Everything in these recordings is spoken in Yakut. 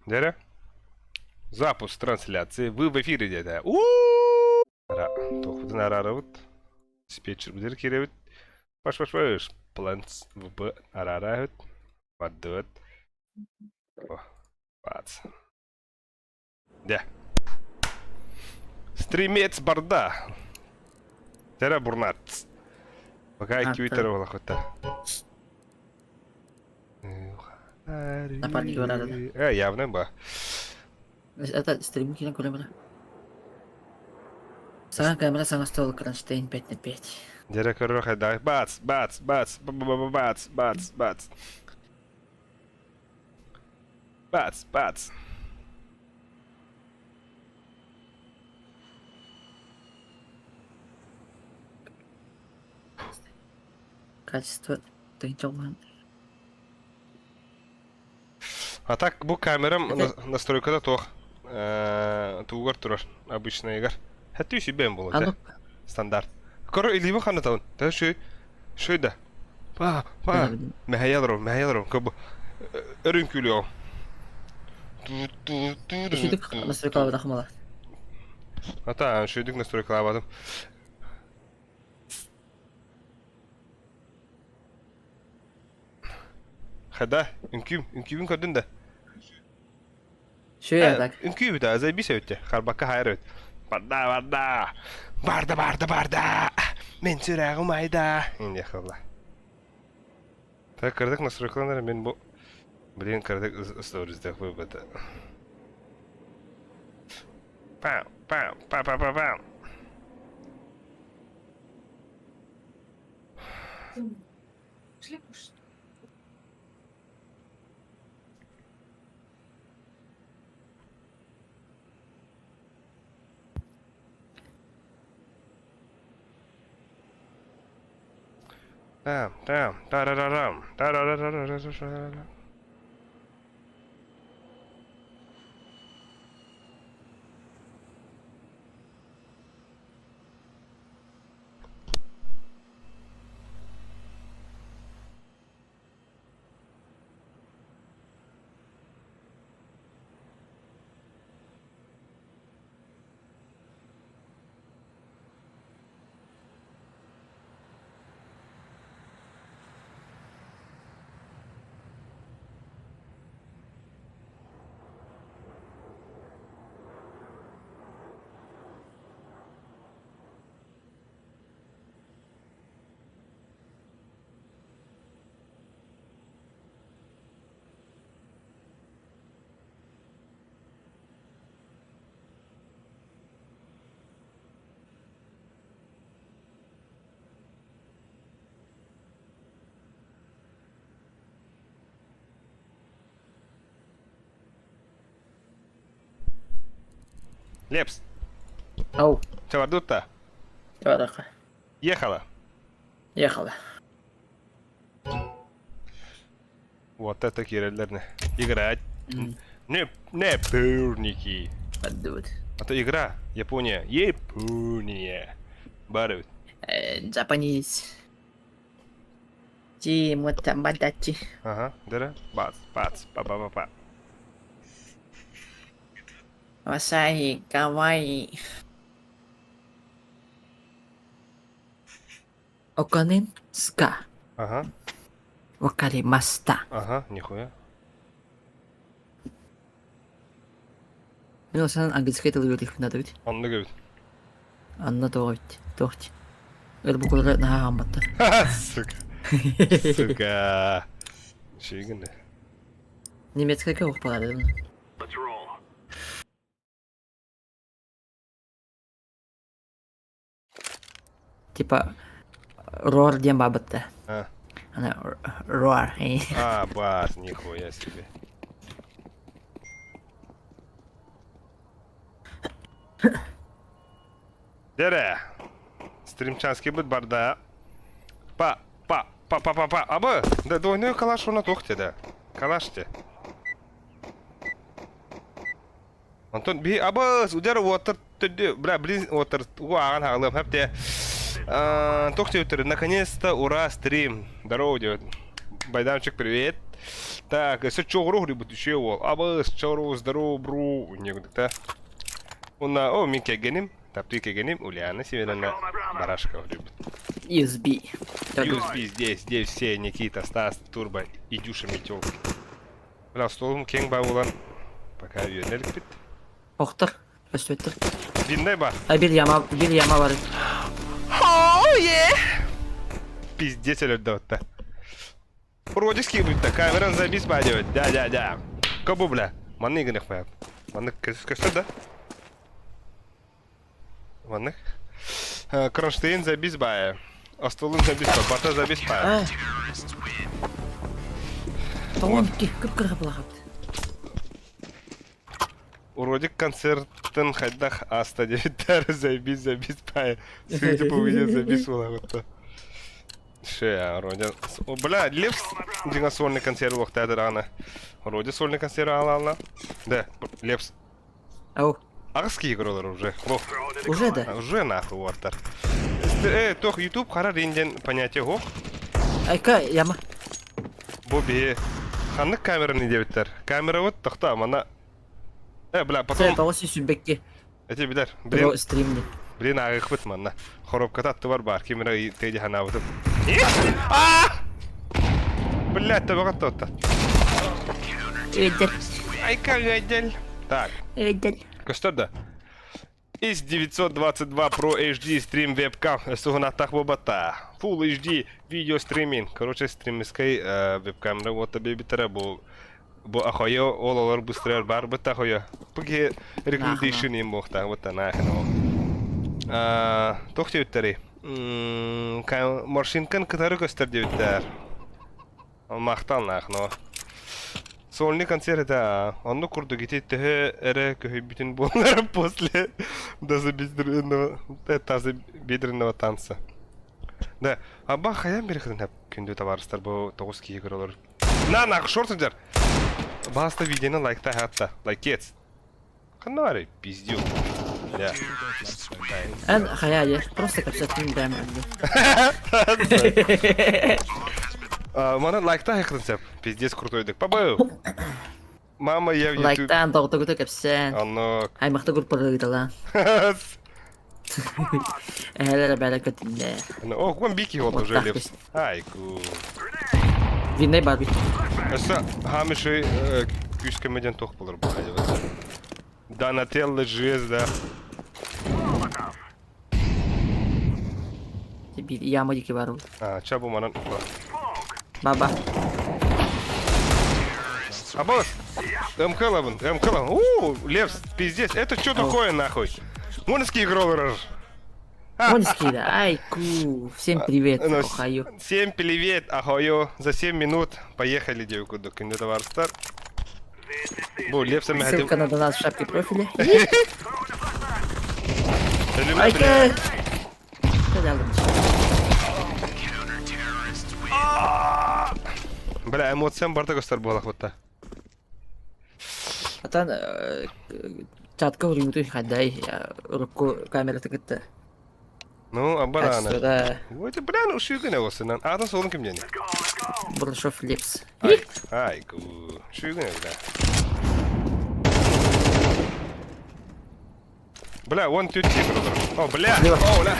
Дьэрэ. Запуск трансляции. Вы в эфире диэтэ. У Туохпутун араарабыт. Диспетчербитигэр киирэбит. Паш паш паш. Планс ВП араараабыт. Бардыбыт. О, бац. Дэ. Стримец барда. Дэрэ бурнат. Пока икки буолахыта. Напарник барар. Э, явно ба. Это стрим киирэн көрө бара. Саҥа камера саҥа стол кронштейн 5 на 5. Дьэрэ көрөр хайдах. Бац, бац, бац, бац, бац, бац. Бац, бац. Качество тыынчалаан. А так бу камерам настройкада туох тугар турар обычныйгар. Хәтті сүйбен болады. Аны Стандарт. Көрө илиби ханатабын. Та шүй шүй да. Па, па. Мэһэйэлром, мэһэйэлром. Көб өрүнкүлүө. Шүйдүк настройкалабатах мала. Ата шүйдүк настройкалабатым. Хада, үҥкүүм, үҥкүүбүн көрдүн да? Шү так. Үҥкүү бүтэ, заебись өттө. Харбакка хайар өт. Барда, барда. Барда, барда, барда. Мен сүрәгім айда. Инде хылла. Так, кырдык настройкаланар мен бу Блин, кырдык сториздах выбыта. Пау, пау, па па па пау. Пошли кушать. Там, там, тарарарам, тарарарарарарара. Лепс. Ау. Чавардутта. Чавадаха. Ехала. Ехала. Вот это киреллерне. Играть. Не, не пырники. Поддут. А то игра Япония. Япония. Барыбит. Japanese. Ти мутамадачи. Ага, дыра. Бац, бац, па-па-па-па. Васаи, кавай. Оканин ска. Ага. Вакаримаста. Ага, нихуя. Мен осанан английскай тылы үөрэх надо ведь. Онно гэбит. Анна тоҕо бит. Тоҕо Эр букулары наһаа хаамматтар. Сука. Сука. Шигин. Немецкайга уох баҕарабын. Типа Рор диэн баабытта. А. Ана Рор. А, бас, нихуя себе. Дэрэ. Стримчанский быт барда. Па, па, па, па, па, па. Абы, да двойной калаш уна туох да. Калаш те. Антон би абы удар уотар төдү бля блин уотар угу ааҕан хаалыам хэпте. Туох диэбиттэр наконец-то ура стрим. Здорово диэбит. Байдамчик привет. Так, өссө чоҕуру уһуруйбут үчүгэй уол. Абыс, чоҕуру, здорово, бру, ньыгдыкта. Уонна, о, мин кэргэним, таптыы кэргэним Ульяна Семеновна Барашкова уһуруйбут. USB. USB здесь, здесь все, Никита, Стас, Турбо и Дюша Метелки. Бля, столум кең баа буолан, пока үөрэнэ иликпит. Охтор. Өстөттөр. Виннай бар. А бир яма, бир яма бар. Oh, yeah! Пиздец өлөрдө отта. Уродический будет камера забис бадиот. Да, да, да. Кобу, бля. Манны гынах баяп. Манны көстөр да? Маннык. Кронштейн забис бая. Остолун забис ба. Барта забис бая. Тоҕон кып-кыра былахат. Уродик концертын хайдах аста диэбиттэр забис забис бая. Судя по видео забис буолаҕытта. Ше, Родя. О, бля, Лев дьиҥэ сольный концерт буолуохтаах даҕаны. Родя сольный концерт аалаалла. Да, Лепс. Ау. Аҕыс киһи көрөлөр уже. Ох. Уже да? Уже нахуй уоттар. Э, тох YouTube хара диэн понятие ох. Айка, яма. Бу биһи ханнык камераны диэбиттэр. Камера вот тохто, мана Э, бля, потом... Тоҕус сүүрбэкки. Эти билэр. Блин, стримни. Блин, ааҕыахпыт манна. Хоруопката аттыбар баар, ким эрэ тыа ханаабытым. Аа! Блядь, төбөҕө тотта. Өйдел. Айка өйдел. Так. Өйдел. Көстөр да. Из 922 Pro HD стрим вебкам суһунаттах буолбата. Full HD видео стриминг. Короче, стримскай вебкамера вот бэбитэрэ бу бу ахойо ол олор быстрее бар быт ахойо. Пуги recommendation им буохта вот нахрен ол. Туох диэбиттэрий? Морщинкан кытары көстөр диэбиттэр. Махтал нахно. Сольный концерт это оннук курдук ити төһө эрэ көһүйбүтүн буоллар после тазобедренного тазобедренного танца. Да, аба хайан берехтен күндү табаарыстар бу тоҕус киһи көрөлөр. На нах шорт сылдьар. Баста видеоны лайкта хатта. Лайкец. Ханна барый пиздю. Да. Эн хайа просто кэпсэттим бэм Мана лайкта хайкытын сеп. Пиздец крутой Пабыл. Мама, я в YouTube. Лайктаан тоҕотогута кэпсээн. Оннук. Аймахта группаларыыталаан. Эһэлэр эбээлэр көтүннэ. О, вон бики вот уже лепс. Айку. Виннай бар бит. Өссө хамышый күүскэмеден тох болор бу Донателло звезда. Биир яма диэки бар А, ча бу манан. Баба. Абос! МК-лабын, МК-лабын. У, Лепс, пиздец, это что такое нахуй? Монский роллер. Монский, да. Айку. Всем привет, охайо. Всем привет, ахайо. За 7 минут поехали, девку, до Киндер Бу Лепса Ссылка на донат в шапке профиля. Айка! Бля, эмоциям барда көстөр буолах бутта. Атан чатка уруйбутуй хайдай урукку камерата кытта. Ну, абарана. Вот, бля, ну шүйгүнэ болсунан. Атын суолун ким диэни? Бурашов Лепс. Ай, ай, шүйгүнэ, бля. Бля, вон тють О, бля, о, бля.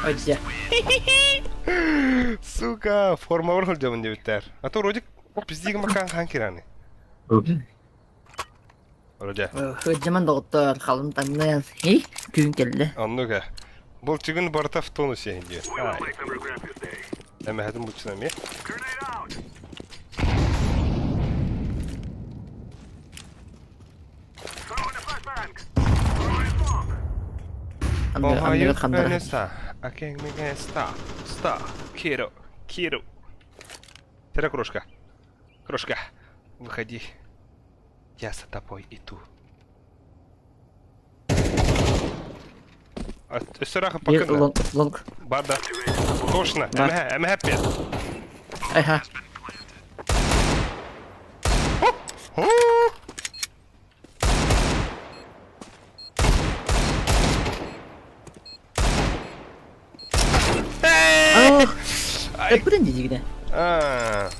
Ой, дьэ. Сука, форма бар сылдьабын диэбиттэр. А то вроде пиздигин бакаан хаан кирани. Вроде. Сылдьаман доҕоттоор, халым таҥныан. Ий, күн кэллэ. Оннук ээ. Булчугун барыта в тонусе диэн. Эмэһэтин булчуна эмиэ. Анныгар ханнара. Ста, Киро, Киро. Тера крошка. Крошка, выходи. Я за тобой иду. Өссө пакына. Лонг. Барда. Точно. Эмэһэ, эмэһэ пет. Эха. диигинэ. Аа.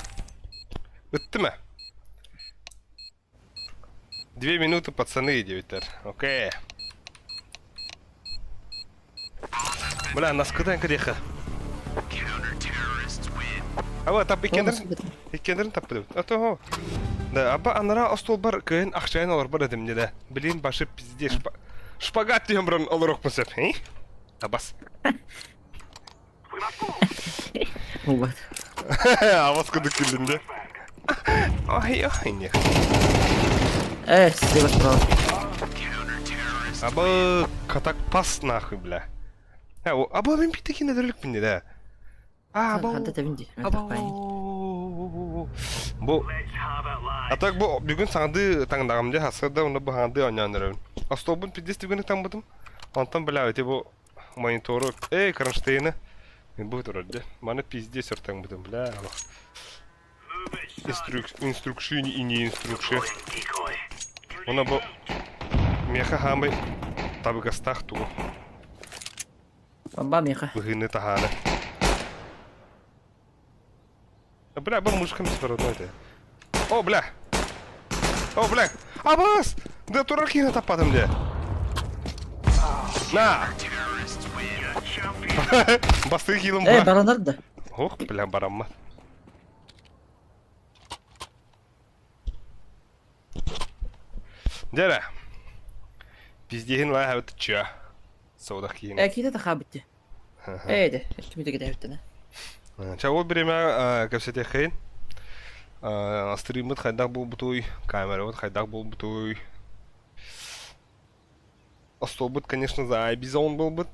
Ыттым ээ. 2 минуты, пацаны, диэбиттэр. Окей. Бля, наскыдан кириэхэ. Аба тап иккендерин иккендерин таппыдым. А то Да, аба анара остуолбар кыһын ахчайын олорбор этим да. Блин, башы пиздец. Шпагат түһэн баран олорохпун сөп. Абас. Вот. Абас кудук күлдүм де. Ой, ой, не. Э, слева справа. Аба катак пас нахуй, бля. Аба мен биттекин эдерликпин да. Аба. Ханта тэбинди. Аба. Бу А так бу бүгүн саҥардыы таҥнаҕым дьэ сарсыарда уонна бу хаҥардыы оонньоон эрэбин. Остуолбун пиздец түгэни таҥмытым. Онтон бля ити бу монитору эй кронштейны бу турар дьэ. Маны пиздец өр таҥмытым бля. Инструкши и не инструкши. Уонна бу миэхэ хаамай табыгастаах тугу Бамба миэхэ. быһыыны таһааны. Бля, бу мышкам своротной это. О, бля! О, бля! Абас! Да турар киһини таппатым дии. На! Бастыы киилим Э, ба. баранар да. Ох, бля, бараммат. Дьэ Пиздиһин лааһабыт чё. Саудах киһини. Э, киһи тахаабытти. Э, де, түмүтэ кэтэһэбиттэнэ. Ча ол бириэмэ кэпсэтиэххин. Стриммыт хайдах буолбутуй, камерабыт хайдах буолбутуй. Остуолбут, конечно, за бизон буолбут.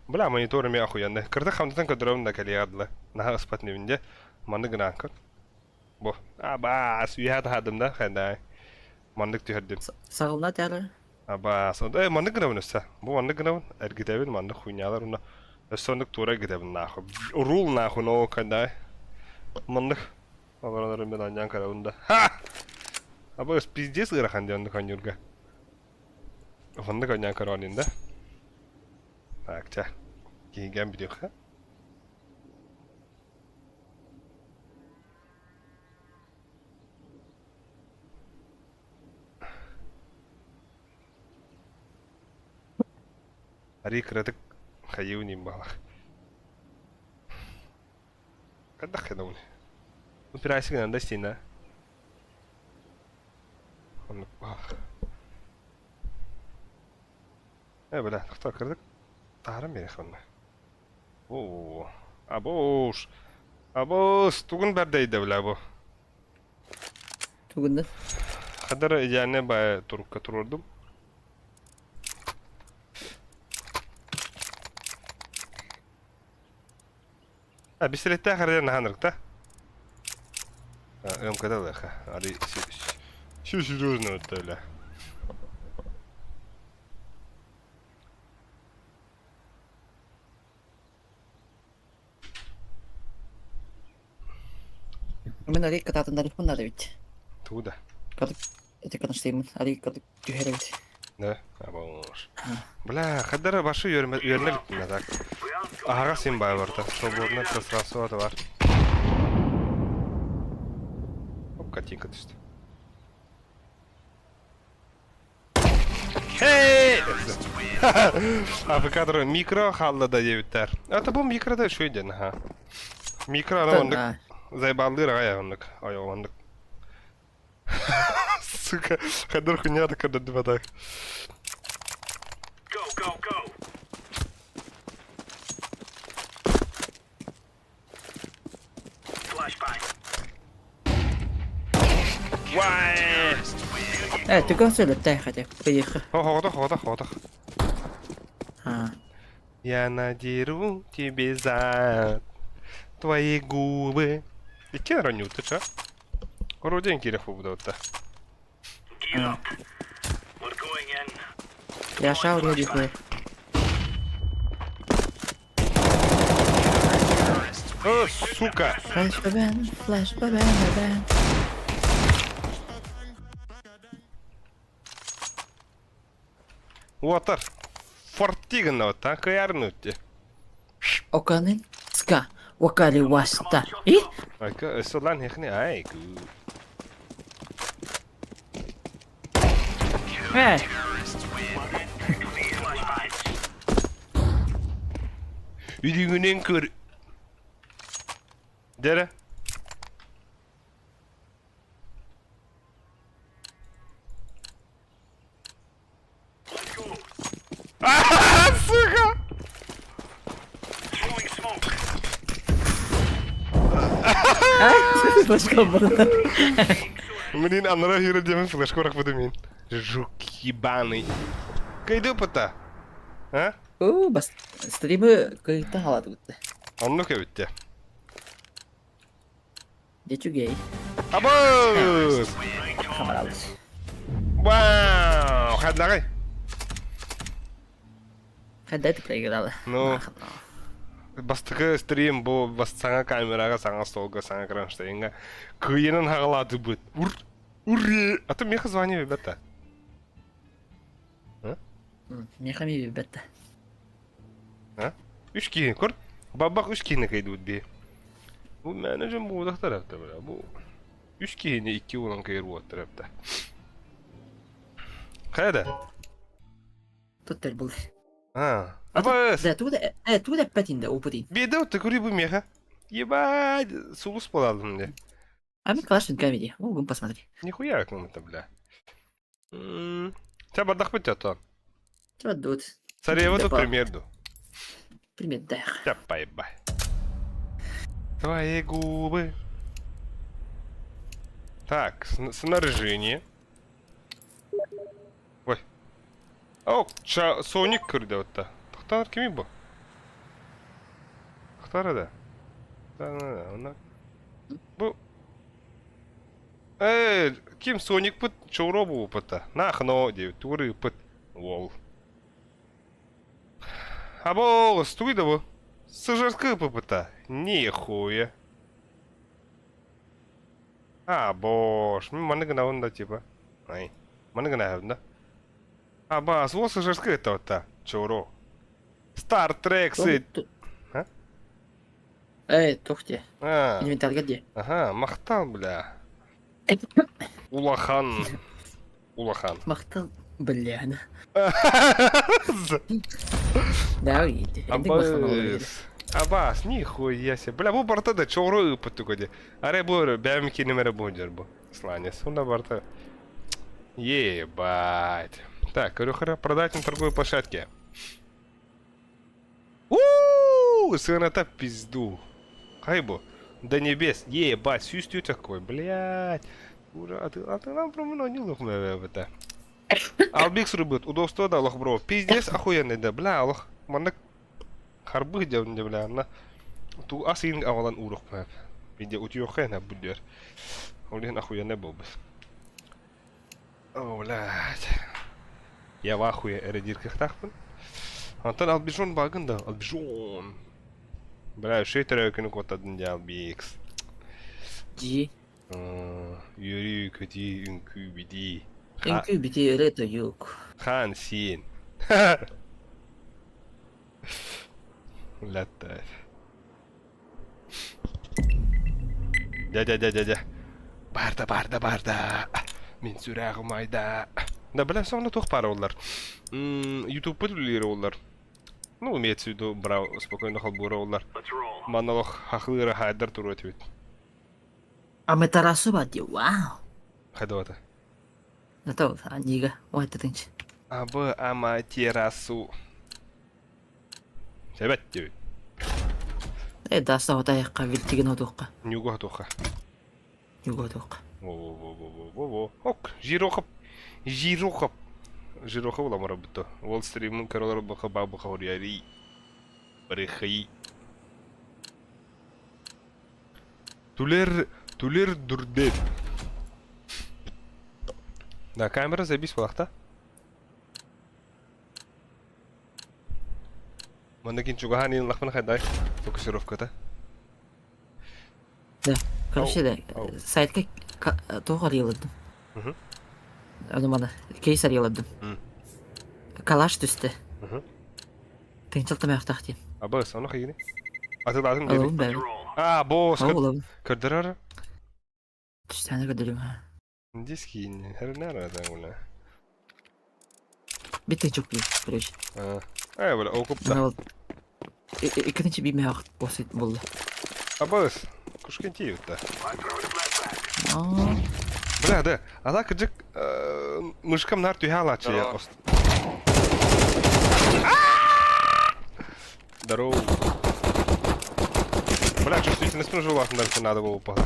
Бля, монитор эмиэ охуенный. Кырдык хамдатан көрдөрөбүн да кэлиэҕэ дылы. Наһаа ыспат инибин дьэ. Маннык гынаан көр. Бу. Абаас, үөһэ таһаардым да, хайдай. Маннык түһэрдим. Саҕалана тары. Абаас. Э, маннык гынабын өссө. Бу маннык гынабын. Эргитэбин, маннык хуйнялар уонна өссө оннук туора эргитэбин нахуй. Рул нахуй, но хайдай. Маннык. Олорон мен анньан көрөбүн да. Ха! Абаас пиздец ыарахан дии оннук оонньуурга. Оннук оонньоон көрөөнүн да. Так, чэ. Киһигэн бүтүөххэ. Арый кыратык хайыы ним баҕалаах. Хайдах гынабын? Упирайся гынан да истина. Оннук баҕалаах. Э, бля, тохтоо кырдык таһааран биэриэх онно. Оо, абуш. Абус, тугун бэрдэйдэ бля бу. Тугунна? Хадара идеальный баа турукка туруордум. А, бисилеттээх эрэ наһаа да? МКД лыха. Али все серьезно это бля. Мен арый катаатыннарыппын наада эбит. Тугу да? Катык эти каташтыймын. Арый катык түһэр эбит. Да? Абош. Бля, хадара башы үөрэнэ так. Аһаҕас син баа барта. Свободное пространство бар. Оп, картинка түстэ. Хей! АФК микро хаалла да диэбиттэр. Это бу микро да үчүгэй диэн аха. Микро аны оннук зайбаллыыр аҕай оннук. Ой, оннук. Сука, хадыр хуйня такая так. Go. Вай! Э, түгэн сөйлөттэ хотя. Поехали. Хоҕото, хоҕото, хоҕото. А. Я надеру тебе зад твои губы. Икки раню, ты чё? Вроде киирэх буолбута. А. Я шау не О, сука! Flash bang, flash bang, bang. Уотар. Фортиган вот, так и арнутти. Оканын ска. Wakali wasta. И? Айка, өссө лан хехни ай ку. Э. Үдүгүнэн көр. Дere. Сука! Флешка была. Блин, анара хира демен флешка рахпыты мин. Жук ебаный. Кайды опыта? А? О, бас стримы кыйта халат бутты. Оннук эбитте. Дечүгей. Абыз! Хамаралыс. Вау! Хадлагай. Хадда проиграла. Ну. Бастакы стрим бу бас саҥа камераҕа, саҥа столга, саҥа кронштейнҥа кыйынан хаҕалаатыбыт. Ур! Ур! А то меха звание ребята. Меха ми ребята. А? Үс киһи көр. Бабах үс киһини кыйдыбыт бии. Бу менеджер буудахтар эбитэ бля. Бу үс киһини икки уолан кыйыр буоттар эбитэ. Хайа да? Тут тел был. А. Абыс! Да, тугу да, э, тугу да эппэтин да, опытын. Биэдэ отто көрүй бу меха. Ебать, сулус буолалым де. А мы классный камеди. Могу посмотри. Нихуя как это, бля. Ча бардах бит то. Чего тут? Царева тут примерду. Пример да. Ча поебай. Твои губы. Так, снаряжение. Ой. О, ча, Соник көрдө отта. Тохтар кими бу? Тохтар да. Да, да, да. Бу Э, ким Соник пыт чоро бу пыта. Нахно диэбит, тугу ыппыт. Уол. Або, тугуй да бу? Сыжырскы ыппыта. Нихуя. А, бош, мин манны гынабын да типа. Ай, манны гынабын да. А, бас, уол сыжырскы ыттабытта. Чоро. Star Trek сыт. А? Эй, тохте. А. Инвентарьга где? Ага, махтал, бля. Улахан. Улахан. Махтал, бля. Да, иди. Абас. Абас, нихуя себе. Бля, бу барта да чоро ыппыт тугуди. Аре бу бэм кинемере бу бу. Сланец. Унда барта. Ебать. Так, говорю, продать на торговой площадке. У-у-у, сыната пизду. Хайбу. До небес. Ебать, сюстю такой, блядь. Ура, а ты нам промено не лох это. Албик рубит, удобство да лох бро. Пиздец охуенный да, бля, лох. Маннык харбых дьон бля, на ту асин авалан урух бля. Виде утюхена будер. Олин охуенный был бы. О, блядь. Я в ахуе эредир кыхтахпын. Антон Албижон багын да, Албижон. Бля, шей төрөкүнү куоттадын дии Албикс. Дии. Үөрүү, көтүү, үҥкүү, битии. Үҥкүү битии ырыа тойук. Хаан сиэн. Латтай. Дьэ дьэ дьэ дьэ дьэ. Барда барда барда. Мин сүрэҕим айда. Да бля сонно туох баара буоллар. Ютубпут үлэлиир буоллар. Ну, имеется в виду, брал спокойно холбуура буоллар. Манна олох хахлыыра хаайдар туруо этибит. А мы Тарасу бади, вау. Хайдабата. Это Анига, ой, это тынч. Абы ама терасу. Себет диэбит. Э, да, саҕатайахха, вилтигин отуохха. Ньуга отуохха. Ньуга отуохха. Во-во-во-во-во-во. Ок, жирохоп. Жирохоп. Жирохоп ламара бутто. Уолл стримын көрөлөр баха бабыха хоруйари. Барыхай. Түлер, түлер дүрдет. Да, камера забись буолахта. Манна чугаһаан иин лахпын хайдай фокусировката. Да, короче, да, сайтка туох арыйылырдым. Ону маны кейс арыйылырдым. Калаш түсті. Тыынчал тымаахтаах диэн. Абыс, ону хайыны? Атылаатын диэбит. Алабын бэбин. А, босс, Ол улабын. көрдөрөр. Түстэне көрдөрүм ha. Диски хернара да уна. Битте çok iyi. Короче. А, э, бля, окупта. Ана ол иккинчи бир мех босс болду. Абыс, кушкентиев-то. Аа. Бля, да, ана кыжык мышкам нар түһэ алааччы я. Здорово. Здорово. Бля, чувствительность уже улахан надо было упала.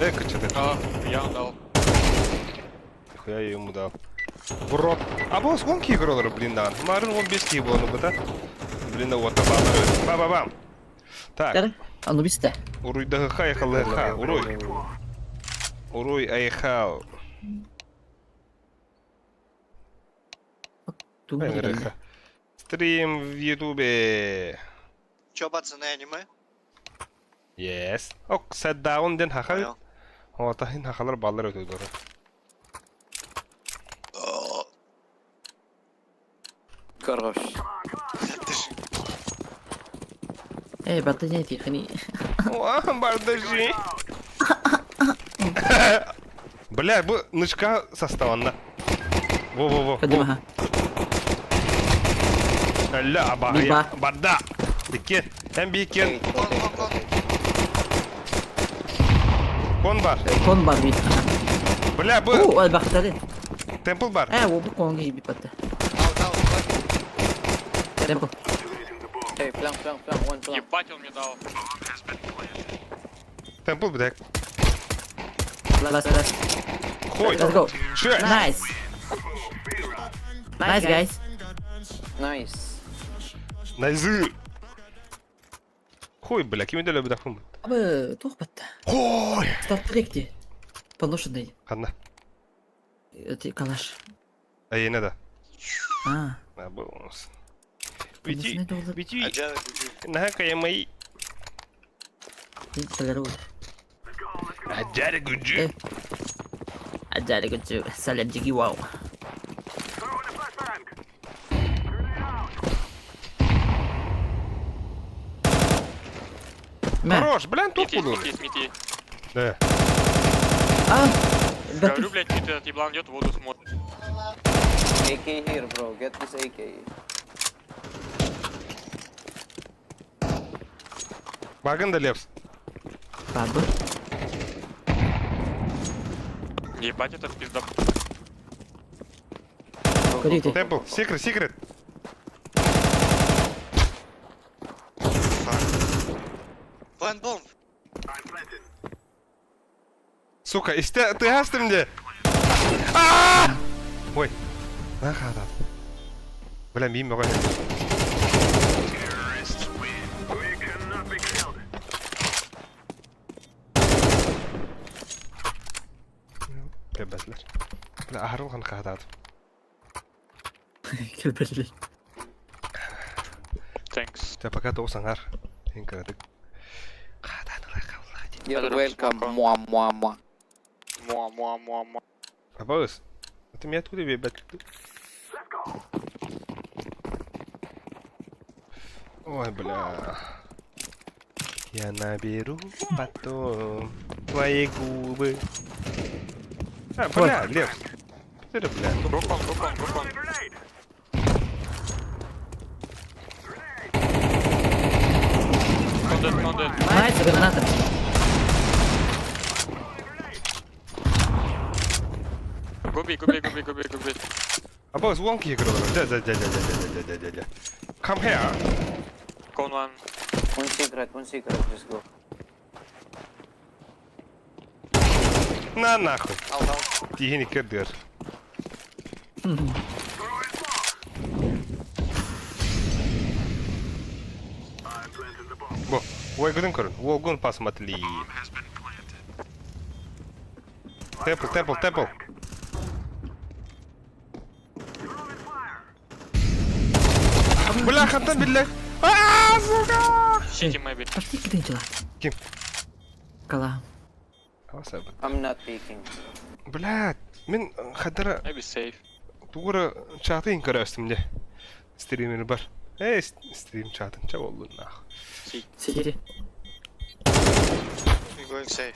Э, кыча А, я дал. Нихуя я ему дал. В рот. А босс, вон кигроллер, блин, да. Марын вон без кибла, ну да. Блин, да вот, ба ба бам. Так, Дара. Аны бисте. уруй да ха ха уруй. Уруй айхал. Стрим в Ютубе. Чё, пацаны, аниме? Yes. Ок, set down ден хахал. Понял. Отахин хахалар баллар өтөдөрү. Хорош. Ты ж Эй, бардажи тихони. О, бардажи. Бля, бу нычка составында. Во-во-во. Кадым ха. Ля, аба, Биба. барда. Икен, эм бикен. Кон, кон, кон. Кон бар. Кон бар бит. Бля, бу О, ал бактары. темпл бар. Э, бу конга бит батты. Аут, аут, кон. Темпл. Эй, flank, flank, flank, one flank. Ебать он мне дал. Темпл бдек. Last, last. Хой. Let's go. Шө. Nice. Nice, guys. Nice. Найзы. Хой, бля, ким деле бдахум. Абы, тух батты. Хой. Старт тректи. Поношенный. Ханна. Это калаш. Айына да. А, А, бонус. Бити, поношенный доллар. бити. А джа, гуджи. Нахакая мои. Аджари гуджи. Аджари гуджи. Салям джиги вау. Мә. Хорош, блин, Мид есть, тут мид есть, мид есть. Да. А, Говорю, блядь, мид этот еблан идет, воду смотрит. AK here, bro. Get this AK. Багын да лепс. Бабы. Ебать этот пизда. Куда ты? Темпл, секрет, секрет. План бомб. Сука, исте, ты хастым мне. А! Ой. Нахада. Бля, мимо гонит. Кебетлер. Бля, ахарылган кадат. Көлбелли. Thanks. Те пока то саңар. Эн кырадык. Каданыла калла. You're welcome. Муа, муа, муа. Муа, муа, муа, муа. Абыз. Это меня откуда ебать? Ой, бля. Я наберу потом твои губы. А, бля, Лев. Ты же, бля. Группа, группа, группа. Con dead, con dead. Nice, граната. Губи, губи, губи, губи, губи. Абыз, вон кигр. Да, да, да, да, да, да, да, да, да. Come here. Con one. One secret, one secret. Just go. На нахуй. Аут, аут. Тихий кедр. Бо, ой, гудын көрін. Огон посмотри. Темпл, темпл, темпл. Бля, хантан билля. А, сука! City maybe. Пошли кидын дела. Ким? Кала. I'm not peeking. Бля, мен хадара Maybe safe. тугура чатын көрөстүм де. Стример бар. Эй, стрим чатын ча боллун нах. Сиди. We going safe.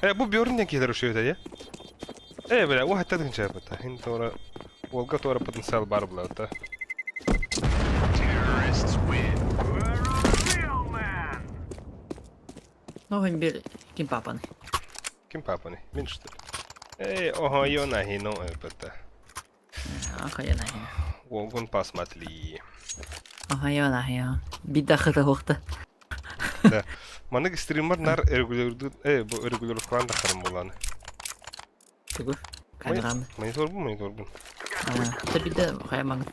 Э, бу бөрүн киһилэр үшүөтэ я. Э, бля, у хаттадын чайбыта. Хин тора Волга тора потенциал бар була та. Ну, он бир ким папаны. Ким папаны? Мин что ли? Эй, ого, ё нахи, ну, это. Охуенно. Волгун посмотри. Охуенно, я. Бида хыта хохта. Да. Маннык стример нар регулярды, э, бу регулировкалан да харым буланы. Тугу. Камераны. Монитор бу, монитор бу. Та бида хайман.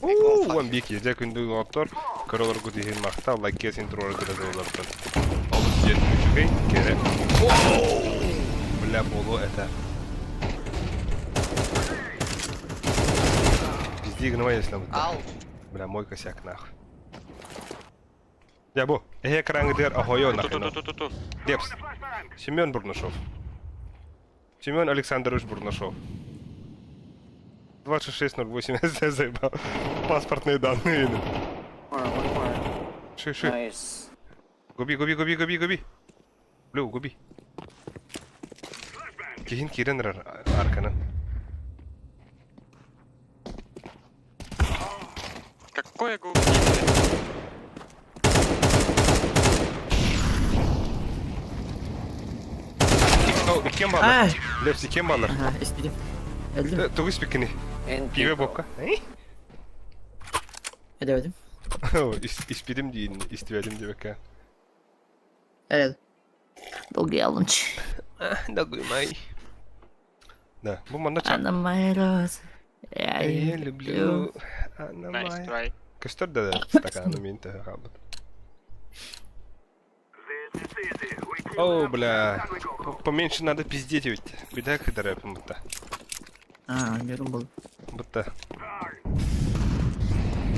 Уан бики, дьэ күндү доҕоттор, көрө олоргут иһин махтал, лайкия син туруораргыта дылылартан. Олус диэн үчүгэй, кэрэ. Бля, буолуо этэ. Пизди гынама если бутта. Ау! Бля, мой косяк нахуй. Дьэ бу, эһэ экраҥҥытыгар охойо нахуй. Ту-ту-ту-ту-ту. Депс. Семен Бурнашов. Семен Александрович Бурнашов. 26.08 заебал. Паспортные данные. More, one more. Ши, ши. Nice. Губи, губи, губи, губи, губи. Блю, губи. Киһин киирэн эрэр арканан. Какое go B, блядь? О, иккиэн бааллар. Лепс иккиэн бааллар. Ага, испидим. Өлдүм. Тугу испиккиний? NT, Пиво bro. бокка. Эдэбэтим. Испидим диин, истибэтим диэбэккэ. Эрэд. Долгуйалымч. Догуймай. Да, бу манна Она моя роза. Я Я ее люблю. Она Nice моя. try. Көстөр да стаканы мин төһө хаалбыт. О, бля. Поменьше надо пиздеть ведь. Беда кыдарапын будто. А, беру был. Будто.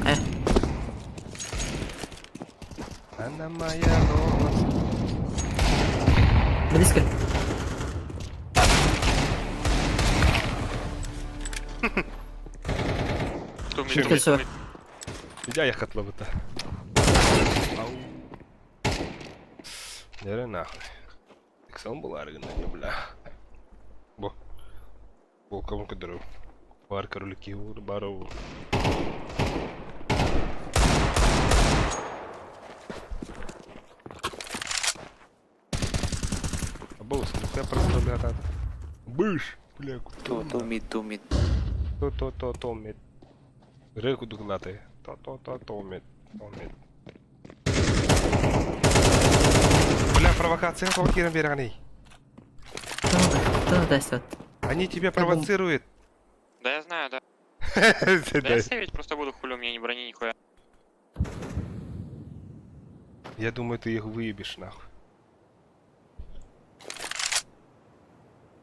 Э. Она моя роза. Близко. Two mid, Чем? two mid, two mid. Иди я будто. Дere нахуй. Иксон была не бля. Бо. Бо кому кыдыру. Бар королики бару. Або я просто бля Быш, бля. Two, two mid, two mid. То то то то мид. Рыку дуглаты. То то то то мид. То мид. Бля, провокация какого хера берегани? Кто даст Они тебя провоцируют. Да я знаю, да. Да я сейвить просто буду хули, у меня ни брони, нихуя. Я думаю, ты их выебешь нахуй.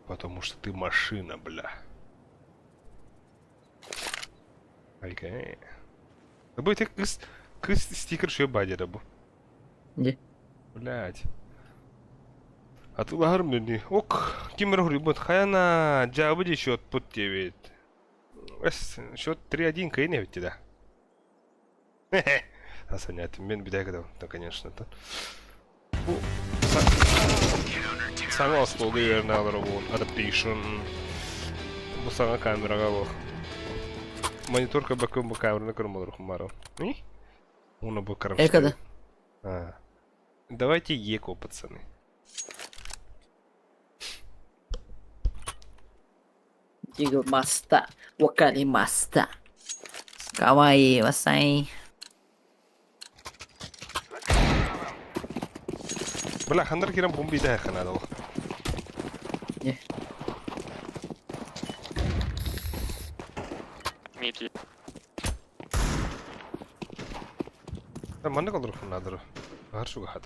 Потому что ты машина, бля. Окей. Да будет кыс, кыс стикер шо бади да бу. Не. Блять. А ты лагар мне Ок, кимер грибот хаяна джабы счет под тебе. Счет 3-1 кайне ведь да. Асанят, мен бидәгә да, конечно, то. Бу саҥа остуолга үөрэнэ олоробун, adaptation. Бу саҥа камераҕа олох. Монитор көрбөккүн бу камераны көрөн олоруохум баар. Уна бу Эко да. А. Давайте еко, пацаны. Дигл маста. Вакали маста. Кавайи васай. Бля, хандар кирен бомби да ханадал. Не. Mid. Да маннык олоруохум наадыр. Баар шугаһат.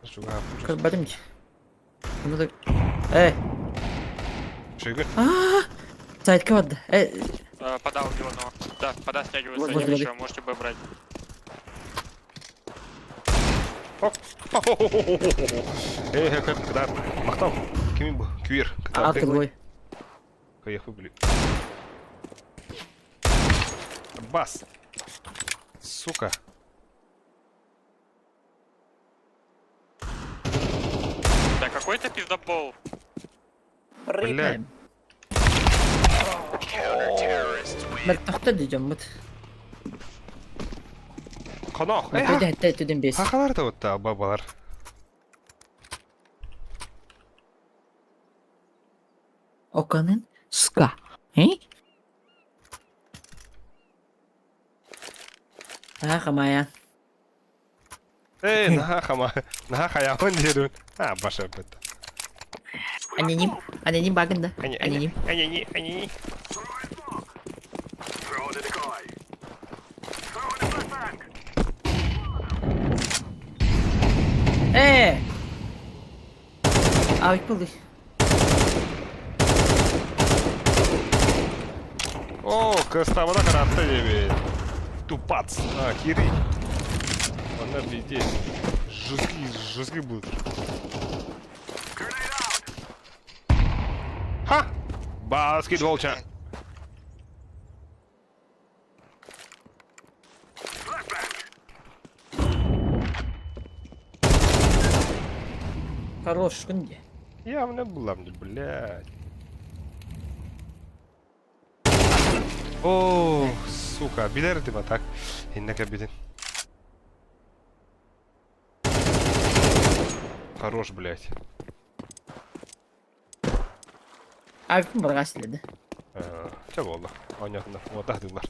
Шугаһат. Көрбөтүм. Ну так. Эй. Шугы. Сайтка барда. Эй. Пода убил одного. Да, пода стягивается Вот, один вот, еще, можете Б брать. Эй, как когда Махтал. Кими бу? Квир. Арка двое. Кайфы, блин. Бас! Сука! Да какой ты пиздобол. Бля, Мөлтөхтөр дии дьоммут. Хонох! Мөлтөйдө хэттэ өттүдүн бес. Хахалар да вот бабалар. Оканын ска. Э? Аа хамая. Эй, наха хама, наха хаямын диэрин. А, баша быт. Аноним, аноним багын да. Аноним. Анини, анини. Э! Авик булды. О, кыстабына каратты диэбит. Тупац. А, кири. Онно пиздец. Жесткий, жесткий будет. Ха! Баскетболча. Хорош күн де. Явно булам, блядь. О, сука, билэр этим, а так. Иннеке битин. Хорош, блядь. Авикпын барга силеди. Чэ буолла. Оонньоотунар, уотаһдылар.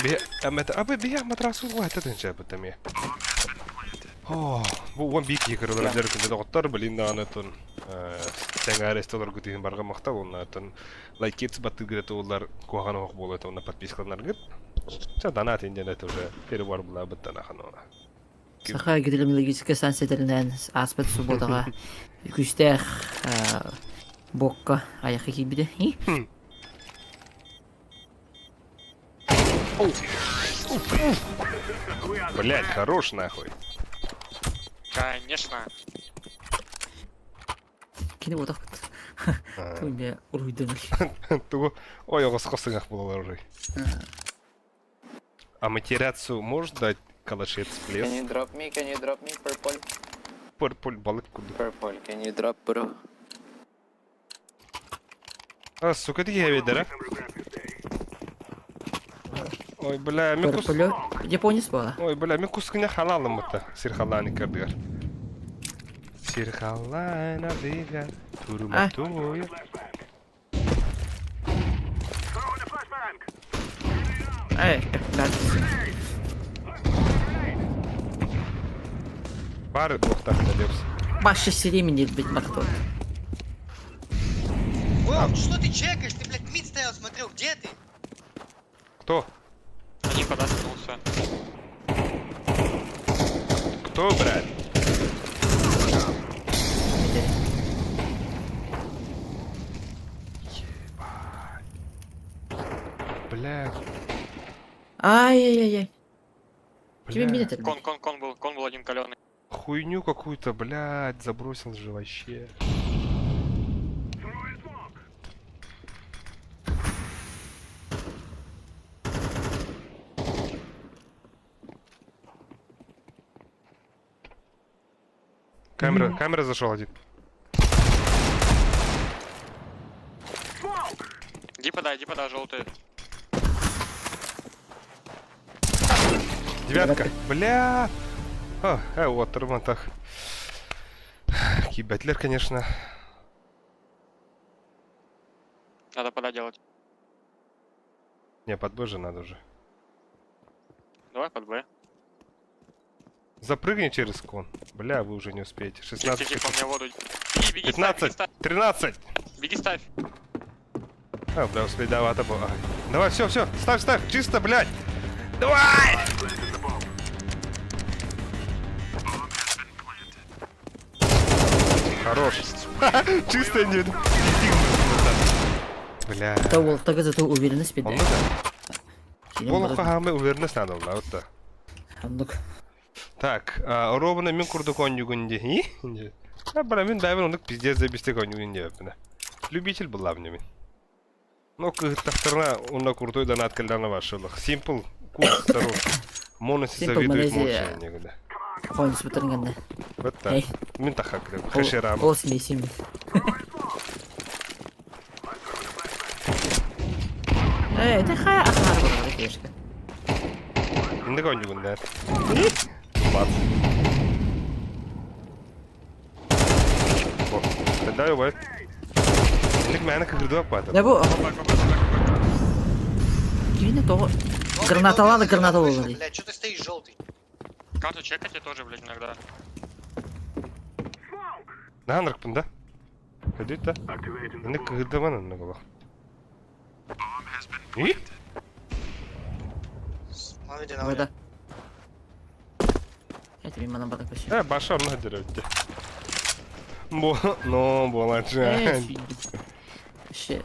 Биһи аммата абы биһи амматрасу уһата тынча бытамия. О, бу уон биир киһи кырылар дьэр күндэ доҕоттор, билин даҕаны тун сэҥээр эстолоргут иһин барҕа махтал уонна тун лайкет баттыгыра туулар куһаҕан оһох буолуо этэ уонна подпискаланаргыт. Чэ, донат индиэн это уже перебор была быттан ахан уона. Саха гидромелогическай станция тэринэн ааспыт субботаҕа күүстээх бокка айахха киирбитэ. Блять, хорош нахуй. Конечно. Кини буотахпыт. Тугу уруйданыр. Тугу ой оҕосхо сыҥах буолар урай. А матерацию можешь дать калашец Can плес? you drop me? Can you drop me? Purple. Purple балык курдук. Purple. Can you drop, bro? А, сука, ты хевидера. Ой, бля, мен кус... Purple японец буола. Ой, бля, мен кускуня халалым это. Сир халаны кырдыгар. Сир халана дыгар. Турума туя. Эй, Бары туохтаахта диэбис. Баша сиреmin диэбит махтал. Вов, что ты чекаешь? Ты, блядь, мид стоял, смотрел, где ты? Кто? Один подоткнулся. Кто, брат? Бля. Ай-яй-яй-яй. Тебе Бля. мин этэр. Кон, кон, кон был, кон был один каленый. Хуйню какую-то, блядь, забросил же вообще. Камера, камера зашел один. Иди подай, иди подай, желтый. Девятка. Бля. А, вот, так. Кибетлер, конечно. Надо пода делать. Не, под Б же надо уже. Давай под Б. Запрыгни через кон. Бля, вы уже не успеете. 16, Тихо, тихо, у меня воду. Беги, беги, 15, ставь, 13. беги, ставь. А, бля, успей, давай, это было. Давай, все, все, ставь, ставь, чисто, блядь. Давай! Хорош. Чисто не... Бля. Та ол тага зато уверенность беде. Онно да. Болу хаһаамы уверенность надо была, вот да. Оннук. Так, ровно мин курдук онньугун дии. А, бля, мин бэйбин оннук пиздец забистек онньугун диэбиппинэ. Любитель была мне мин. Ну, кыһыттахтарына уонна крутой донат кэллэҕинэ баршыллах. Simple курс здоров. Моноси Simple завидует Малайзия. молча негде. Хойнус бутарын гэннэ. Вот так. Эй. Мин таха кэлэн. Хэшерам. Ол смесим. Эй, это хая ахар бар кешка. Инде конюгундар. Бац. Дай убай. Инник мээнэ кыһырдыбап баата. Да бу Кимини тоҕо Желтый, Гранаталады, желтый, граната вышел, болар. Блядь, что ты стоишь, желтый? Карту чекайте тоже, блядь, иногда. Наһан да? Көдүт да. Инник кыһырдыбан онно голох. И? Смотри, на Вода. Я тебе манан бата көшө. Э, баша онно дөрөттө. Бо, но, болачан. Ше.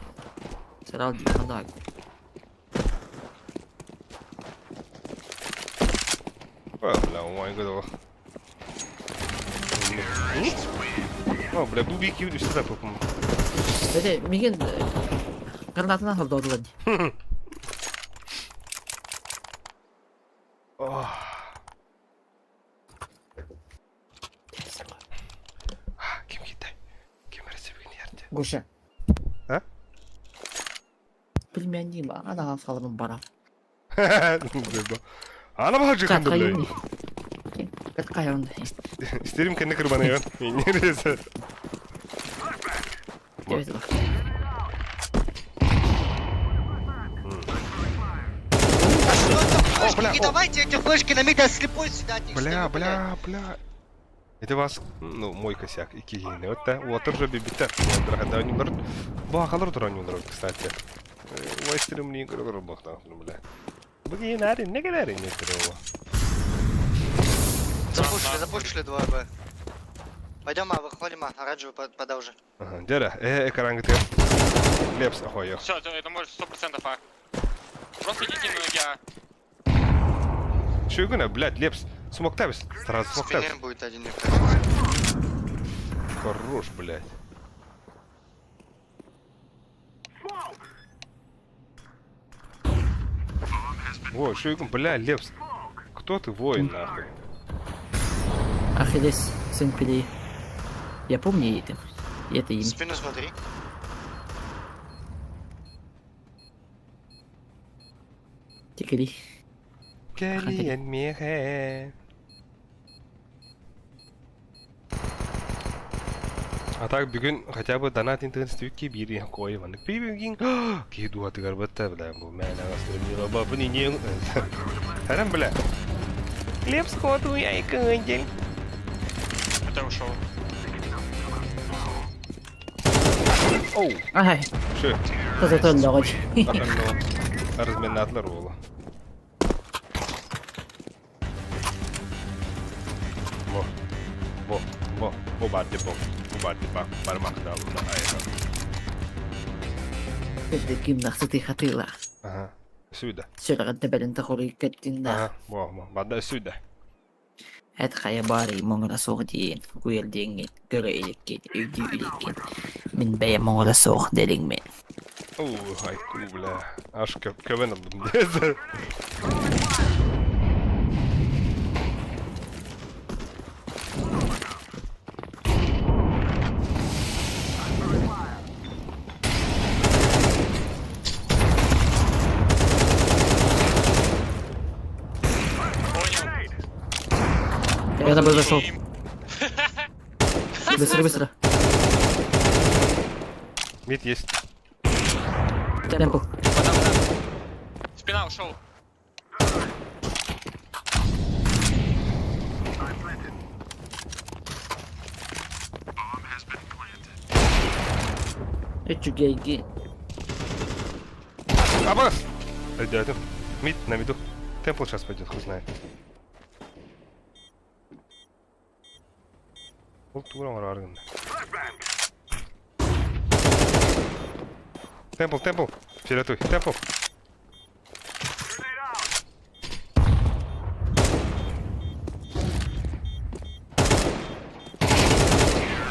Сарал диханда. Бля, ой, годо. О, бля, бу бики үстэ таппым. Эте миген гранатынан хордодулар. Ким китай? Ким рецептин ярды? Гоша. А? Племянник, ана салабын бара. Ана бага жыгынды бля. Каткайын. İsterim kendi kırbanı ya. Neresi? Evet bak. А что это флешки? бля, Не о. давайте эти флешки на мид, я слепой сюда от них Бля, стою, бля, бля. Это вас, ну, мой косяк, икигини. Вот да, вот тоже бибиттер. Дорогая, Бахалар туранюлар, кстати. Вайстерим не көрөр бахтан, бля. Бүгін әрі не келер не түрі Запушили, запушили 2 Б. Пойдем, а, выходим, а, оранжевый подал уже. Ага, дәрі, э, экран гітер. Лепс, охой, Все, это, это может 100% А. Просто идите на ноги А. Чугуна, блядь, Лепс. Смоктабис. Сразу В смоктабис. спине будет один, мне кажется. Хорош, блядь. Во, Шуйгун, бля, Лепс. Кто ты, воин, нахуй? Ахиллес, сын Пелея. Я помню это. Это В имя. спину смотри. Тикали. Кэлиэн мехе. А так бүгүн хотя бы донат интернет бири кой ваннык бибигин ки дуатыгар бытта бля бу мэн астырмила бабы не Харам бля. Лепс ходу я и кындель. Это ушел. Оу, Ай, шö. таза логоч. Аханно разменатлар болу. Во. Во, во, во барды бо. Бу барды ба. Бармакта уна айга. Ким нахсыты хатыла. Ага. Сюда. Сүрәгән белән тахуры кеттин Ага, во, во, бада сюда. Эт хая бары моңра соқ дейін, куел денген, көрі илеккен, үйді илеккен. Мин бәйе моңра соқ делин мен. Оу, хайку, бля. Аж көбен алдым. Понял. Я тобой зашел. Им. Быстро, быстро. Мид есть. Темпл. Вода, вода. Спина ушел. Үчү гейги. Абас! Идет. Мид на виду. Темпл сейчас пойдет, хуй знает. Ол тура аргында. Темпл, темпл. Фиолетовый, темпл.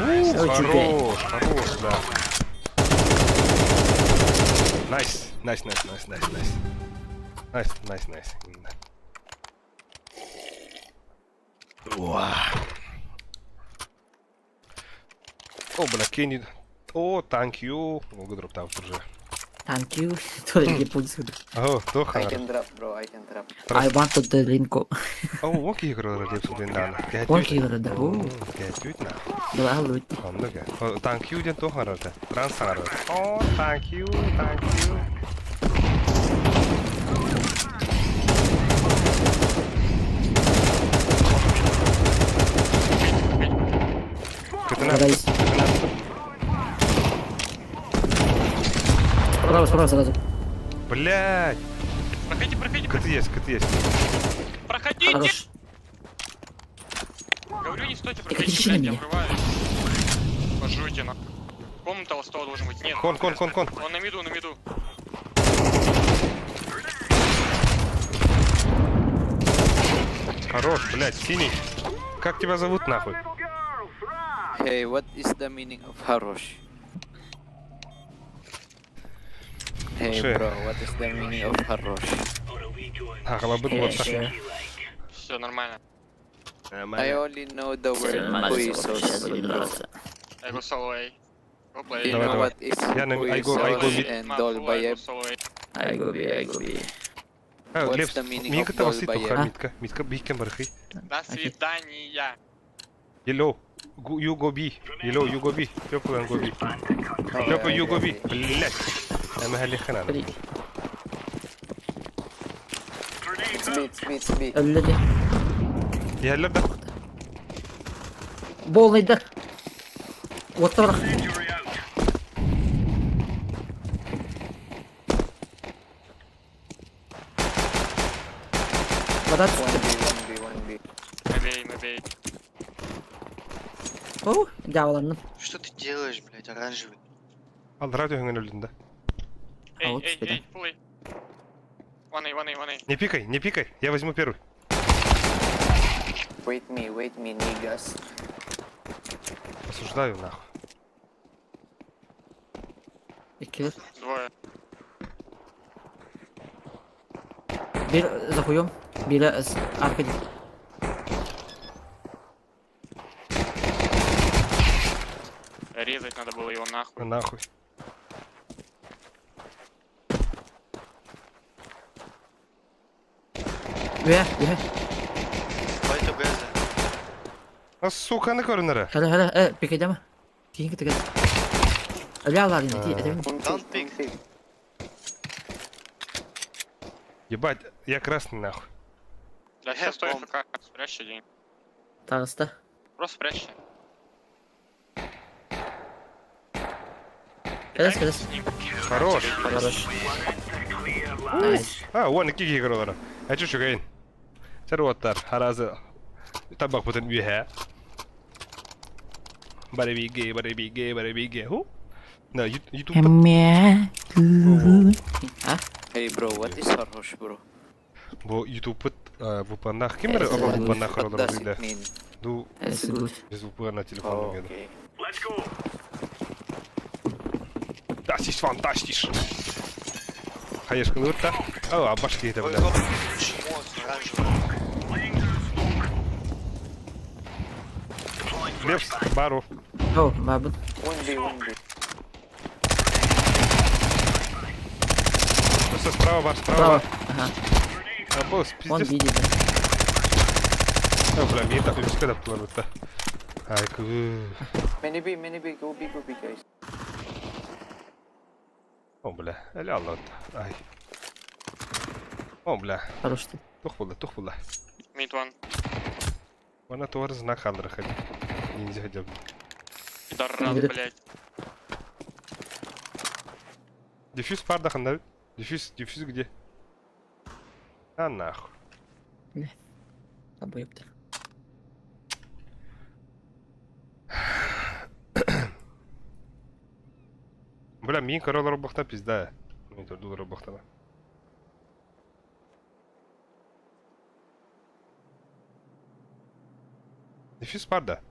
Ой, Хорош, хорош, да. Nice, nice, nice, nice, nice, nice. Nice, nice, nice. Уа. О, бля, Кенни. О, thank you. Угадроптав уже. Thank you. Тоже не пользуюсь. О, то I ханар. can drop, bro. I can drop. I want to drink. О, он кигр деп суден дана. Он кигр, да. О. Кәтүт на. Давай лут. Оннук. Thank you диэн туох харата. Транс харата. О, thank you, thank you. Кытына. Давай. Справа, справа сразу. Блядь. Проходите, проходите, КТ есть, КТ есть. проходите! Хорош. Говорю, не стойте, кричи проходите, на блядь, я меня. врываюсь. Пожуйте, на. Комната толстого должен быть. Нет. Кон, кон, кон, кон. Он на миду, на миду. Хорош, блядь, синий. Как тебя зовут нахуй? Hey, what is the meaning of Harosh? Hey, Слушай. bro, what is the meaning of Harosh? Аҕалабыт буолта. Все нормально. I only know the word huisos, bro. I go solo A. Go play. You Давай, know давай. what is Я на- I go- I go huisos mid. and Map, I go dolbayeb? solo A. I go B, I go B. А, What's Глеб, the meaning мин of кытта басый долбоеб? туха А? митка. Митка бихкен бархи. До свидания. Yellow. You go B. Yellow, you go B. Purple and go B. Purple, you go B. Блядь. Эм хана. Блин. It's B, it's B, it's B. Өллө де. Иһэллэр да. Болныйдар. Оттар. Вода. 1B, 1B, 1B. Maybe, maybe. О, дяволанным. Что ты делаешь, блядь, оранжевый? Ал радио хөнгөн өлдүн да. Эй, А вот эй, теперь, эй, full A. One A, one A, one A. Не пикай, не пикай. Я возьму первый. Wait me, niggas. Осуждаю нахуй. Икки. Двое. Бир за хуем. Бир арка. Резать надо было его нахуй. Нахуй. Үе, үе. Play together. А сука на корнере. Хәле, хәле, э, пикәдәме? Тиң китегез. Әле алар инде, ти, әтәм. One Don't pick, pick. one pick. Ебать, я красный нахуй. Да, все стой bomb. ФК. Спрячься, день. Тагыста. Просто спрячься. Кәләс, кәләс. С ним. Хорош. Хорош. Найс. А, уон икки киһи көрөлөрө. Эчи үчүгэйин. Сэр уоттар, харазы табак бутын үөһэ. Барабиге, барабиге, барабиге. Ху. На, YouTube А? Hey, bro, what is Harosh, bro? бу YouTube VPN-нах ким эрэ оба VPN-нах What көрөлөр does биле. it mean? Ду It's good. без VPN на Oh, телефон геде. okay. Das ist fantastisch. Хаешка лырта. А, башки это Ой, бля. гоп, чмо, оранжевый. Лепс, бару. О, бабын. 1B, 1B. Просто справа бар, справа. Право. бар. Ага. А, босс, Он пиздец. видит. А, бля, мне так үскә дә туар бит. Ай, ку. Many B, many B, go B, go B, guys. О, бля, әле Алла. Ай. О, бля, Хорош ты. тух булды, тух булды. Mid one. Мана туар знак халдыр хәл. Ниндзи хотя бы. Пидорас, Говорит. блядь. Дефьюз пардахын да? Дефьюз, дефьюз где? А нахуй. Абы ёпта. Бля, мин королар бахта пизда. Мин тордулар бахта. Дефьюз парда.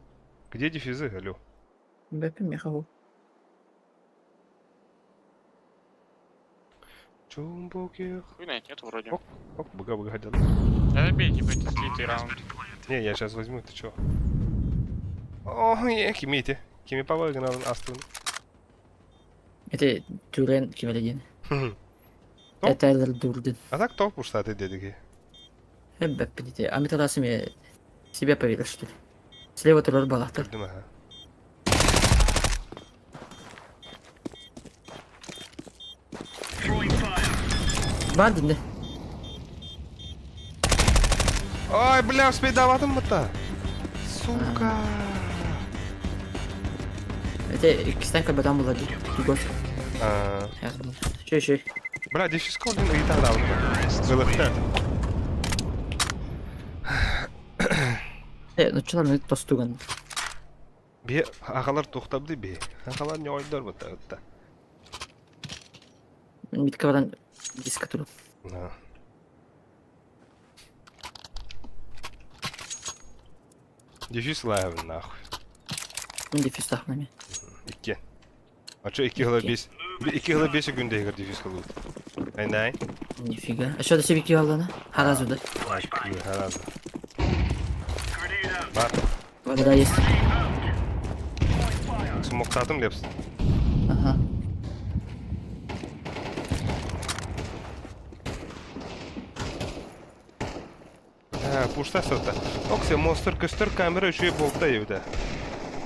Где дефьюзы, алло? Бәпем мехау. Чумбуки. Хуй знает, нет вроде. Оп, оп, быга быга хотел. Да забей, типа, это слитый раунд. Не, я сейчас возьму, ты чё? О, е, кимите. Кими павагынан астын. Это Турен кимэлигин. Топ. Тайлер Дурден. А так топ уж ты дедики. Эббэппин ити. Амиталасым себя поверил, что ли? Слева турар балахтар. Көрдүм аха. Бар динде. Ой, бля, успейдаватым бұта. Сука. Это иккистэн көрбөтөн була дии. Тугос. А, Чөй чөй. Бля, дефис кодын ыйта да. Э, нуччалар тостуган. Бе, агалар тоқтабды бе. Агалар не ойдар бұта бұта. Митка баран диска туру. На. Дефис лайвын нахуй. Мин дефис тахнами. Икки. А чё, икки гыла бес. Икки гыла бес күндә егер дефис кылу. Айнай. Нифига. А что, себе киялдана? Харазу да. Харазу. Бар. Вода есть. Смоктатым лепс. Ага. А, пушта сота. Оксе, монстр көстөр камера еще и болта евде.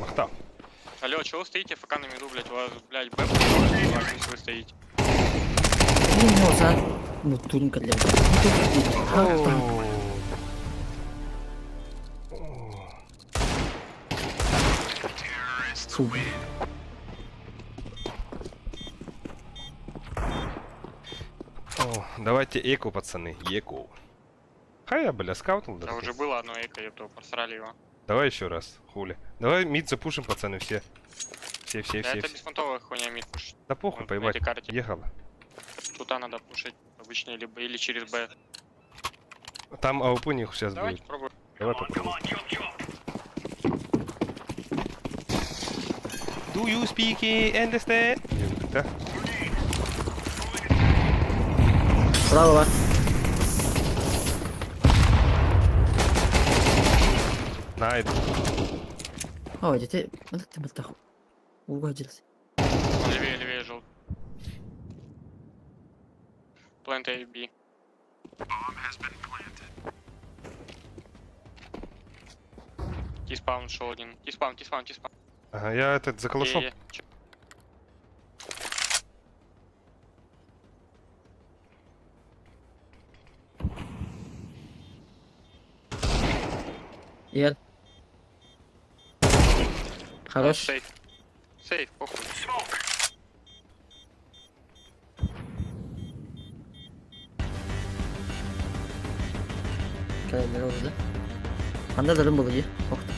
Махта. Алло, чего вы стоите, ФК на миду, блядь, у вас, блядь, Б, если вы стоите. Ну, за... Ну, турнка для... Фу. О, давайте эко, пацаны, эко. Хай я, бля, скаутнул. Да уже было одно эко, ёпта, просрали его. Давай еще раз, хули. Давай мид запушим, пацаны, все. Все, все, Да все. это все. беспонтовая хуйня мид пушить. Да похуй, Вот на поебать. этой карте. Ехала. Туда надо пушить обычно, либо или через Б. Там АВП у них сейчас Давайте будет. пробуем. Давай попробуем. Do you speak understand? Да? Справа бар. Найт. О, где Ну ты мальтах. Угодился. Он левее, левее жил. Plant A, B. T-spawn шел один. T-spawn, T-spawn, T-spawn. Ага, я этот за калашом. Е, е, чё? Ер. Хорош. Сейф. Сейф, похуй. Кэлэр oldu. Анда дырым болу Охта.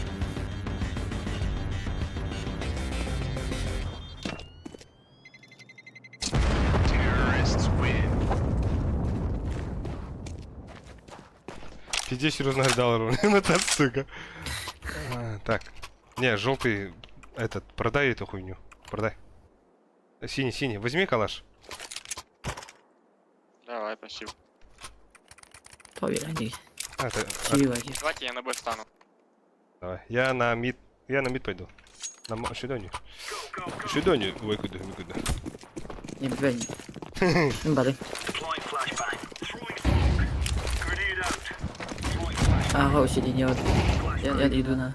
Пиздец, серьезно дал ровно. Это сука. А, Так. Не, желтый этот, продай эту хуйню. Продай. Синий, синий. Возьми калаш. Давай, спасибо. Той они. А, это, а, Давайте я на Б встану. давай. Я на мид. Я на мид пойду. На сюда не. Сюда не. Ой, куда, куда. Не бен. Бары. Ага, усиление. Я иду на.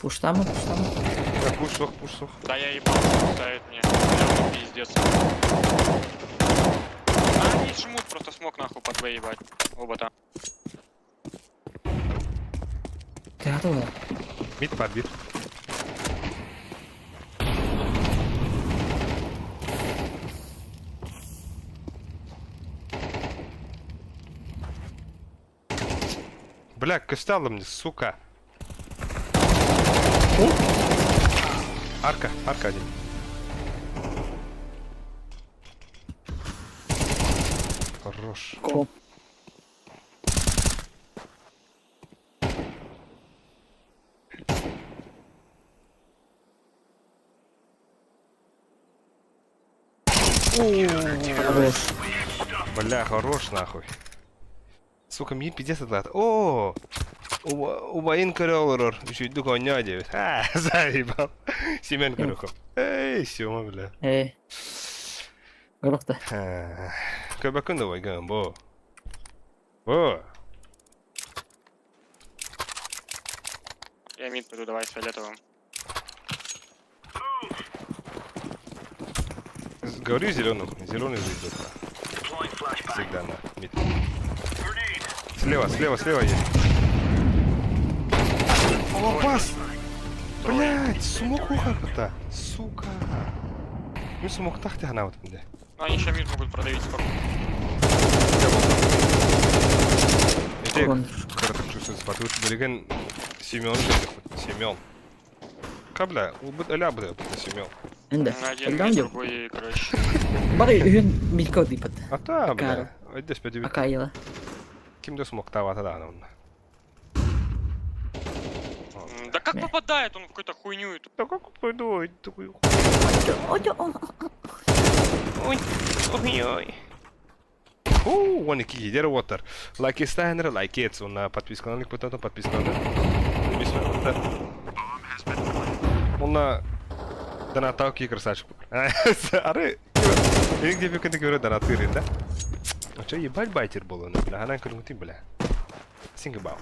Пуштамы, пуштамы. Так, пуш сох, пуш сох. Да я ебал, ставит мне. Бля, пиздец. А, они жмут, просто смог нахуй под Б ебать. Оба там. Ты готова? Мид подбит. Бля, костяла мне, сука. Арка, арка один. Хорош. Ком. Хорош. Бля, хорош нахуй. Сука, мин пиздец отлат. О! Убайын көрө олорор. Үчүйдүк оонньоо диэбит. Аа, заебал. Семен көрөхөм. Эй, Сема, бля. Э. Горохта. Көрбөккүн да убайгын, бу. Бу. Я мид пойду, давай с фиолетовым. Говорю зеленым, зеленый же идет. Всегда на мид. Слева, слева, слева есть. О, пас! Блять, смог ухата. Сука. Мин смоктах тахнаут бля. Ну они еще мид могут продавить скоро. Ити кыратык чувствует спатыбыт билигин Семен Семен. Кабля, убыт аля бля, Семен. Энде. Один мид, другой, короче. Бары үһүн милко дипат. Ата бля. Айдес пәдибит. Акайла. Ким да смоктавата да онна. Да как попадает он в какую-то хуйню эту? Да как попадает такую Ой, ой, ой. О, он и кидер water. Лайки ставим, лайки, на подпискалник, потом подпискалник. Онна донатау ки красавчик. Ары, Эң деп күндө көрө донатыр да. Очо ебать байтер болону, бля, анан көрүңүтүн бля. Сингбау.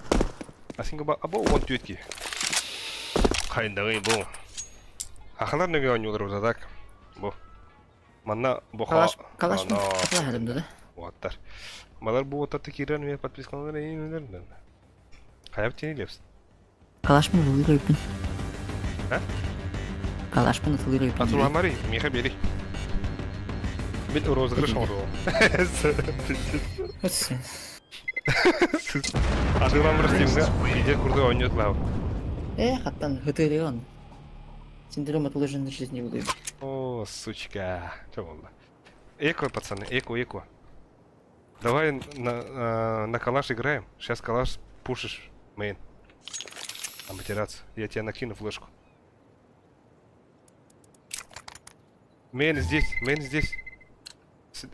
А сингбау, або он түтки. Хайндагы бу. Ахалар нөге ойнуулар узадак. Бу. Манна боха. Калаш, калаш да? Уаттар. Малар бу оттаты кирен ме подпискалар эймелер. Хайап тени лепс. Калашмын вылырыпын. А? Калашмын вылырыпын. Атуламари, Миха бери. Бит розыгрыш оңору. Атыламыр стимга видео курду ойнот лав. Э, хаттан хытырыган. Синдром отложенной жизни буду. О, сучка. Что было? Эко, пацаны, эко, эко. Давай на калаш играем. Сейчас калаш пушишь, мейн. Аматерацию. Я тебя накину флешку. Мейн здесь, мейн здесь.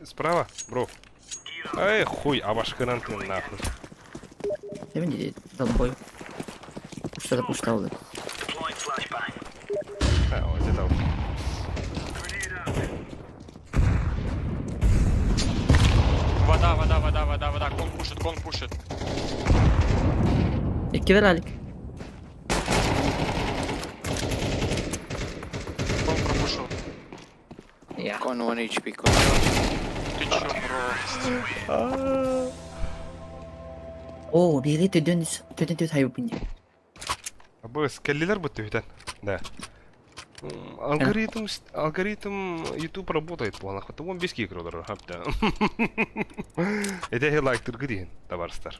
Справа, бро. Эй, хуй, а ваш ты нахуй. Я не долбой. Что-то пуштал. А, вот это вот. Вода, вода, вода, вода, вода. Кон пушит, кон пушит. Экивералик. Кон пропушил. Я. Con 1 HP, con. Ты чё, бро? О, бери төдөн төдөн төд хайбын. Абы скеллилер бутты үтен. Да. Алгоритм, алгоритм YouTube работает по нахуй. Он без кикролер, хапта. Это я лайк тыргыдин, товарстар.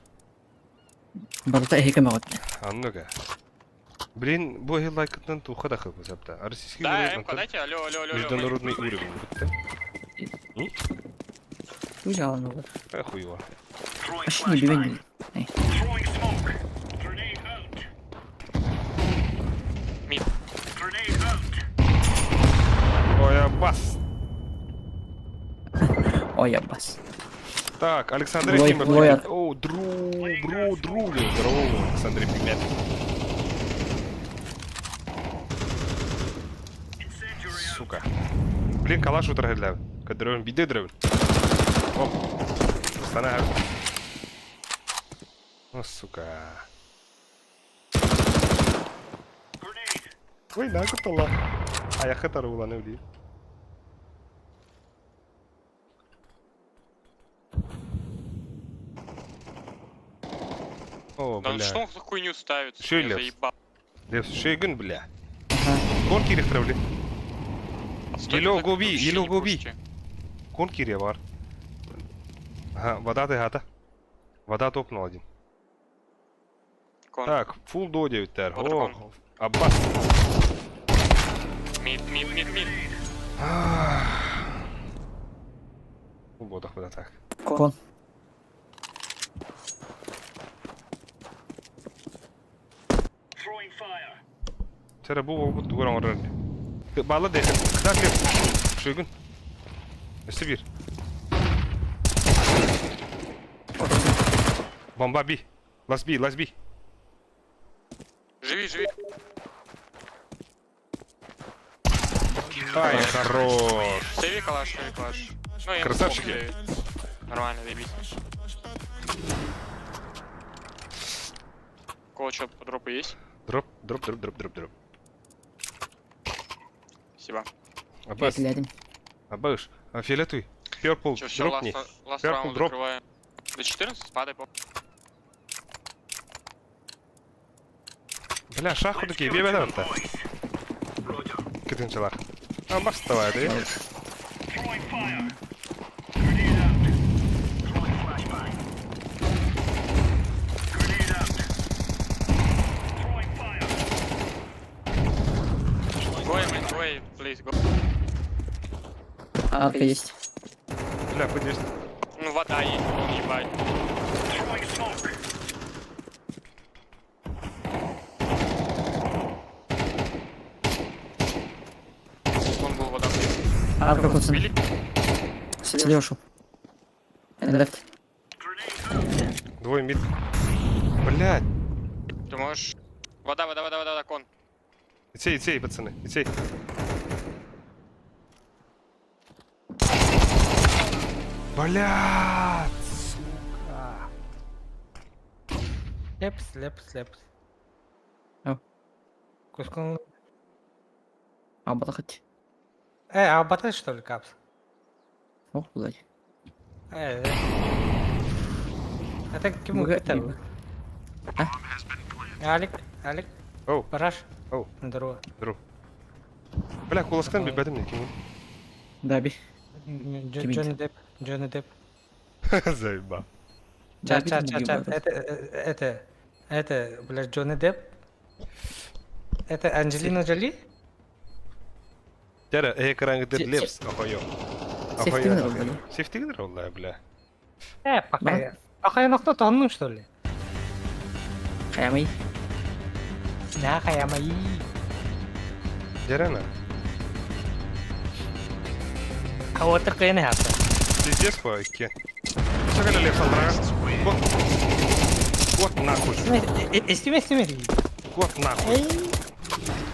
Барта эхе кемагот. А ну-ка. Блин, бу лайкытын туха да хып запта. Российский Да, М-ка, дайте, алло, алло, алло, алло. международный уровень. бутты. Тужалан олар. А хуево. Аш не бивен. Мид. Ой, бас. Ой, аббас. Так, Александр Лой-. О, дру, бру, дру, здорово, Александр привет. Сука. Блин, калаш утрагля. Кадрём, биде дрём. Оп. Стана. О, сука. Ой, на кутала. А я хатар уланы уди. О, Да ну бля. что он за хуйню ставит? Шо, меня Лепс? заебал. Лепс, шейгын, бля. Кон кирих. Отстой, Елё так гоби, вообще елё не гоби. пушите. Кон кире бар. Ага, вода ты гата. Вода топнул один. Кон. Так, фул до 9 тер. Вот О, Аббас. Мид, мид, мид, мид. Фул бодах вода так. Кон. Чэ бу уолбут тугу оҥорор Баалла да Так, Шуйгун. Өссө биир. Бомба би. Лас би, лас би. Живи, живи. Ай, хорош. Сейви калаш, сейви калаш. Ну, я Красавчики. похуй, Нормально, заебись. У кого что, по дропу есть? Дроп, дроп, дроп, дроп, дроп, дроп. Спасибо. Абас, Глядим. Абаш, а фиолетовый. Purple, Че, все, дропни. last, last Purple раунд drop. закрываем. До 14 падай, по. Бля, шаху такие, бей бей Кытынчалар. А, Макс, давай, да? Go, man, go, please, go. Арка есть. Бля, подожди. Ну, вода есть, вон, ебать. Он был вода. Арка куцан. Убили? Слева ушел. Left. Двое mid. Блядь. Ты можешь... Вода, вода, вода, вода, вода, con. Идти, идти, пацаны, идти. Блядь, сука. Лепс, лепс, лепс. Ау. Кускун. Абалахать. Э, а батэ что ли капс? Ох, блядь. Э, э. Это кому Бога- это? А? Алик, Алик, Оу, Параш. Оу. Здорово. здорово. Бля, куласкан бибәдем не кем. Даби. Джо- Кем Джонни Депп, Джонни Депп. Заеба. Чат, Даби чат, там чат, чат. убивают. Это, э, это, это, блядь, Джонни Депп. Это Анджелина Джоли? Тәрә, экран Се- лепс, охуё. Сефтигнер ул, бля. Сефтигнер ул, бля. Э, пока. Пока я нахто тонну, что ли? Хаямай. На, я мои. Дәрәнә. А вот такая не хата. Пиздец по икки. Шагали лепс алдырага. Вот. Вот нахуй. Эстиме, эстиме. Вот нахуй.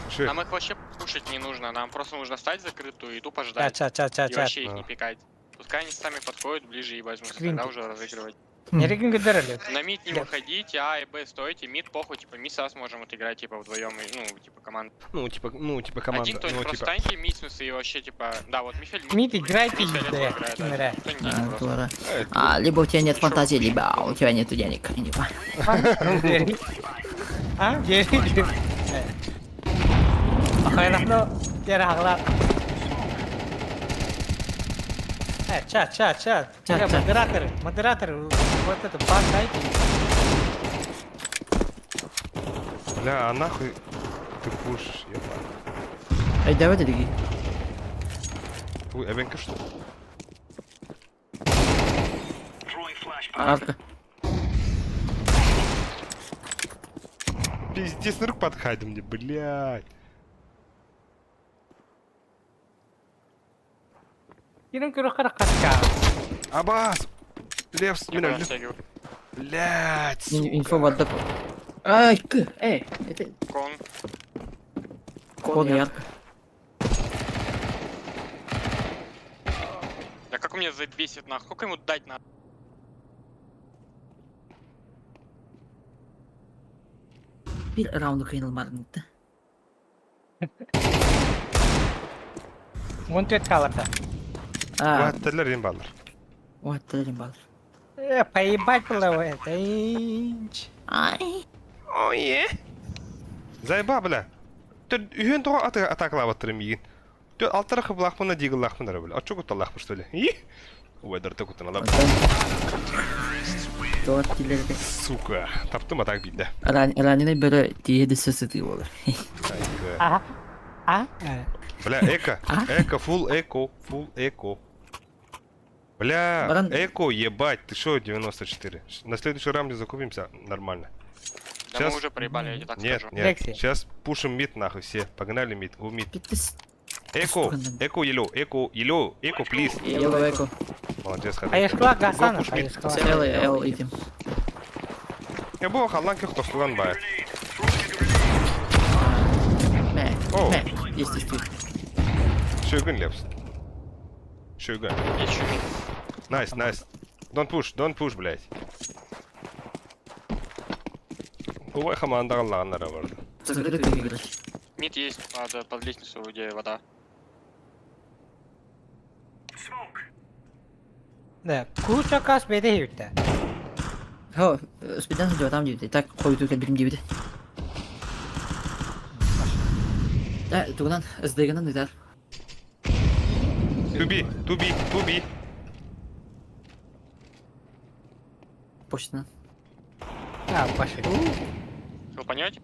Ши. Нам их вообще пушить не нужно, нам просто нужно стать закрытую и тупо Чат, ждать. чат, чат, чат, И чат. вообще их А. не пикать. Пускай они сами подходят ближе и возьмутся, Скрин тогда ты. уже разыгрывать. Не рекомендовали. На мид не Да. выходите, А и Б стойте, мид похуй, типа мид сас можем отыграть, типа вдвоем, и, ну, типа команда. Ну, типа, ну, типа команда. Один то Ну, просто типа. станьте мид, в смысле, и вообще, типа, да, вот Мифель Мид играйте, Мид фиолетовый да, играет, да. Кимера. Кто не А, едет просто. тура. Э, А, либо у тебя нет фантазии, либо у тебя нету денег. Я не понимаю. А? Jerry. Okay na no. Tira hakla. Э, чат, чат, чат. Чат, Э, чат. Модераторы, модераторы, вот это бан дайте. Бля, а нахуй ты пушишь, ебать. Эй, давай ты такие. Ой, эбенка что? Арка. Пиздец, на руку подходи мне, блядь. Кинем кирохара каска. Абас! Левс, Я меня, прям стягиваю. блядь, сука. Инфо вода. Ай, к, эй, это Кон. код ярко. Да как у меня забесит нахуй, сколько ему дать надо? Bir round кыйналмадың да. Вон тет калата. А, Ваттелер им баллар. вот телем бар. Э, поебать было это. Инч. Ай. Ой, Заеба, бля. Ты үйен тоға атакалап аттырым егін. Ты алтарахы булахмына дигил лахмына, бля. А чё куталахмы, что ли? И? Ой, дырты кутаналап. Тоғат тилерде. Сука. Таптым атак бейді. Раненый бөрі тиеді сөзі болар. Айка. А? А? Э. Бля, эко. Эко, фул эко, фул эко. Бля, Баран- эко, ебать, ты шо, 94. На следующем раунде закупимся нормально. Да Сейчас- мы уже проебали, я тебе так Нет, скажу. нет. Лекси. Сейчас пушим мид нахуй все. Погнали мид, го мид. Биттис. Эко, эко, ело, эко, ело, эко, плиз. Yellow echo. Молодец, хорошо. Хайышкалаах Го Гасанов, пуш мид. хайышкалаах. L, L идем. Я был халлан ких тохтуган бай. Мэ. О. Мэ. Есть, есть, есть. Шөгін лепс. Шөгін. Есть еще мид. Найс, найс. Don't push, don't push, блядь. Бувай хамандагаллааннара барды. Закрытый играть. Мид есть под, под лестницу, где вода. Да, куча кас беде хиртэ. Хо, спидан ждет, там девять. Так, ходит только берем девять. Да, тугунан, СДГнан ыдар. Туби, туби, туби. Почтанан. А, пошли. Вы понимаете?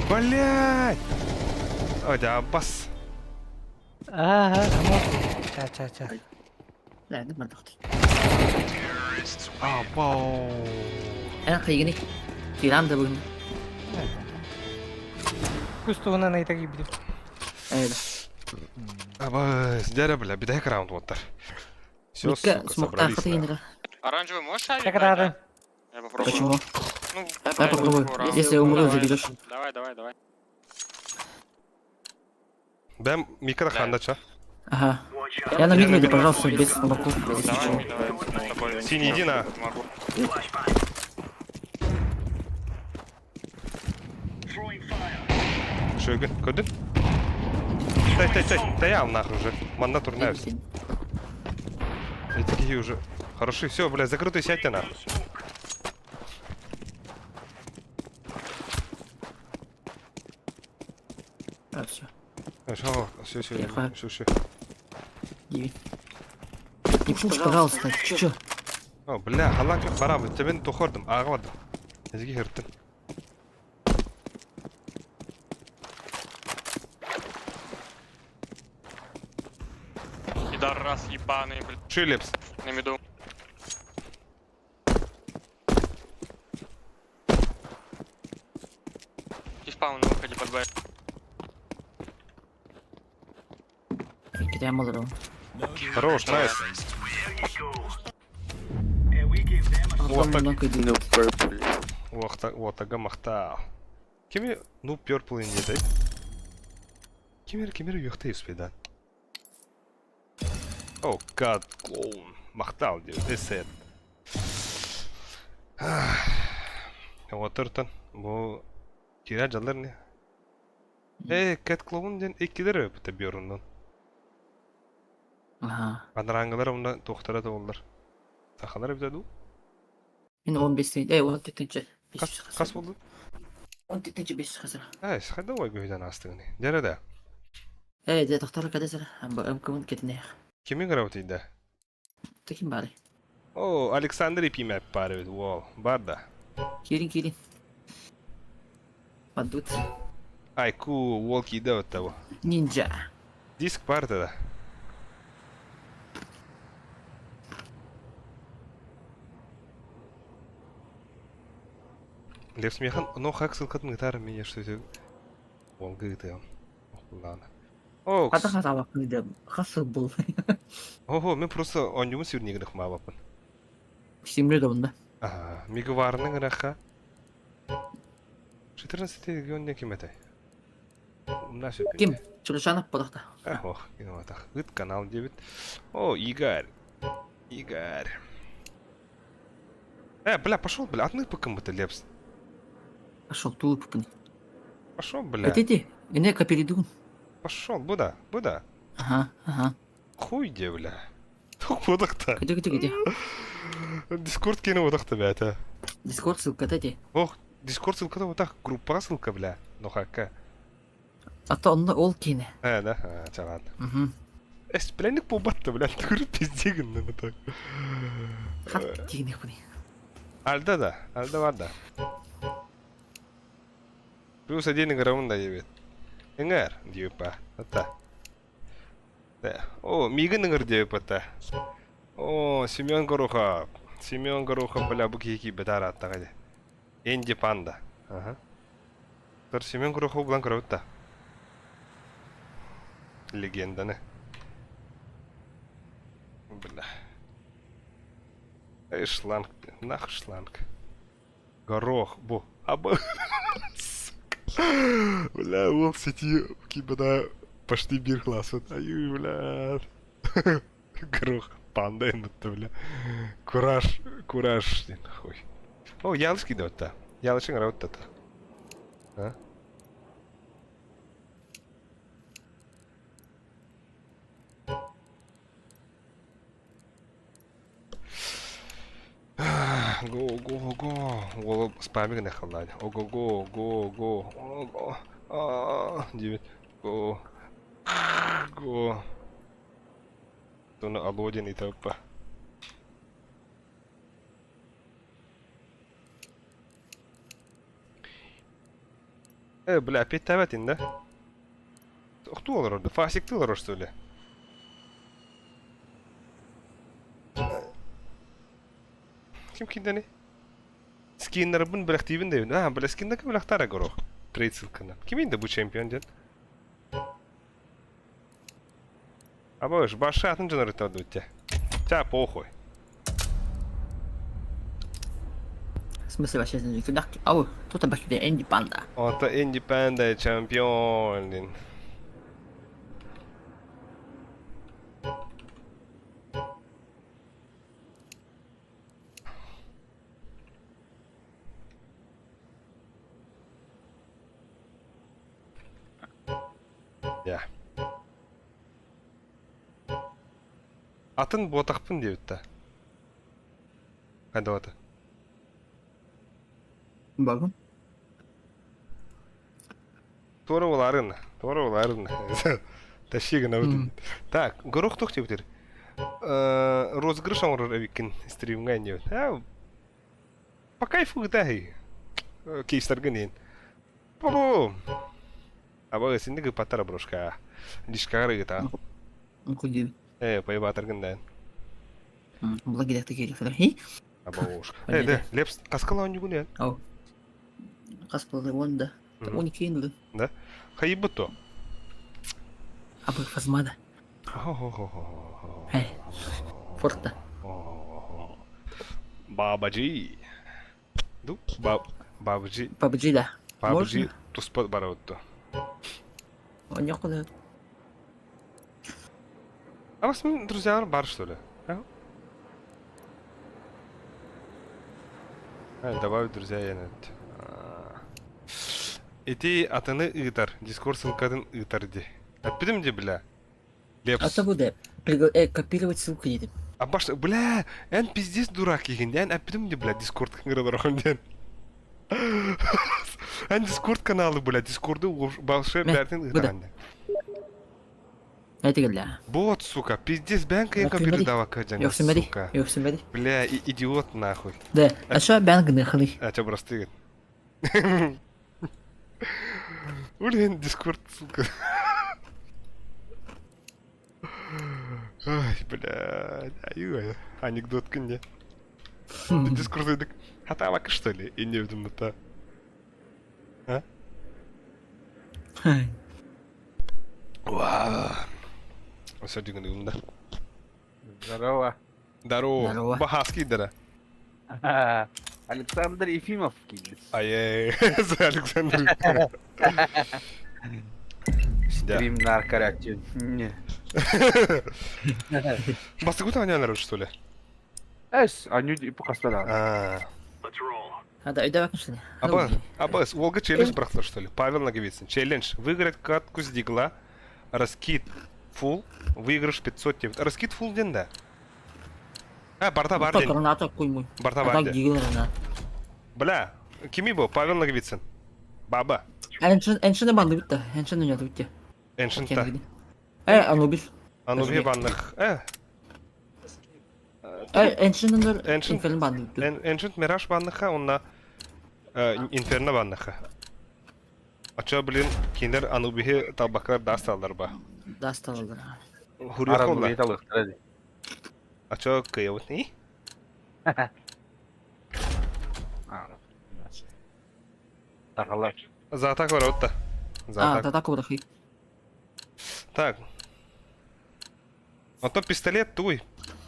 Блядь! Ой, да, бас. Ага, ча ча ча. Да, не мартахты. Абау. Эн кыйгыны. Кирам да бүгүн. Кустугунан ыйта киирбитим. Э, Абас, дядя, бля, беда раунд вот Все, Микка сука, смоктаах собрались. хаты нахуй. гинера. Оранжевый можешь авик Так дать, рада. а? Я попробую. Почему? Ну, Давай блядь, попробую. ура. Если я умру, Давай. заберешь. Давай, давай, давай. Бэм, микро хандача. Ага. Я на мид выйду, пожалуйста, без смоков, без Давай, ничего. мид, давай. С тобой. Синий, иди на. Помогу. Шөгін, көдің? Тай, тай, тай, тай, нахуй уже. Манна турнаюсь. Эти такие уже. Хороши, все, бля, закрытый сядьте нахуй. А, все. Все, все, все, Тихо. все, все. Девять. Не пуш, пожалуйста, ты чё? О, бля, халан как барабы, тебен тухордым, ағладым. Эзги хырттым. Пидорас ебаный, блядь, Шилепс. на миду. И спаун на выходе под Б. Кидай малыру. Хорош, найс. Вот так. No purple. Уақта, уатага мақта. Кеме, ну, purple in деді. Кемер, кемер ұйықтай успедан. О, god, клоун. Мақтал деп, эсет. Отыртын, бұл кира жалар не? Э, кэт клоун ден эккилер өпті бөріннен. Ага. Анараңғылар онда тоқтара олар. Сақалар өпті ду? Мен 15 тенче, эй, 14 тенче. Қас, қас болды? 14 тенче 500 қазір. Әй, қайда ой көйден астығыны? Жарады. Эй, де тоқтар каде сір. Мкмын кетіне. Кеме қарап дейді? Таким бары. О, Александр Епимәп бар еді, ол, бар да. Кирин, кирин. Падут. Айку, ол кейді өтті бұл. Ниндзя. Диск бар да. Лев Смехан, но хак ссылкатын гитара меня что это. Ол гыты. Ладно. О, Қата қата бақын Қасы бұл. ого, мен просто онюмын сүйрнегін мабапын. Симле да. Ага, мигварның раха. 14 регион кем это? Умна все. Ким? Чулышанов подақта. Ох, киноматах. Ыт канал 9. О, Игорь. Игорь. Э, бля, пошел, бля, отны по кому-то лепс. Пошел тулуп. Пошел, бля. Хотите? Ине каперидун. Пошел, буда, буда. Ага, ага. Хуй где, бля. Тух будахта. Где, где, где? Дискорд кино будахта, бля, это. Дискорд ссылка, тете. Ох, Дискорд ссылка вот так, группа ссылка, бля. Ну хака. А то онда ол кине. Э, да, а, ча, ладно. Угу. Эс, бля, не побатта, бля, ты пиздегін, ну так. Хат тигне хуни. Альда да, альда варда. Плюс один игровым да ебет. Ингер, диепа, ата. Да. О, мигін ингер диепа та. О, Семен Горуха. Семен Горохов, бля, бу киһи киирбэтэ арааттаҕа дии. Энди Панда. Аха. Тор Семен Горохов булан көрөбүт да. Легенданы. Бля. Эй, шланг, нах шланг. Горох, бу. Аба. Сука. Бля, уол сети кибада почти бир класс. Аю, бля. Горох, панда иннетте, бля. Кураж, кураж, хуй. О, ялыш кидотта. Ялышың раутта. А? Го, го, го. Уолу спамик гына халлаан. Ого, го, го, го. Ого. Аа, диэбит. Го. Го. Туну алло диэн ыытабыппа. Э, бля, опять да? Охтуу олорор да? Фасиктыы олорор что ли? Ким киндени? Скиннербын бэлэхтиибин дэбин. Аа, бля, скиннерге бэлэхтара горох. Трейд ссылканан. Кимин да бу чемпион диэн? Абыш, башы атын дьон ырытта Ча, похуй. В смысле вообще куда? Ау, тут обошли Энди Панда. Ото Энди Панда чемпион. диэн. Я. Атын буотахпын диэбит да. Хайдабата. Багым. Туора буларын, туора буларын. Тащи гына Так, горох тух диэбитир. Розыгрыш оҥорор эбиккин стримҥа диэбит. А, по кайфу гытаһый. Кейстаргын иһин. Бу. Аба синник ыпаттар брошка. Дишкагар ыгыта. Кудин. Э, поебатаргын да. Благодат такие Хи? Аба уж. Э, да, Лепс, каскала он югун Ау. Каскала он да. Он кинул. Да? Хайбыто. Абы фазмада. Эй. Форта. Бабаджи. Ду? Бабаджи. Бабаджи, да. Бабаджи туспат бараутто. Он некуда. А вас друзья бар, что ли? А? А, добавить друзья я Ити атыны ыытар, Дискорд ссылкатын ыытар ди. Эппитим ди, бля. Лепс. А то буде. Копировать ссылку едем. А баш, бля, эн пиздец дурак егин, эн эппитим ди, бля, Дискорд кыңгыралар ден. Эн Дискорд каналы, бля, Дискорды балшы бәртин ыытаган. Это гля. Вот, сука, пиздец, бән кайын компьютер давака жаңа, сука. Бля, идиот нахуй. Да, а что бән гныхлый? А что просто Блин, Дискорд, сука. Ай, блядь, аю, анекдот күнде. Дискорд едік. Хатабак, что ли? И не это. А? Вау. Все, диган да. Здорово. Здорово. Здорово. Бахаский дара. Александр Ефимов. Ай, Александр. Стрим наркорактив. Бастыгута аня что ли? Эс, они показали. А. А да, давай, конечно. Аба, аба, Волга челлендж брахтар, что ли? Павел Наговицын. Челлендж. Выиграть катку с дигла. Раскид фул. Выигрыш 500. Раскид фул ден да. А, барта бар ден. Граната куймуй. Барта бар ден. Бля, кими был? Павел Наговицын. Баба. Эншин банды битті. Эншин ойнады битті. Эншин та. Э, Анубис. Ануби банных. Э. Э, Эншин Инферно банды битті. Эншин Мираж банныха, онна Инферно банныха. Ача, блин, киндер Анубихи табаклар дасталар ба. Дасталар. Хурья холла. Ача кыявыт не? Сахалар. За атаку барабыт да. За А, атаку. за атаку барахи. Так. Ото пистолет туй.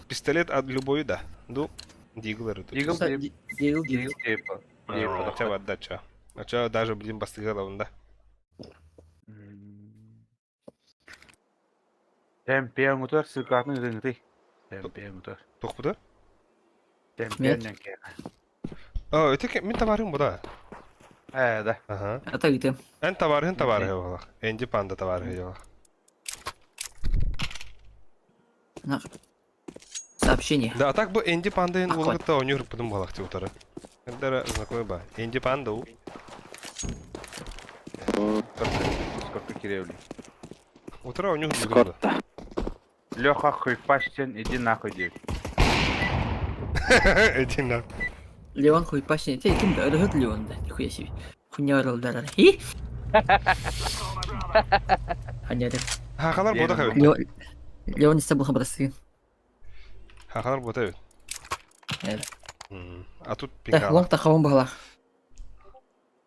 Пистолет от любой да. Ду. Диглер. Дигл Дигл Дигл дигл. типа. Типа. Хотя бы отдача. А чё, даже, блин, бастыгала да. Чемпион утар сылкатын ырыҥытый. Чемпион утар. Тохпута? Чемпион кэ. О, это мин товарым буда. Э, да. Ага. Ата гитем. Эн товарыһын товарыһы буолах. Энди панда товарыһы буолах. Сообщение. Да, а так бы Энди панда эн Ахуй. улыгытта онюр пудум буолах ти утары. Эндера знакомый ба. Энди панда у. Сколько киревли. Утра онюр пудум. Леха хуйпаштен, иди нахуй, дед. Иди нахуй. Леон хуй пашни. Те ким да өрөһөт Леон да. Нихуя себе. Хуйня оралдар. Хи. Ханя да. Хахалар бота хабит. Леон Леон исте булхан барасы. Хахалар бота бит. Э. А тут Да, пикала. лонг тахавын бала.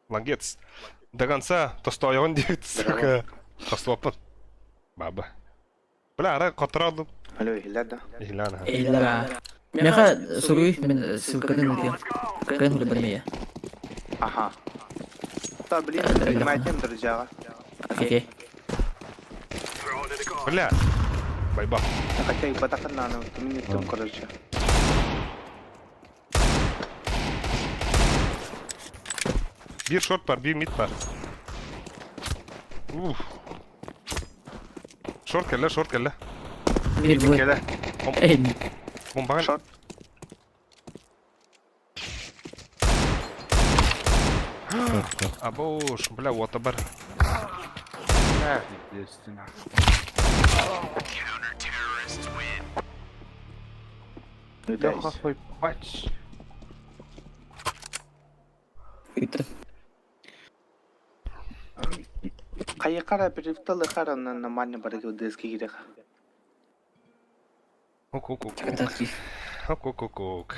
Молодец. До конца тостоян диэбит, сука. Тослоппун. Баба. Бля, ара котороодум. Алло, иһиллэр да? Иһилаан аха. Эйлара. Меха суруй мен ссылкатын өтем. Кэн хули бармия. Аха. Да, блин, принимайте, друзья. Окей. Бля. Байба. Хотя и батахан на, ну, там, короче. Биир шорт бар, биир мид бар. Уф. Шорт кэллэ, шорт кэллэ. Биир бу. Кэлэ. Эй, Бомбаҕын. Шорт. Абош, бля, уота бар. Естественно. Леха хуйпач. ыйты. Хайыкара перифталы хара на нормально барыгы ДСК киреха. Ок-ок-ок. Чакатаки. Ок-ок-ок.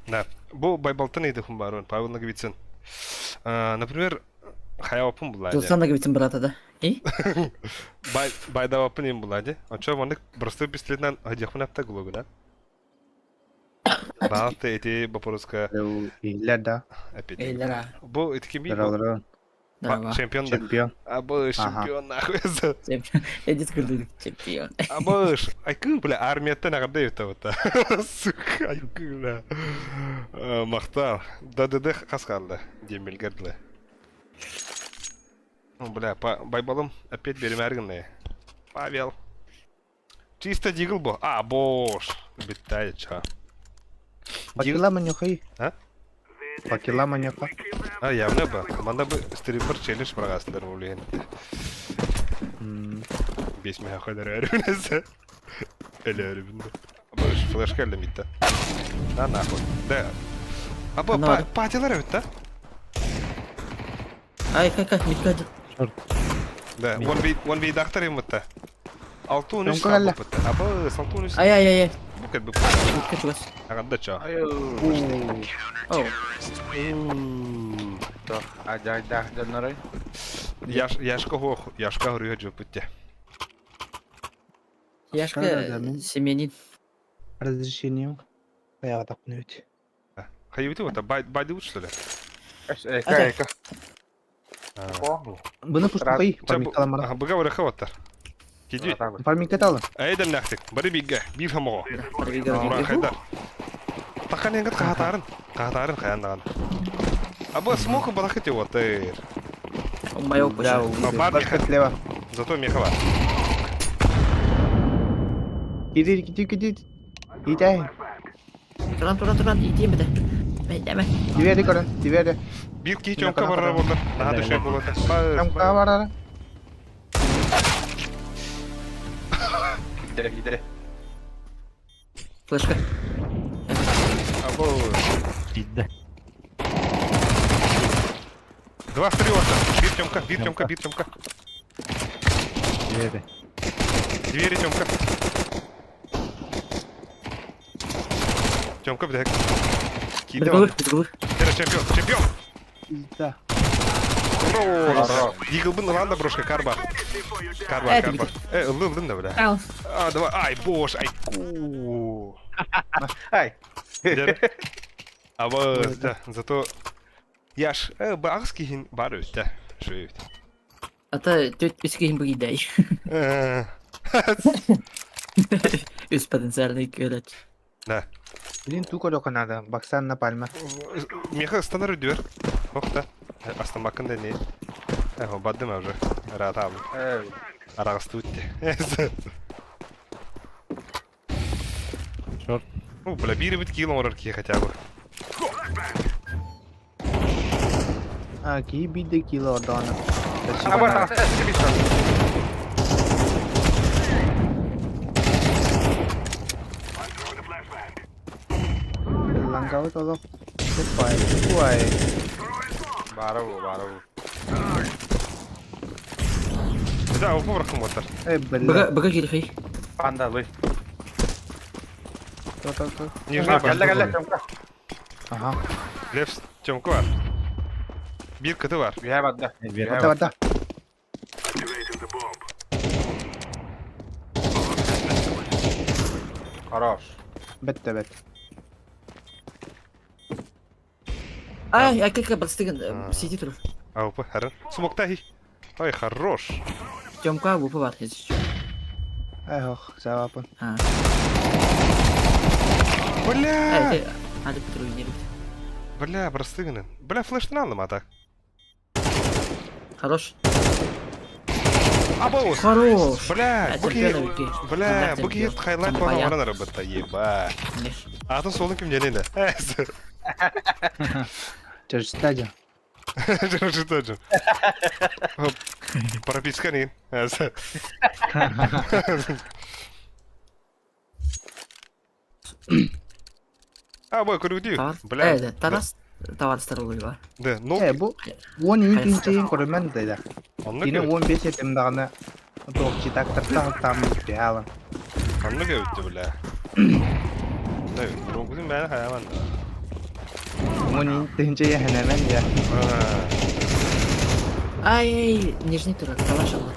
Да. Бу Байбалтан ыйдыхын барун, Павел Наговицын. Например, хайавапын булади. Жулсан Наговицын брата да. И? Бай байдавапын им булади. Очо маннык простой пистолетнан адьяхмын апта гулогуна. Баалты эти вопроска Иһиллэр да? опять. Эйлара. Бу эти кими? Здорово, Здорово. Чемпион да. Чемпион. Абыш, Ага. чемпион нахуй. Чемпион. Эдит кырдык. Чемпион. Абыш, айкы, бля, армияттан агырда ебта вот. Сука, айкы, бля. Махтал. ДДД хас қалды. Дембелгерді. Ну, бля, байбалым опять беремәргін Павел. Чисто дигл бо. А, бош. Биттай, ча. Факела манюхай. А? Факела манюха. А, явно ба. Манда бы стрипер челлендж прогасылар блин. Бес меха қойдар әрбінесі. Әлі әрбінді. Бош, флешка әлі митті. На нахуй. Да. А бо Ана- патилар өт, да? Ай, кай, кай, митка. Да, 1v 1v дақтар ем бітті. Алты он үш Өңкө әлі. бітті. Абы, алты он үш. Ай, ай, ай, ай. Бүкет бүк. Митка чугас. Ағанда ча. Оу. Ажайда донорой. Яш, яшка хох, яшка хөрүгө жөп бітті. Яшка Да, да, да. семенин. Разрешение. Я так не ведь. Хайбити вот, байды вот что ли? Эка, эка. Бұны пушкай, фармикала мара. Быга барыха ваттар. Киди. Фармикаталы. Айдам нахтик. Бары бигге, бир хамого. Муран хайдар. Тахан энгат кахатарын. Кахатарын хаяндаган. Абы смоку балахити вот. Умайок Да, Но бар башка слева. Зато мехова. Иди, иди, иди. Иди. Туран, туран, туран, иди бе. Бе, Двери, короче, двери. Бир ки чонка барар болар. Наха төшөй болот. Там кабарара. Иде, иде. Флешка. Абы. Два в три вот. Бир тёмка, бир тёмка, бир тёмка. Двери. Двери тёмка. Тёмка бүтэһик. Киирдэ Бытгылыр, бар. бытгылыр. Кира чемпион, чемпион! Да. Хорош! Диглбын ылан да брошка карба. Карба, Э, карба. Э, ылды, ылдын да, бля. Ау. А, давай, ай, бош, ай, ку. Ай. Аба, да, зато Яш, э, аҕыс киһин бар өттө. Шөйүт. Ата төрт үс киһин быгыйдай. Үс потенциальный көлөт. Да. Блин, ту көрөкө надо. Баксан на пальма. Меха станар үдүөр. Охта. Астамакын да не. Эхо, баддым уже. Рата Арагысты үтте. Шорт. Ну, бля, бири бит киил оҥорор киһи хотя бы. А, кии биирдэ кило ордоона. А, бар, Лангабыт олох. Тупай, тупай. Баара бу, баара бу. Да, опа бырахым оттар. Эй, бля. Быга быга киирхий. Панда, лый. То, то, то. Нижний Кэллэ, бар. кэллэ, Тёмка. Ага. Лев Тёмка бар. Биир кыты бар. Үһэ барда. Вверх. Барда, барда. Хорош. Бетте, бет. Ай, акка бастыгын сиди тур. Аупа, харын. Смокта хи. Ой, хорош. Тёмка бупа бар хез. Эй, ох, савапын. А. Бля! Ай, али петруинер. Бля, простыгынын. Бля, флештан алдым ата. Хорош. Абоус! Хорош. Бля, бу киһи... Бля, бу киһи хайлайт Баян. буолан оҥорон эрэ еба. Атын суолун ким диэн да. Чырчтажа. Что же? Прописка не. А, бой, көрүдүү. Бля. Э, Тарас товарыстар бар. Да, ну. Э, бу он интинчейин көрөмөн да. Онно Кини 15 этим даҕаны туох читактарта там бяла. Онно көбүттү, бля. Да, ругузун бәне хаяман. Он интинчейин хэнэмэн я. Ай, нижний тур, калаш алла.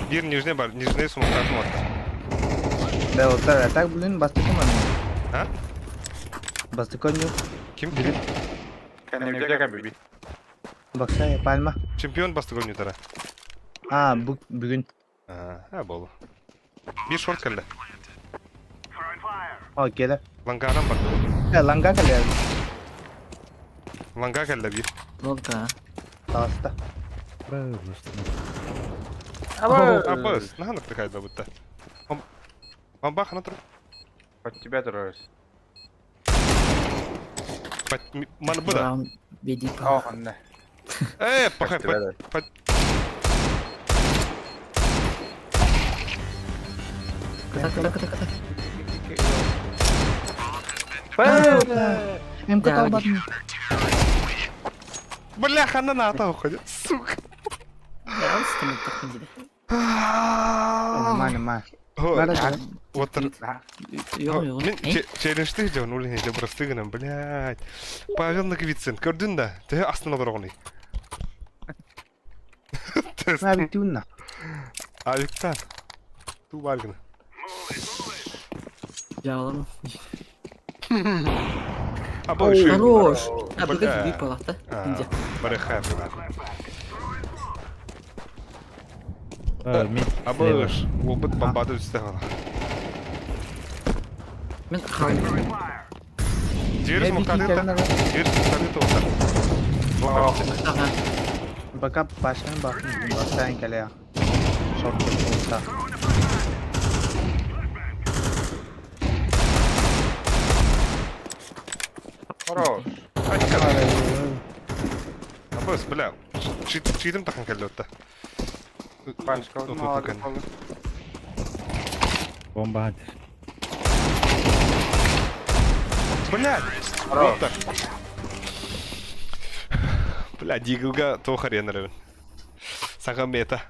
Бир нижний бар, нижний сумоктатын отта. Да, вот так, так, блин, бастыкым аны. А? Бастыкон yok. Ким ким? Кэннибитэ кэбиби. Бакса пальма. Чемпион бастык ойнутара. А, бу бүгүн. А, болу. Бир шорт келди. О, келе. Лангаран бар. Э, ланга келе. Ланга келди бир. Лонка. Таста. Абыз, наханак такая будто. Бомба хана тур. Под тебя трое. Маны буда. Раунд веди. О, онна. Э, пахай, под... Ката, ката, ката, ката. МК талбатын. Бля, хана на ата уходит, сука. Я стамын тақын дейді. Нормально, ма. Вот Yok yok. Мин челленджти жон улин же простыгынан, блядь. Павел Наговицын, көрдүн да? Те астына дорогоны. На битюнна. Авиктан. Ту баргына. Жаалам. А больше. Хорош. А бүгін би палата. Инде. Барыха. Мид. А больше. Опыт бомбады үсте гана. Мен қалым. Дверь смоктады та. Дверь смоктады та. Ага. Бака башын бакын басан келе. Шорт болса. Хорош. Абыз, бля. Чидим тахан келди отта. Пашка, Бомба. Блядь! Вот так. Бля, диглга тоқ арена Саға мета.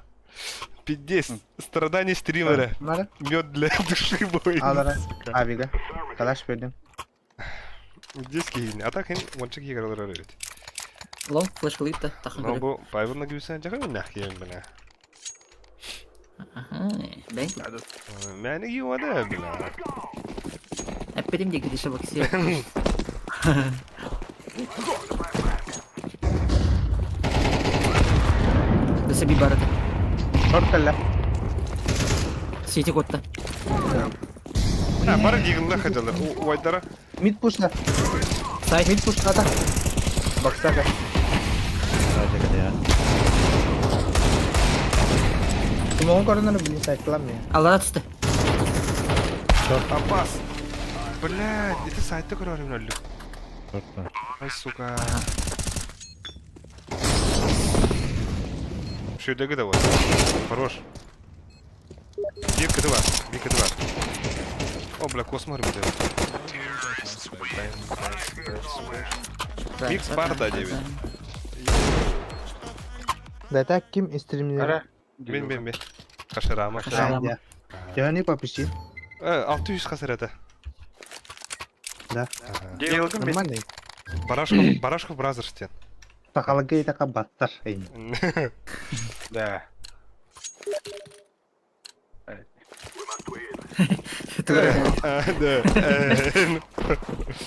Пиздец, страдания стримера. Нары. Мед для души мой. Алара. Сука. Авига. Калаш бердим. Здесь киһини. А так онча киһи олорор эбит. Лонг флешкалыйта, тахан Но көрө. бу Павелна күүсен жакын нахуй бля. Аха, бәй. Мәне киюада бля. Әппетим диэки дише баксия. Дөсө би барыта. Шорт кэллэ. Сити котта. А, бары дигилла хадалар. Уайдара. Мид пушла. Сайт. Мид пушлата. Баксака. Кумоҕун көрөнөр блин сайтлам я. Аллара түсті. Апас. Блядь, это сайтты көрөрүм өлдүк. Шорт. Ай, сука. Шөйдегі да бар. Хорош. Бир кіді бар, бир кіді бар. О, бля, космор бит. Микс барда дебит. Да так ким стримнер. Ара. Мен, мен, мен. Қашырама. Қашырама. Я не попиши. 600 қасыр Да. Диалогын бет. Нормальный. Барашков, Барашков Бразерс тен. Сахалыга итака баттар. Да. Да.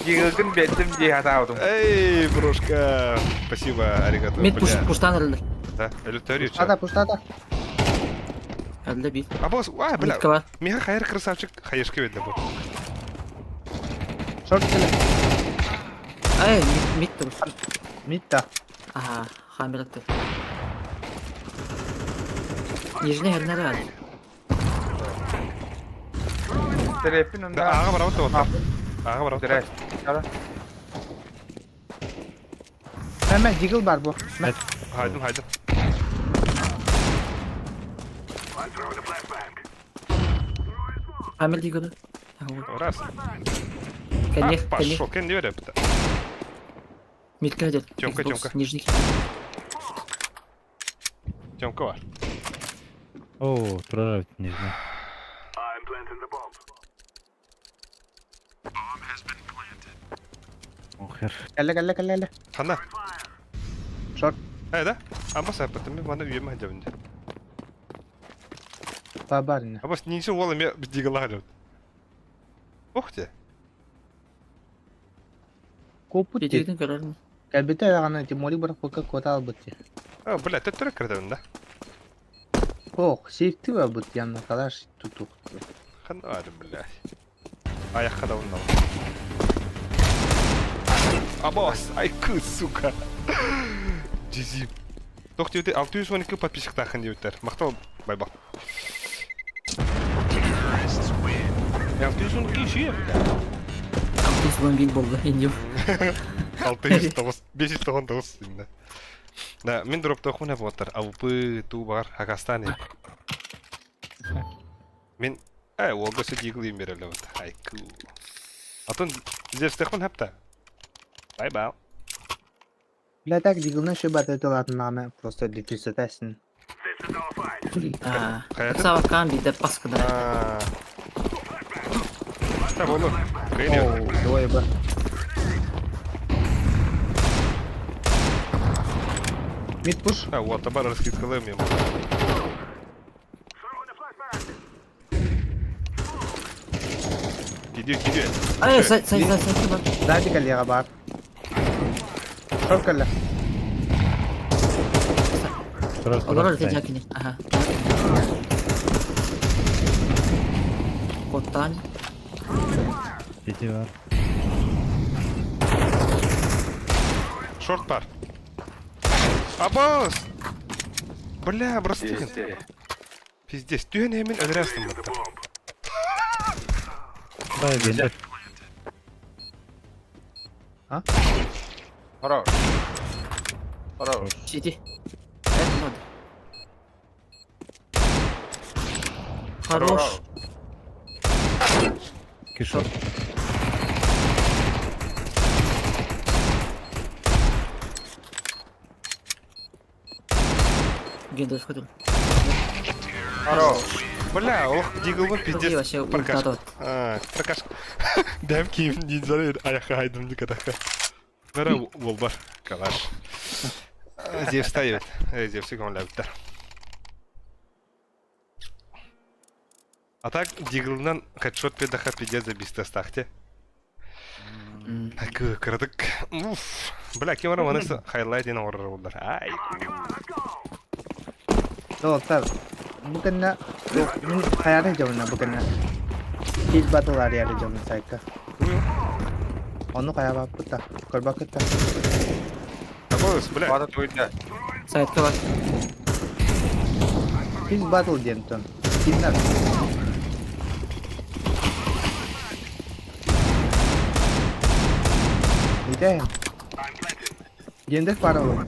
Диалогын беттим дии хатаабытым. Эй, брошка. Спасибо, аригато. Мид Бля. пуштан өлді. Да, элютерию. Пуштата, пуштата. Өлді би. А босс, ай, бля. Мидка бар. Миха хайр красавчик, хаешка видно был. Шорт кэллэ. Ай, мид мид тұр. Мид да. Аха, хамер тұр. Нижний хернер али. Телепин Да, онда. ага, барабат вот. Ага, барабат. Здрасте. Ара. Мә, дигл бар бу. Мә. Хайдым, хайдым. Хамер дигл. Раз. Кәнех, А, кәнех. пошел, кен не верю. Мидка әдел. Тёмка, Тёмка. Нижний. Тёмка бар. О, турар нижний. Охер. Кэллэ, кэллэ, кэллэ, кэллэ. Хана. Шорт. Э, да? Амба саппатым, мен мана үйеме хадабын. Бабарина. Абас нинсе ола ме дигла хадабын. Ох те. Копут. Жетегін көрерін. Кәлбете ягана Тимоли бар пока кота албыт. А, бля, төттөрө кирдебин да. Ох, сейфти бар бут янна калаш тутук. Хана ары, бля. Аяққа да оннан. Абас, ай кыз, сука. Джизи. Тох диөтэ 612 подписчик тахын диөттер. Мактал байбал. 612 шүйе, бля. 611 болды. Индио. 609, 599 именно. Да, мен дропта хуна боттар. АВП ту бар Хакастане. Мен ай, олга сөт дигл им береле вот. Ай, ку. Атын здесь техман хапта. Бай бай. Бля, так диглны шө бар тылатынаны просто дефицитәсен. Хаятын? Савакан биде паскыда. А. Та болу. Кыйын. О, двое бар. Мид пуш. А, вот, табар раскидкалым ему. Киди, киди. Ай, сай, сай, сай, сай, бар. Сзади коллега бар. Шорт кэллэ. Турар, Олар турар. өлді жакини. Аха. Коттан. Сити бар. Шорт бар. Абас! Бля, брастыгын. Пиздец, түйен эмин өлөрөстүм бутта. Да, бендер. Хорош. Хорош. Сити. Это надо. Хорош. Кишок. Гендальф хотел. Хорош. Бля, ох, диглбын пиздец. Вообще Прокаш. ультадот. А, прокаш. Дэм киим ниндзя аяха айдым дикатаха. Бара болбар. Калаш. Зевс ставит. Зевс көңүллээбиттэр. А так диглынан хедшот педаха пиздец забистастахте. Кыратык. Уф. Бля, ким ара маны хайлайт диэн оҥорор буоллар. Ай. Доҕоттор, бу кэннэ мин хайаары дьабына бу кэннэ Киил батыл арыйары дьабын сайка. Ону хайаабаппыт да, көрбөккүт да. Такой, бля. Бата туйда. Сайтка бар. Киил батыл диэн тон. Кимнэр? Итэһин. Гендер пара ол.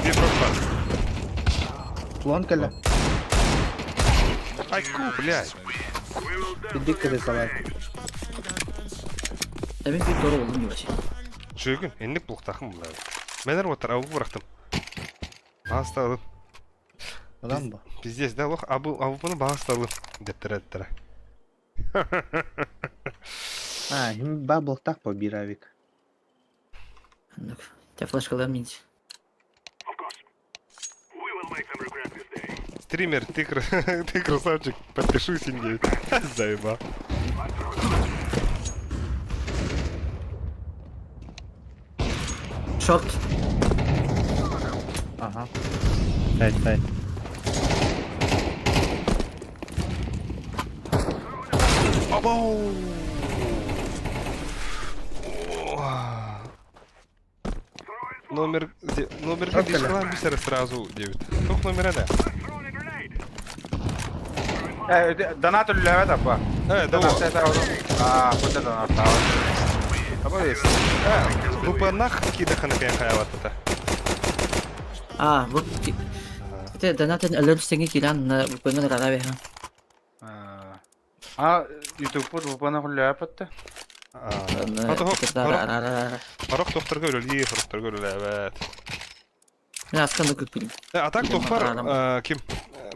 Где пропал? Клон кэллэ. Айку, блядь. Бидик кырысалар. Demek ki doğru oldum gibi şey. Чүгүн, инник булуктахым булар. Менер отар абы бырахтым. Баасталым. Улан бу. Пиздец, да, лох, абы абыны баасталым дептер эттер. А, хим ба бултах по биравик. Те флешкалар минч. Стример, ты, кр... ты красавчик, подпишись, индейец. Заеба. Шорт. Ага. Сайт, сайт. Абау! Номер, номер Оппеля. бисер сразу 9. Тух номера да. Э, донат үллэбэт аппа. Э, да Донат вот. это А, вот это донат. Абау есть. А, бупанах кидахана кайхаяватта. А, вот. Это донатын алерт сеңи киран на буквально рарабе ха. А, YouTube пут бупана хүллэбэт. Хорох тохторго үлэлии, хорохторго үлэлээбэт. Мен асканда көп билим. А так тохтор ким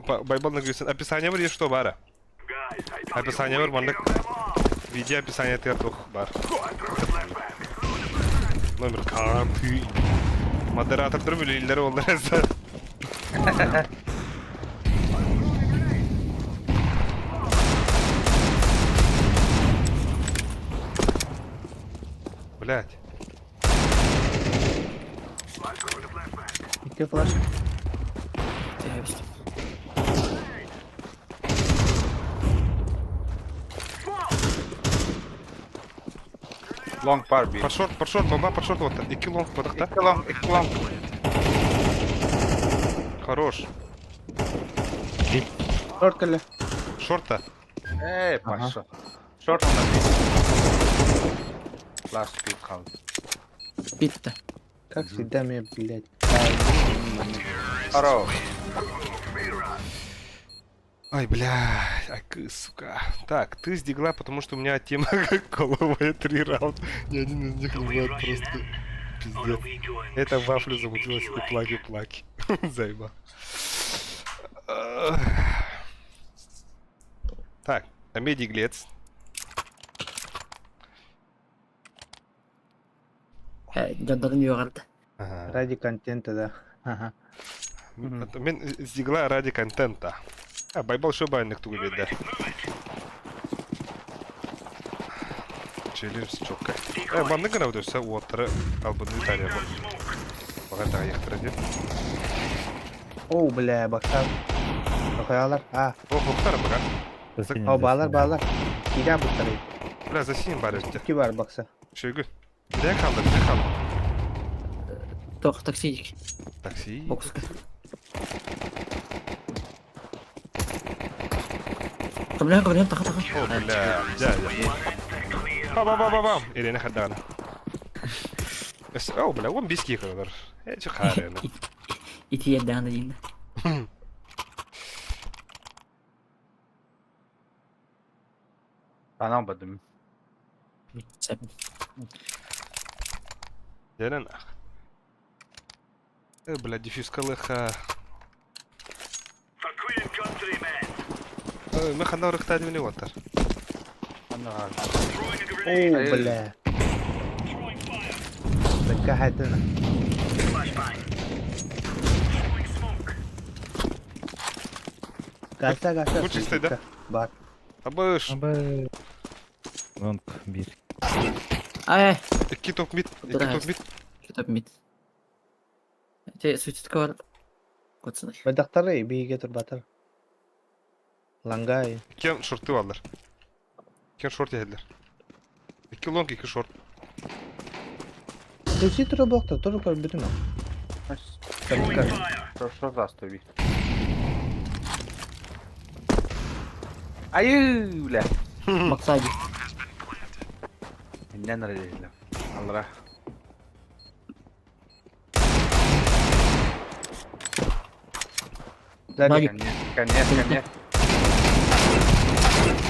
Байбал нагрюсен описание бар что бара. Описание бар мандык видео описание тер тох бар. Номер карты. Модератор үлэлилер олар Блять. Икки флеш. Лонг пар би. Под шорт, под шорт, бомба под шорт вот. Икки лонг подахта. Икки лонг, икки лонг. Хорош. Шорт кэллэ. Шорта. Эй, паша. Шорт он на Last пик хал. Битті. Как всегда меня, блядь. Хорош. Ай, блядь, ай, сука. Так, ты сдегла, потому что у меня тема коловая три раунд. Ни один из них не бывает просто пиздец. Это вафлю замутилась и плаки-плаки. Зайба. Так, амедиглец. Жандарын юғарды. Ага. Ради контента, да. Ага. Мен сдегла ради контента. А, байбал шо байнык тугу беда. Челюсть чокка. Э, манны гына өтөсө уоттары албыны тария бу. Баган тага яктыра деп. Оу, бля, бакса. Кохаялар. А, О, хоктар бага. о, балар, балар. Кире буттары. Бля, засин бар өттө. Икки бар бакса. Шөгү. Где калды, где калды? Тоқ такси. Такси. Бокска. Қабылан, қабылан, тақа, тақа. О, бля, я, я. Ба-ба-ба-ба-бам. Ирина хадана. О, бля, он биски калдар. Э, чыкары. Ити ерден дейін. Анам бадым. Сәп. Дерен. Э, бля, диффюзкалыха. Э, мы ханна ырыктаа дибини уоттар. О, бля. Бэккэ хайтына. Гаса гаса. Бу чистый, да? Бар. Абыш. Абы. Лонг бир. Ай, Икки топ мид. Икки топ мид. топ мид. Те суицидка бар. Котсынай. Бадактары биге турбатар. Лангай. Икки шорты баллар. Икки шорт еһэллэр. Икки лонг, икки шорт. Суицид тура буолта, туру көрбүтүм. Шорт астыби. Айыы, бля. Максади. Иннен арелейлем. Аллара. Далее. Конец, конец.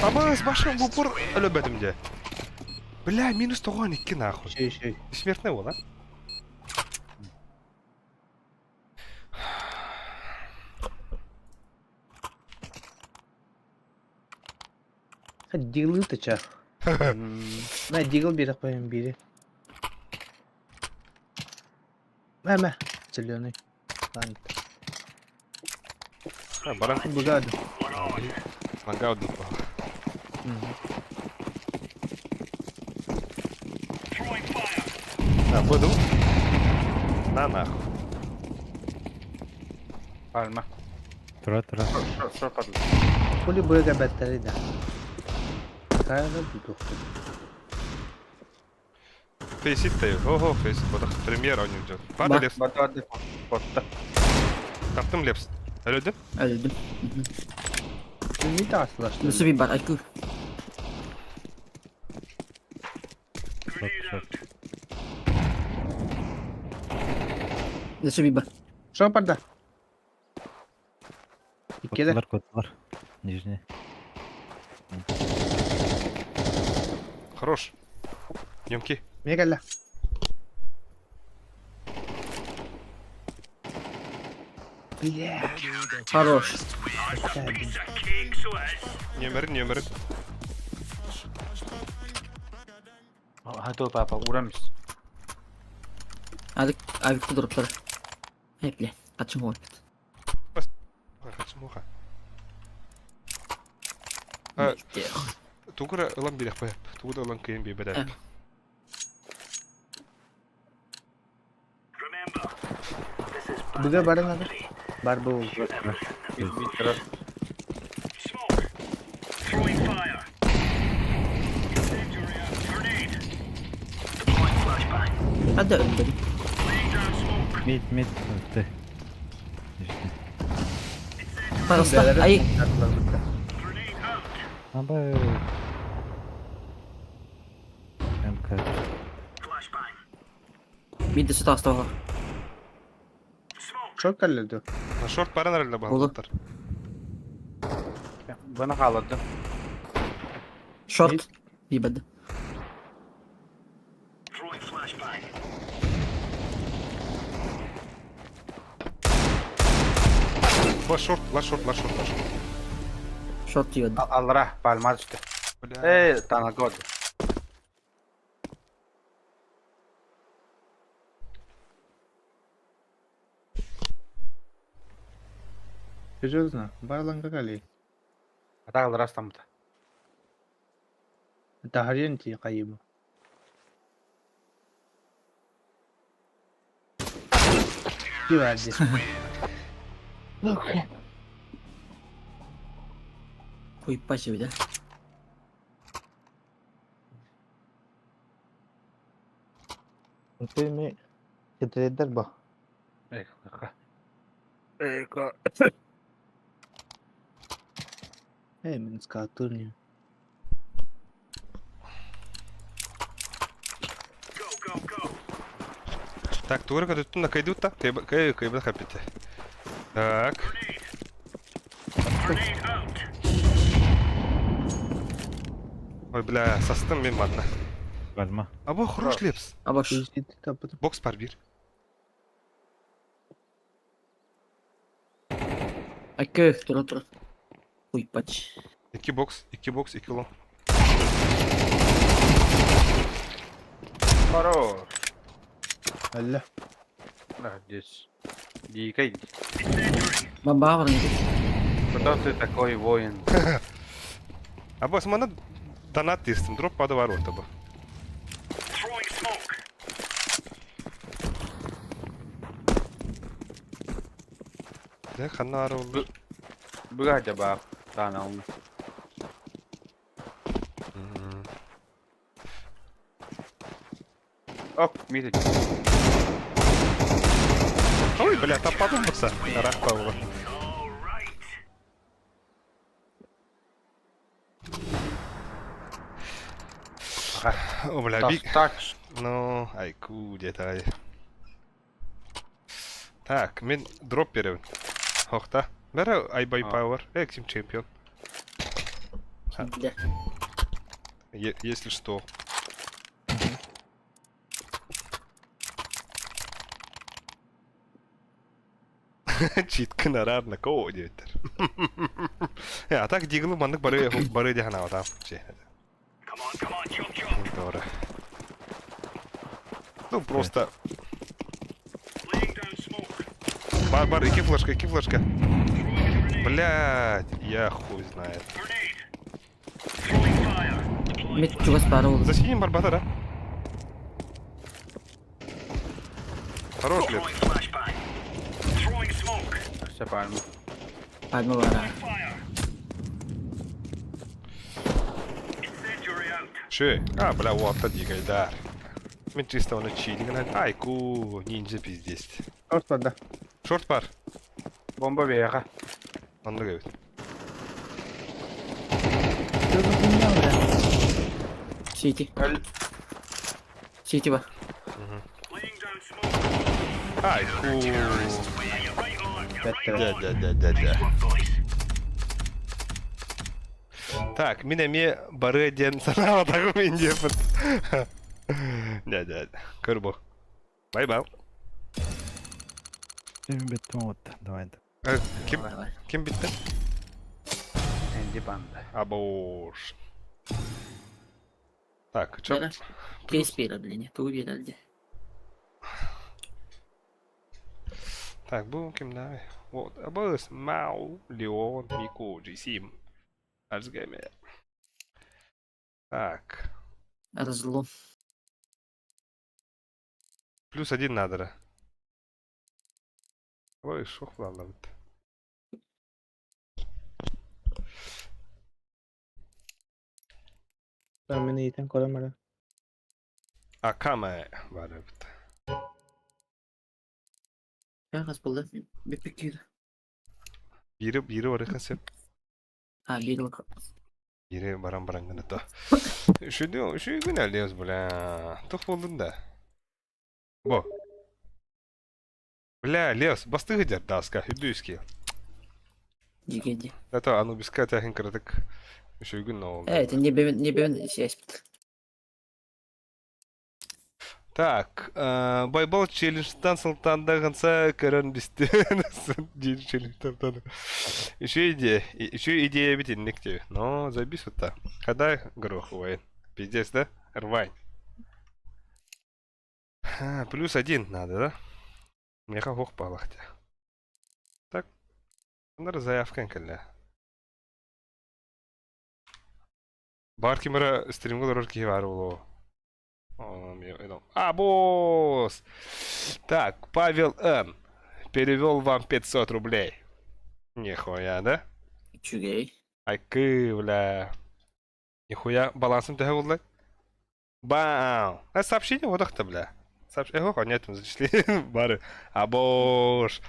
Абыс, башым в упор өлөбөтүм дии. Бля, минус 92 нахуй. Еще, еще. Бессмертный ол, а? Дигл тыча. Мә дигл бире қоям бире. Мә мә. Зеленый. Ладно. Баран. Бугады. Лангаудын. А, буду. На нахуй. Пальма. Тура тура. Шорт падла. Хули быга бәттәри да. Кайда буду. Фейсит та Ого, фейсит. Бодах премьера у него идет. Бада лепс. Бада Потта. Таптым лепс. Өлөдүм? Өлдүм. Не таслаш. Nasıl bir bar IQ. Шорт шорт. Nasıl bir bar. Шо парда? Иккеде. Котлар котлар. Нижний. Хорош. Емки. Мегалла. Бля. Хорош. Нөмірін, нөмірін. Hadi папа, урамыз. Hadi abi kuduruplar. Hep бля. Kaçın gol. Качым оға. Тугура ылан билек қояп. Тугура ылан кыйын бей бәдәп. Буга барын ады. Бар бу. Hadi öldüm. Мид мид. Ты. Нижний. Parası ay. Абы. МК. Bir de süt hasta var. Шо каллы Шорт баран аралда Болу. бағалаттар. Бана қалады. Short. Bir bad. Ла шорт, ла шорт, ла шорт, ла шорт. Short diyordu. Аллара, пальма түсті. Бля. Эй, тана год. Серьезно? Барланга кали. Ата аллара стамыта. Тахарен ти кайыбы. Ти verdi. Koyup başı bir de. Filmi Хитрейдер бу. Эх, Эй, мен скатурни. Так, тугура көтүттүн да кайдыбыт та. Кай кайбы хаппите. Так. Ой, бля, састым мен манна. Пальма. Або хорош лепс. Абаш. Бокс бар бир. Айкы, тура тура. Уйпач. Икки бокс, икки бокс, икки лом. Хорош. Алла. Молодец. Дикой. Бабаврын. Кто ты такой воин? Абас мана донат дестим, дроп пады бар орта бу. Дэ ханна ары oldu. Быга баах. Таана олну. Оп, мид. Ой, бля, таппадым букса. Рах павла. О, бля, биг. Так. Ну, айку, где-то. Так, мен дроп беремин. Хохта. Бәрі I buy power. Эксим чемпион. Бля. Если что. Читка нарарна кого диэбиттэр. А так диглы маннык бары бары диһана атам. Добре. Ну просто. Бар, бар, ики флешка, ики флешка. Блять, я хуй знает. Мид чугас баар ол. За синим барбата, да? Хорош, Лев. Все правильно. Пальма баар. Ши. А, бля, вот дигайдар. Мен чисто оны чилинг. Айку, ниндзя пиздец. Шорт бар да. Шорт бар. Бомба бэйэҕэ. Онно кэбит. Сити. Сити бар. Айку. Бэттэ. Да, да, да, да, да. Так, мин эмиэ бары диэн санаабатаҕым индиэппит. Да, да, көр бу. Бай-бай. Бүттүм вот, давай. Ким, ким бүттэ? Энди банда. Абош. Так, чё? Кейс биэрэллини, тугу биэрэлли. Так, бу ким давай. Вот, абыс, Мау, Леон, Мику, Джисим. Арсгеме. Так, Разлом. плюс один надо. да. Ой, шох ладно. Мин иитэн көрөн баран. Акаме бар эбит. Хас буолла? Бүппүт киирэ. Бири бири барыха сеп. А, биир Бири баран баран гына то. Үшүдү үшү күн әлдебез бля. Тух болдун да. Бо. Бля, лес, бастыгы дер даска, үдүски. Дигенди. Это анубиска тахин кырдык. Үшү күн ол. Э, это не бэбин, не бэбин связь. Так, Байбал челленджтан сылтандағынса көрін бісті. Дейін челленджтан. Еще идея, еще идея бит инник тебе. Но забис вот так. Когда грох воин. Пиздец, да? Рвань. Плюс один надо, да? Меха хох палахте. Так. Надо заявка кэллэ. Бар кимера стримга дорор киһи баар буолуо. А, босс! Так, Павел Н. Перевел вам 500 рублей. Нихуя, да? Үчүгэй. Айкы, бля. Нихуя, балансым төһө булла. Бау! А сообщение вот то бля. Сообщение, ох, нет, зачислили. Бары. Абош.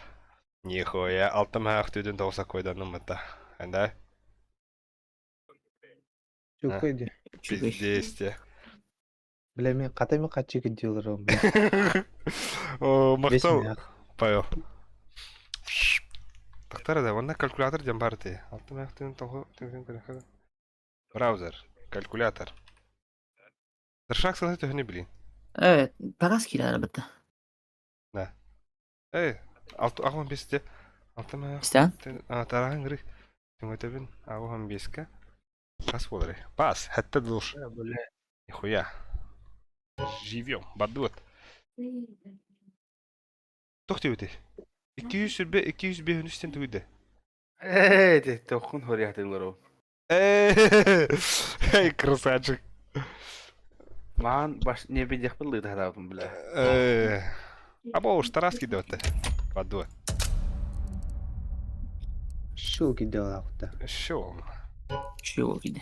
Нихуя, алтым хах түйден тоғыса койданым это. Да? Чукай ди. Үчүгэй. Пиздец. Бля, мен қатай мен қатчы кедеулер О, Бес мақтау, миллиард. Павел. Тақтар да, онна калькулятор дем бар ти. Алтым хах түйден тоғы... Браузер, калькулятор. Дыршак саны төһүнү билин. Э, парас киирэр бытта. Эй, алты ағын бесте. Алтан Истэн? Тараһын гыры. Түҥөтөбүн агуһан биэскэ. Хас буолар? Пас, хэтте душ. Нихуя. Живем, бардыбыт. Туох диэбитий? 200 сүрбэ 205 үстэн түгүйдэ. Ээ, те тоххун хориятылар ол. Эй, красавчик. Маан баш не бидехпин лыытаһадаабын бля. Аба уж Тараски деп Бадуа. Шо кидалахта. Шо. Шо киде.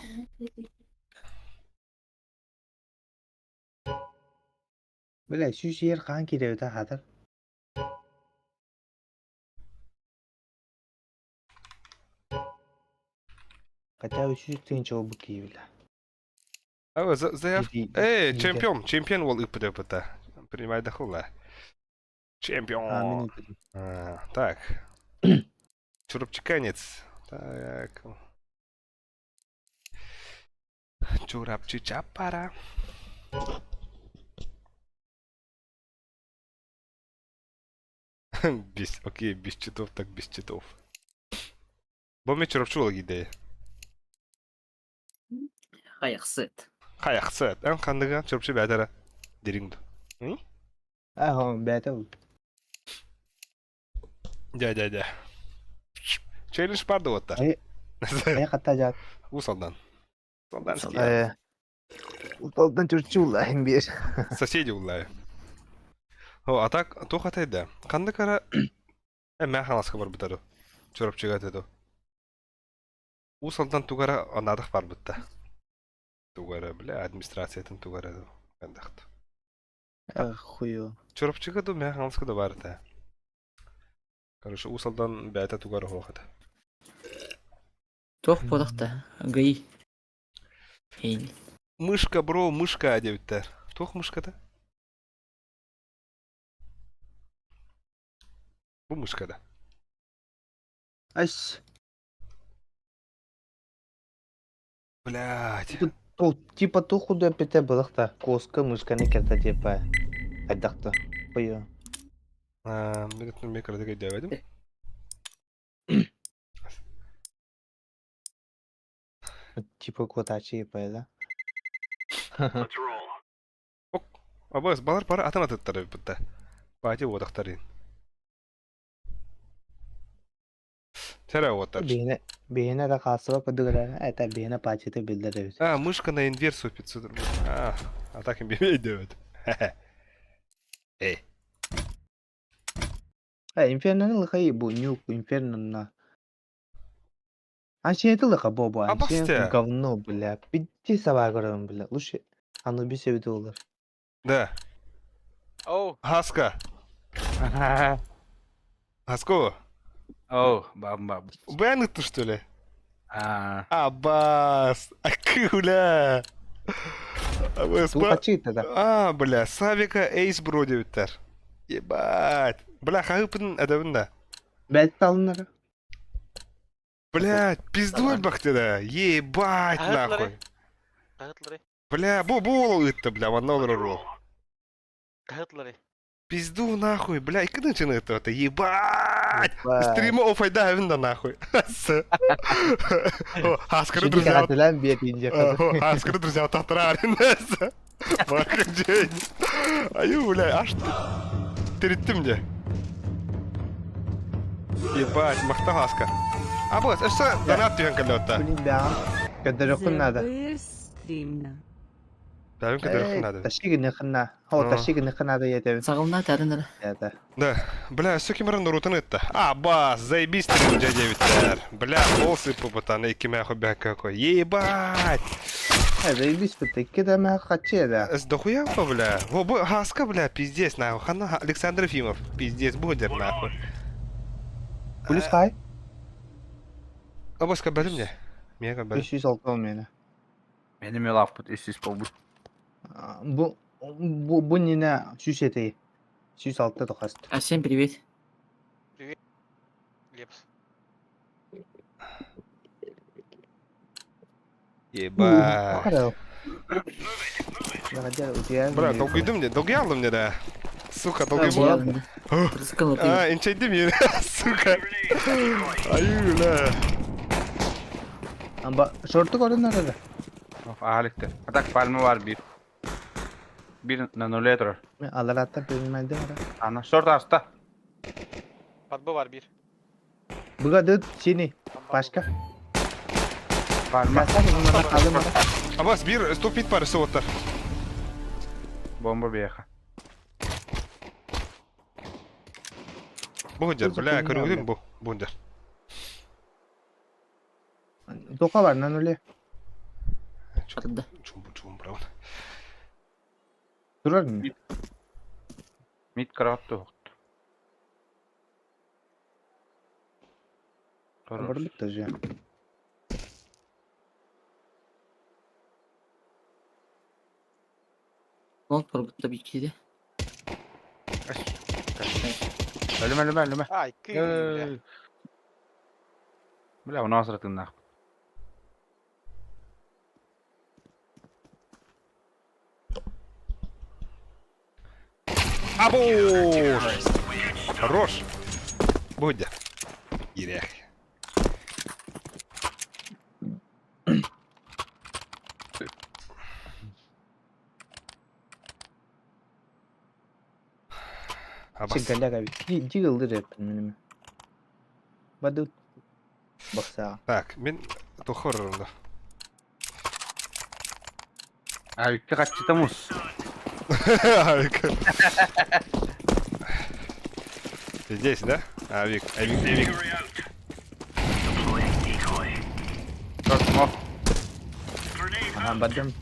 Бля, сүүс иэр хаан киирэбитэ хатар. Хотя бы сүүс тыһыынча буолбут киһи бля. А, заявка. Эй, чемпион, чемпион ол ыппыт ыппыта. Принимай дахула. Чемпион. А, так. Чурапчиканец. Так. Чурапчи чапара. Без, окей, без читов, так без читов. Бу мен Чурапчы идея. Хайахсыт. Хайахсыт. Эн ханныга Чурапчы бәдәрә. Дириңду. Аха, бәтә ул. Дя, дя, дя. Челлендж барды вот Ай, хатта жат. Усалдан. Салданский. Э. Уталдан чурчу улаһын бир. Соседи уллай. О, а так, туох атайда. Ханнык ара эмэ хаҥаска барбыта Чурапчыга этэ Уус Алдан тугара анаадах барбытта. Тугара, бля, администрациятын тугара хандахт. Ах, хую. Чурапчыга ду мэ хаҥаска да бар этэ. Короче, Уус Алдан бэйэтэ тугара суох этэ. Туох буолахта? Гый. Ин. Мышка, бро, мышка диэбиттэр. Туох мышката? Бу мышка да. Ас. Блядь. Ол типа туох курдук эппитэ былах-та куоска мышканы кэртэ типа хайдах-та хойу. Мен кыратык өйдөөбөтүм. Типа куотааччы типа да. Абас балар пара атын атыттар эбиппит Пати уотахтарын. Сэрэ уоттар. Биһиэнэ биһиэнэ да хаасыба курдук эрэ это биһиэнэ паачыта биллэр эбит. А, мышка на инверсию 500 рублей. А, а так им өйдөөбөт. Эй. Э, инферноны лыхай бу нюк инферно на. Анчиэти лыха бо бу анчиэн Абасте. говно бля. Бидди сабаа көрөбүн бля. Лучше Анубис эбитэ буолар. Да. Оу. Хаска. Хаско. Оу, бам бам. Бэн ыттыр что ли? Аа. Абас. Акуля. Абас. Туу да. А, бля, Савика Эйс бро диэбиттэр. Ебать. Бля, хаһыппын эдэбин да. Бэт талыннара. Блядь, пизду элбэхтэрэ. Ебать нахуй. Бля, бу бу уол ыытта, бля, манна олорор уол. Пизду нахуй, бля, икки тыһыынчаны ыытта это. Ебать! Стрима офайда эбин да нахуй. Хаскары друзья. Хаскары друзья тахтараарин. Бакын день. Аю, бля, аж тириттим дьэ. Ебать, махта хаска. Абыс, өссө донат түһэн кэллэ отта. Блин, бэҕэм көрдөрүөххүн наада. Бэҕэм көрдөрүөххүн наада. Тащи гыныаххын на. О, тащи гыныаххын наада ийэтэбин. Саҕалана тарын эрэ. Это. Да. Бля, өссө ким эрэ норуотун ыытта. А, бас, заебись стрим дьэ диэбиттэр. Бля, пол сыппыпытан икки мэхэ бэккэ какой. Ебать! Заебись бит, икки да мэ хаччы да. С дохуя бля. Во, бу, хаска, бля, пиздец, нахуй. Хана Александр Ефимов, пиздец, будет нахуй. Плюс хай? Абаска бэлим не? Мега бэлим. Үс жүз алта мені. Мени мелавпыт үс жүз болбут. Бу бу бу нина сүүс этей. Сүүс алта тохаст. А всем привет. Привет. Лепс. Ебать. Бля, Бля, долгуйдум не, долгуйалым не да. Сука, долгий буолан. А, инчэйдим yine. Сука. Айыы, бля. Амба шорту көрүнөр эрэ. Ааликтер. А так пальма бар бир. Бир на нуле турар. Мен алараттан перемайдым ара. Ана шорт аста. Подбы бар бир. Буга дөт синий. Пашка. Пальма. Каса мына калым ара. Абас, бир стоп мид бар соттар. Бомба бияха. Бу хунжар, бля, көрүңүдүм бу. Бу хунжар. Тока бар на нуле. Арда. Чумбу чумбу браун. Турар ми? Мид караттı. Барбыт тоже. Long var bu tabii ki de. Ölüm ölüm ölüm. Ай, кый, Бля, у нас ратыннах. Абош! Хорош! Будя. Ирех. Абас. Чигаляга дигылды реп менеме. Баду бакса. Так, мен тохоррунда. А үкке каччыта мус. Авик. Ты здесь, да? Авик, Авик, Авик. Шорт мох. Ага, бадым.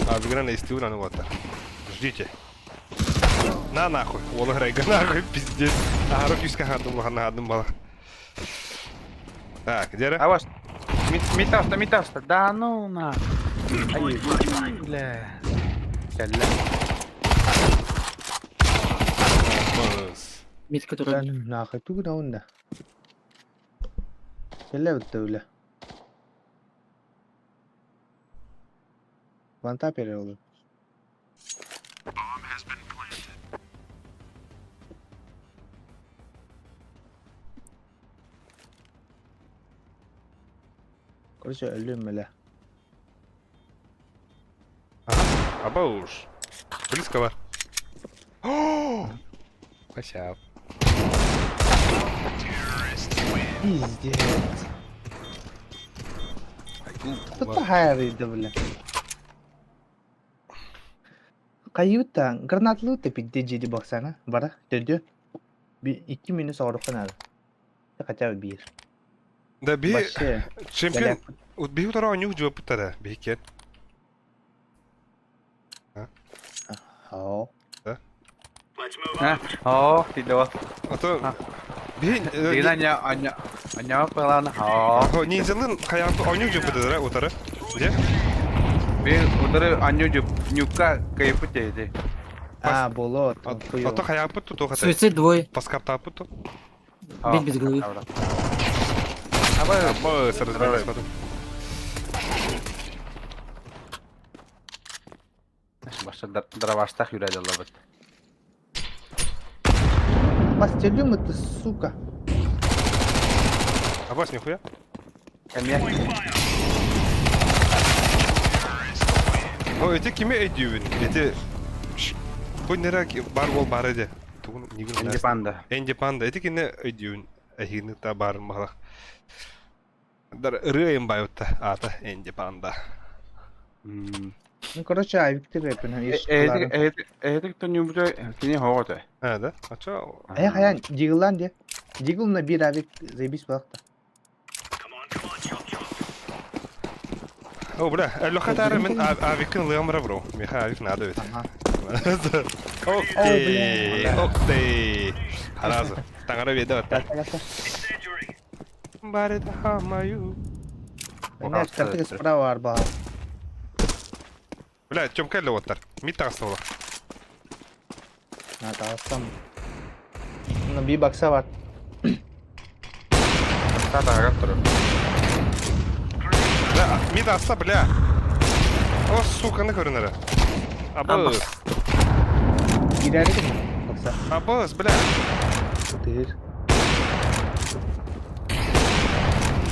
Авиграна из Тюрана вот. Ждите. На нахуй. Уолла Рейга нахуй, пиздец. А, руки скахадым, лоханадым бала. Так, где А ваш мид мид аста, мид аста. Да ну на. Ай, бля. Кэллэ. Мид который. Нахуй тугу да. Келе битте биле. Ванта пере oldu. Короче, өлүм эле. Абауш. Близко бар. О! Вася. Пиздец. Кто хайрыйды бля. Кайюта, гранатлы пидде жиди баксана, бара, төрдө. Би 2 минут сорок надо. Хотя бы бир. Да би Вообще. чемпион. Вот би утара нюх жуа путара. Би кет. Хао. А, о, ти доо. А то би Дигин аня аня аня палана. О. Ниндзялын хаяты онюк жуа путара утара. Где? Би удары аню жуп нюка кайфы дейди. А, болот. А то хаяты ту хата. Суицид двое. Паскарта путу. Бить без головы. Аба, Абы сразу потом. Башта дроваштах юрәдә лабыт. Постелю ты, сука. Абас нихуя. Кәмия. О, эти кими өйдүүбүн? Эти Бу нера бар бол бар эди. Тугун нигин Энди панда. Энди панда. Эти кине өйдүүбүн. Эхигини та бар мала. Дар ырыайым байутта ата Энди панда. Ну, короче, авикти репин. Эһетик эһетик төнүбүтө кини хоготы. А, да? А чо? Ая хаян, дигылан де. Дигыл на бир авик заебись балакта. О, бля, лоха тары мен авиктин лыамра бро. Миха авик надо ведь. Ага. Окей, окей. Харазы. Таңара веде атта. Барыта хамаю. Меня картыга справа арба. Бля, Тёмка эле оттар. Мид тагыстыбыла. На тагыстам. На би бакса бар. Та тагап турар. Бля, мид аста, бля. О, сука, не көрүнөрө. Абы. Киирээри гынна. Бокса. Абыс, бля. Тыыр.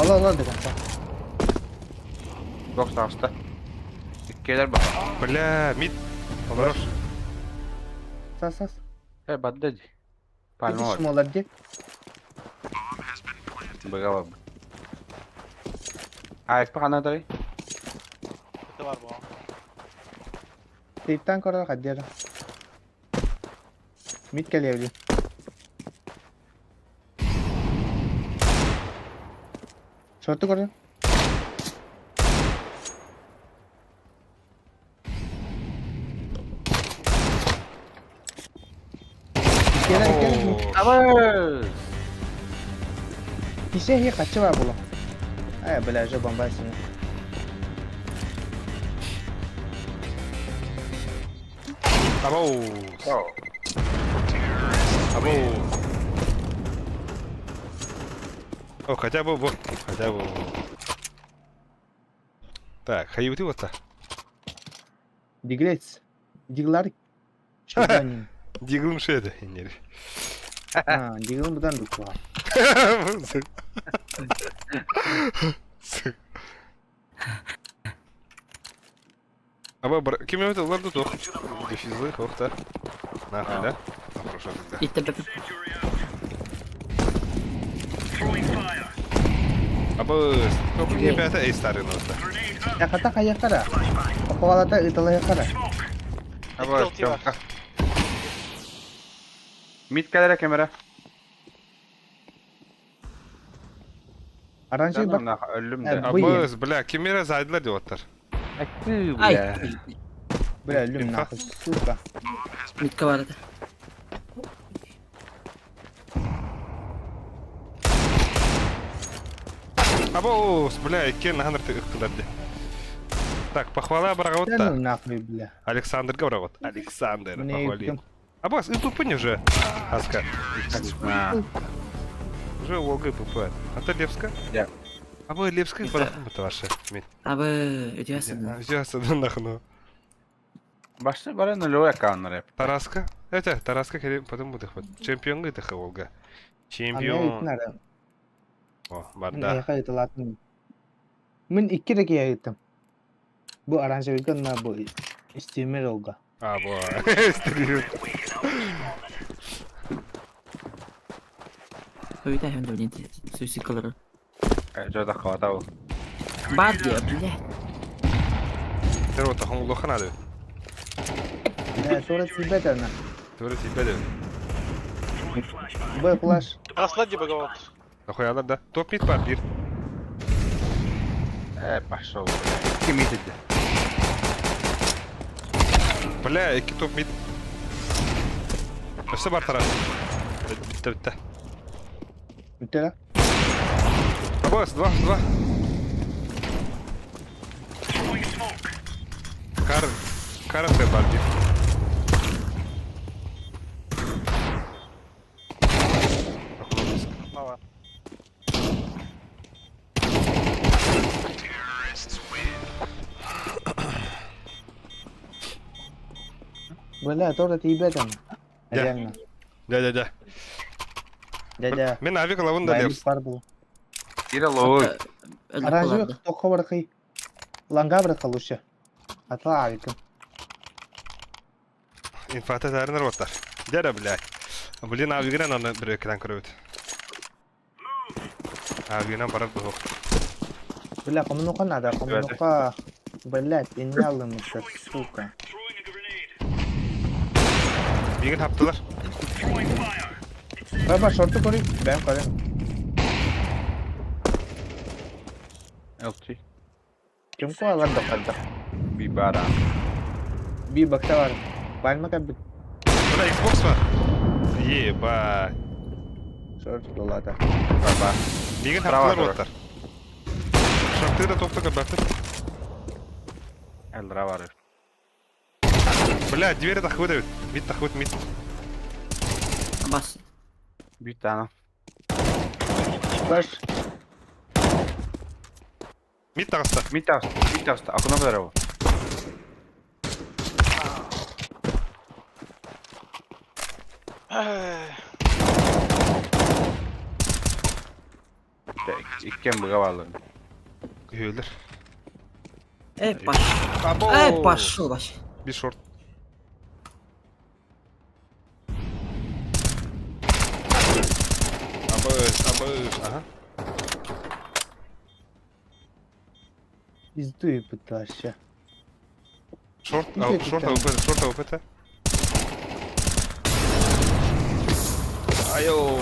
Ала ала до конца. Бокс таҕыста. Иккиэлэр бар. Бля, мид. Олорор. Сас сас. Э, бадда ди. Пальма Видишь, бар. молодец. Быга бар. АФП ханна Это бар бу. Типтан көрөр хаддера. Мид кэлиэбили. Шорту көрөр. Кэлэр кэлэр. Абы! Кисе хи хачы бар була. Ай, бля, же бомбайсың. Абау. Абау. О, хотя бы вот, хотя бы. Так, хайбыты вот так. Диглец. Диглар. Чуданин. Диглым шеде, инери. А, диглым будан дукла. Аба, бар... Ким это ларду тох? Дефизы, ох та. Нахуй, да? Ну, хорошо тогда. Итте Аба, не пятая, эй, старый нос, да. Яката каякара. Похвалата ытала якара. Абы, Тёмка. Мид кэлэрэ кэмэрэ. Оранжевый Да ну бар. нахуй, өллүм Э, да. бу- Абыс, бля, кимера зайдылар деп оттар. Акты, Ай. бля. Бля, люм Инфа. нахуй, сука. Митка бар edi. Абоус, бля, иккен наханыр ықтылар де. Так, похвала Да ну барағытта. нахуй, бля. Александр Гаврагот. Александр, Мне похвали. кем- Абас, и тупынь уже. Аска. А, Уже ОГ ПП. А то Лепска? Да. А вы Лепска Это- барахтым это ваше. Абы өтөсүн. Взялся да нахну. Башта бары нулевой аккаунт рэп. Тараска? Это, Тараска, потом будет хват. Чемпион это Волга. А мне Чемпион. надо. О, Мин барда. эйха ыталаатым. Мин икки эрэ киһи ыйыттым. Бу оранжевыйга уонна бу стример олга. А, бо. Стрим. Өйтө hem de bilin. Süsü kalır. Жо хватал. Бар diye бля. Тэр вот ахын улахан ады. Э, тура тиийбэт ана. Түөрэ тиийбэт эбит. Б флаш. Раслади быга вот. Ахуялар да. Топ мид бар бир. Э, пошел. Икки мид иди. Бля, икки топ мид. Өссө бар Тарас. Битте битте. Бүттэ да? Абас, два, два. Кар, карате бар бир. Мала. Бля, тура тиийбэт ана. Да. Реально. Дя, дя, дя. Дядя. Мен авик лавын да Байлык лепс. бар бу. Кира лоу. Оранжевый тоххо барахый. Ланга барахха лучше. Атла авикым. Инфата тәрінер оттар. Дядя, блядь. Блин, авигінен аны бір экран көрөбүт. Авигінен барып бұғық. Бля, хомунуха надо, хомунуха. Блять, инне алымыттар, сука. Бигін хаптылар. Баба, шорту көрүй. Бәм көрем. LT. Ким алар да кадда. Би бара. Би бакта бар. Пальма кабит. Бля, Xbox бар. Ебать. Шорт долата. Баба. Бигін Права хаптылар тұр. оттар. Шартты да топты кабаты. Элдра бар. Бля, двери тахвыт эбит. Мид тахвыт мид. Бас. Бүт ана. Баш. Мид тағыста. Мид таҕыста, мид таҕыста. Окно баар. Иккиэн быга бааллар. Үһүөлэр. Эй, пошел. Эй, пошел вообще. Bir шорт. Абыш, абыш, ага. Пиздуй вообще. Шорт, а, шорт АВП, шорт АВП-то. Айо.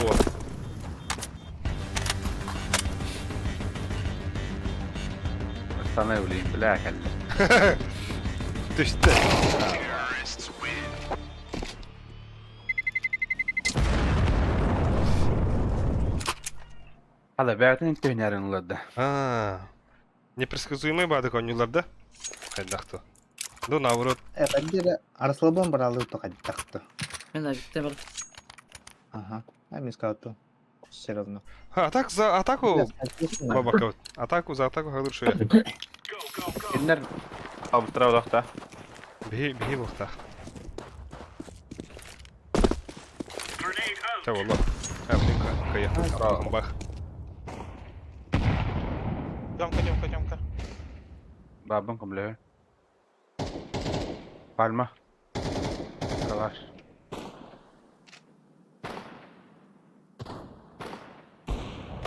Остановили, бля, кэллэ. Түстэ. Хала бэйэтин түһүнэрин ылар да. А, непредсказуемый баадык оонньуулар да? Хайдах то. Ну, наоборот. Эбэддэрэ Арслабон баралы то хайдах то. Мен авикте бар. Ага. А мне сказал то. Все равно. А так за атаку бабака. Атаку за атаку халыр шуя. Кинилэр абытыра олохта. Биһи биһи буохтаах. Чэ буолла. А, блин, кыайыахпыт. Бах. Демка, Демка, Демка. Баабын көмөлөһө. Пальма. Калаш.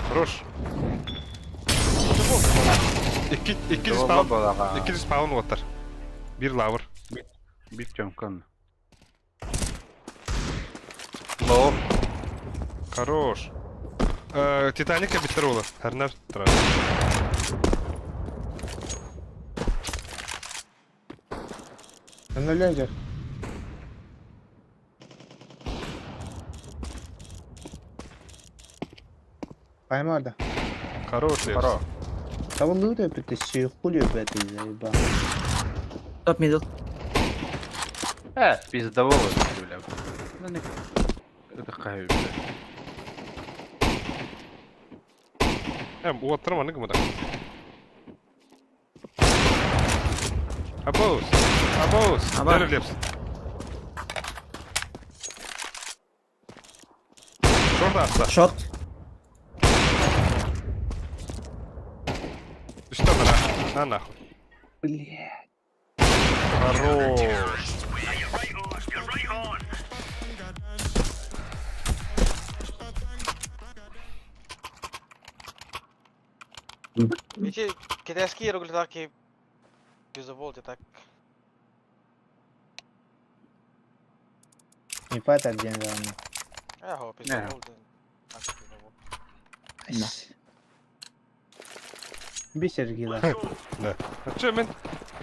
Хорош. Икки икки спаун. Икки спаун уоттар. Бир лавр. Бир чөмкөн. Лоу. Хорош. Титаник биттер уола. Харнар турар. Нөлөжөр. Поймал, да. Хорош, Хоро. Того лута это хули это заеба. Топ мидл. Э, пиздового, бля. Ну не. Это хай, бля. Э, уоттар маннык муда. Абоус. Абоус. Аба. Дәрі лепс. Шорт аста. Шорт. Что на? На нахуй. Блядь. Хорош. Эти китайские регуляторки без так. Не хватает один главное. Эхо, Не. пиздобол. Да. Бисер гила. Да. А че мен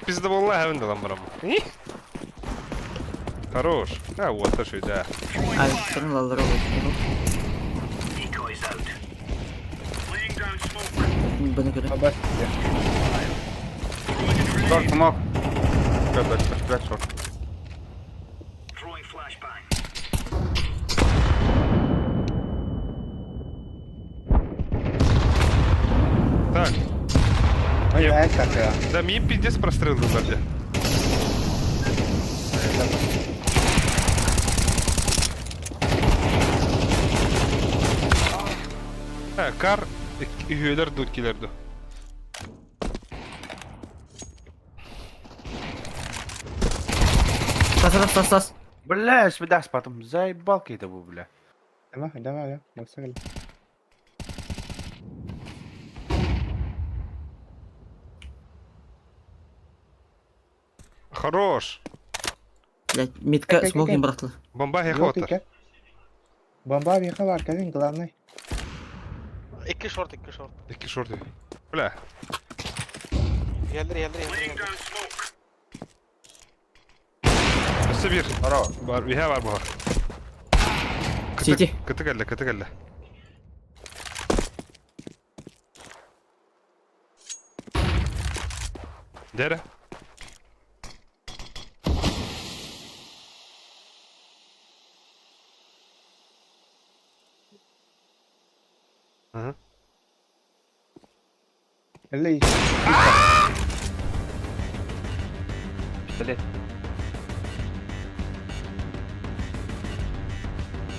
пиздоболла хавын да барам. Хорош. А, вот то да. Авиктарын лалары Бұны көрі. Бабас. Шорт смог. Блядь, блядь, шорт. Так, Ой, а как да мин пиздец прострел сзади. А, кар үһүөлэр дуут килерду. Тас, тас, тас, тас. Бля, свидас потом заебал какие-то был, бля. Давай, давай, давай. Хорош. Блядь, мидка Кай, кай, смогин кай. быраклы. Бомба хехота. Бомба въехала, Аркадий, главный. Икки шорт, икки шорт. Икки шорты. Бля. Елдер, елдер, елдер, елдер. Өссө бир. Хоро. Бар, биһэ бар буха. Сити. Кыты кэллэ, кыты кэллэ. Дәрі. Ага. Лей. Пистолет.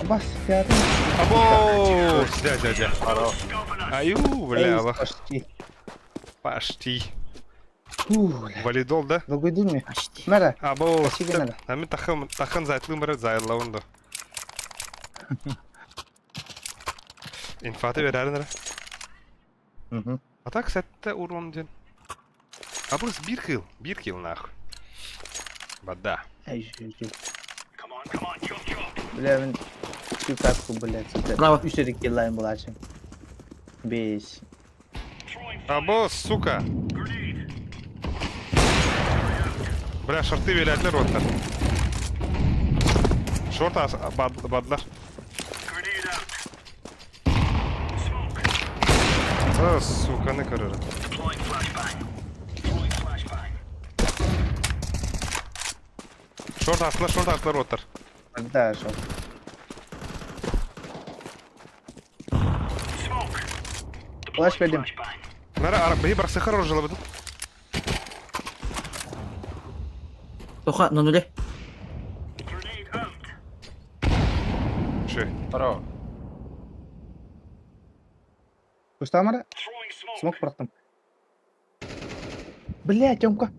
Бас, пятый. Або! Дя, дя, дя. Аю, бля, Эй, Аллах. почти. Почти. Фу, бля. Валидол, да? Долгуйдун ми? Почти. Мэра, Або, Спасибо, надо. Ами тахын, тахын зайтлым бары зайырлауын да. Инфаты берәрін ара. Мгм. А так сәтті урон ден. Абыз бир килл, бир килл нахуй. Бада. Эй, жи, жи. Бля, мен катку, блядь, это. Браво. Үс эрик киллайын булачын. Беш. Або, сука. Бля, шорты велятлер оттар. Шорт ас, бадлар. А, сука, не көрөр. Шорт астылар, шорт астылар оттар. Да, шо. Флаш бердим. Нара, ара, бей, бірақ сықыр оржылы бұдын. Тоха, на нуле. Шö. Здорово. Кустамара? Смок бырақтым. Бля, Тёмка.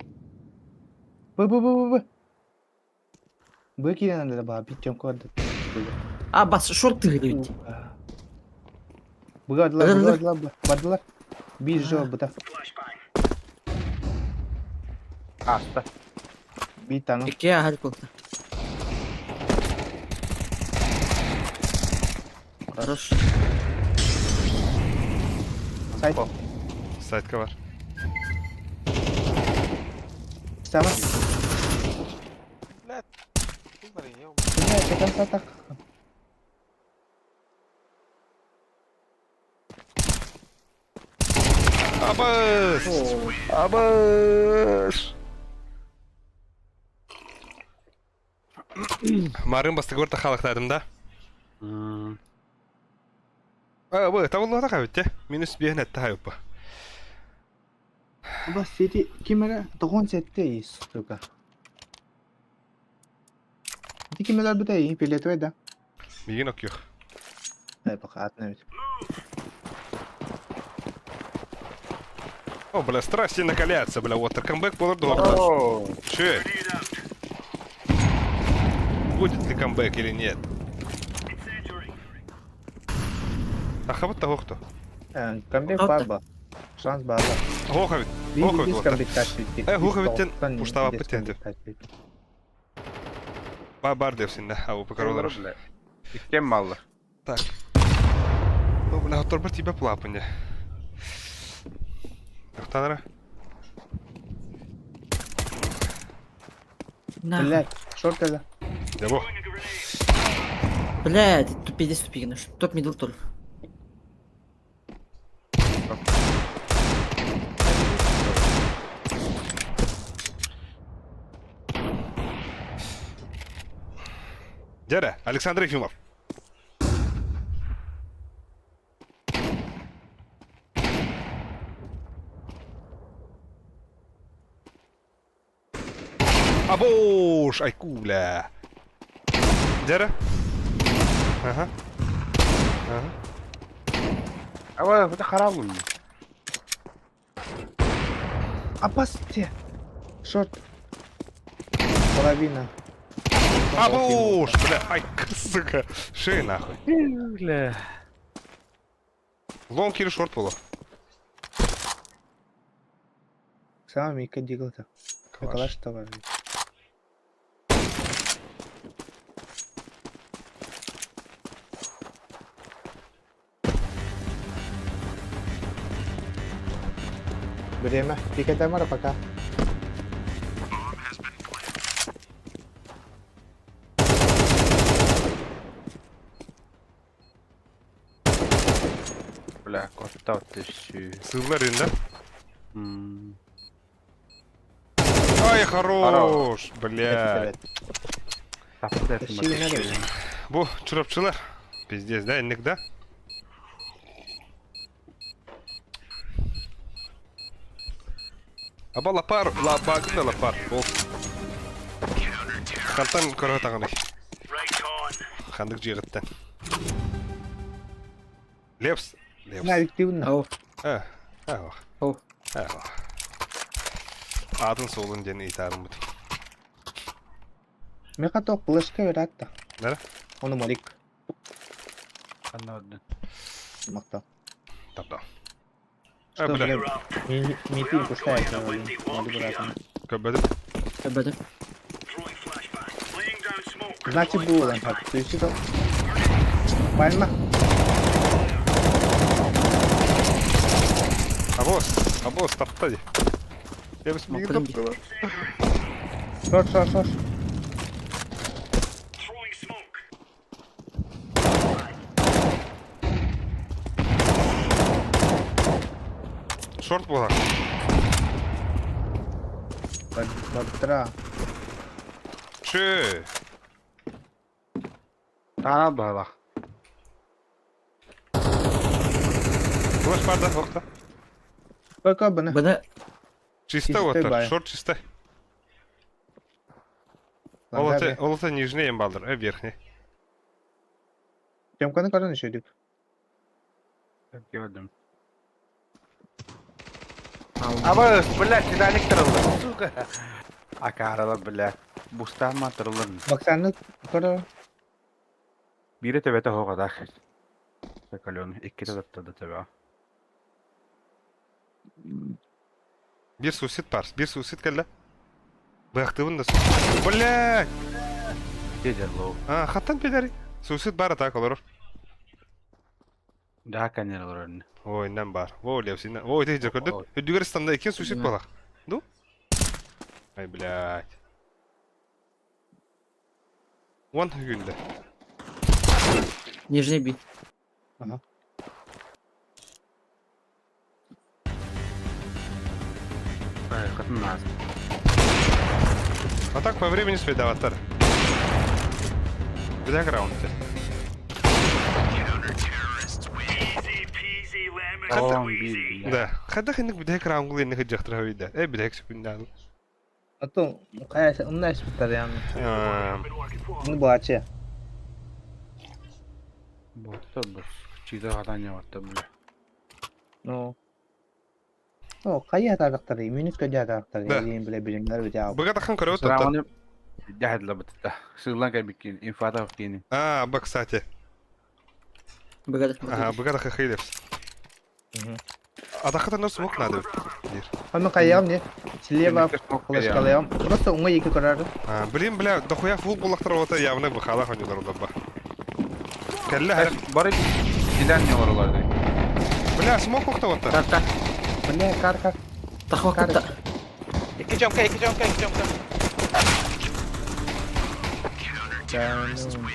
Б, Б, Б, Б, Б. Б кирен да ба, бит Тёмка барды. А, бас, шорт тыгыры Быгадылар, Быгадылар. быгадылар, бардылар. Бир жол быта. Аста. Бит тану. Икки ахар култа. Хорош. Сайт. Сайтка бар. Сама. Блядь. Смотри, я Бля, до конца так. Абыз! Абыз! Марын бастыгы орта халықтадым да. А, бу, табылды қабытте. Минус бейін әтті хайып. Бас сети кимера тоғон сетте сука. Ити кимелер бите и пилетве да. Мигин окюх. Э, пока атны бит. О, бля, страсти накаляются, бля, вот камбэк болар дуғырда. О, Че? Будет ли камбэк или нет? Ахабыт та хохто. Камбэк Алта. бар ба. Шанс бар ба. Хохавит. Би Хохавит бис вот. камбэк ташит. Э, хохавиттен пуштава пытенде. Ба бар девсин да. Ау, покаролар. бля. Иккен маллар. Так. О, бля, отор бір тибе плапынде. Тоқтанара. Нахуй. Блядь, шорт это. Дебо. Блядь, тут пиздец тупик наш. Топ мидл только. Дядя, Александр Ефимов. Абош, айкуля. Дядя? Ага. Ага. Аба, это харам. Опасте. Шорт. Половина. Абош, бля, ай, сука. Шея нахуй. Бля. Лонг или шорт было? Сама Мика Диглта. Калаш. Калаш товар. Время. Пикай пока. Бля, коттау түссүү. Сыллар да? М. Ай, хорош, бля. Тапты Тащи надо. Бу, чурапчылар. Пиздец, да, инник, да? Аба лапар, лапар, лапар. Ол. Хантан көрө таганы. Ханнык дьиэҕиттэн? Лепс. Лепс. Навиктивно. Ау. А, а, Ау. а. Аатын суолун диэн ыйытаарыммыт. Меха то флешка вератта. Да? Ону молик. Ханна ордун. Макта. Тапта. Что, бля. бля, мити пускает, моли брат. Көбөдүм. Көбөдүм. Значит было там так. Ты что? Пальма. Абос, абос, тапта ди. Я бис миги таптыла. Шор, шор, шор. Шорт була. Батра. Че? Таана баалах. Флеш барда, охта. Пока бына. Бына Чисто вот, шорт чисто. Ол это нижний эмбалдыр, э верхний. Темканы каран ишедик. Көрдүм. Абы, блядь, Титаник тырылды. Сука. Акарала, блядь. Бустама тырылын. Баксаны кара. Бире төбөтө хоҕодах. Соколён, икките таптады төбө. Бир сусид бар, бир сусид кэллэ. Быахтыбын да Блядь! Дедер лоу. А, хаттан пидери. Сусид бар так олорор. Да, канер олорор. Ой, нам бар. Во, левсина. Ой, ты көрдүк. Үдүгер станда икен сусид балах. Ду? Ай, блядь. Вон күндө. Нижний би. Ага. Ай, хатын аз. А так по времени свидаваттар. Бля раунд. Да. Хадах инник бидек раунд инник жактыр хавида. Э бидек секунда. А то кая умная спитар яны. Ну баче. Ботта бу. Чида хатан яватта бля. Ну. О, кая тарактары, минус кая тарактары, дейин биле билимдер бите. Бага тахан көрөт та. Жахадла бытта. Сыллан кабикин, инфата кини. А, ба, кстати. Бага Ага, бага тахан хейлерс. Атаката нос смок надо. Аны каям не? Слева флешкалаям. Просто уңа екі көрәрді. А, блин, бля, дохуя фул булактар ота явно бахала хонюлар ба. Кәллә һәр. Бары дилән не оралар. Бля, смок охта ота. Так, так. Бля, кар кар. Тахвакта. Ики жомка, ики жомка, ики жомка.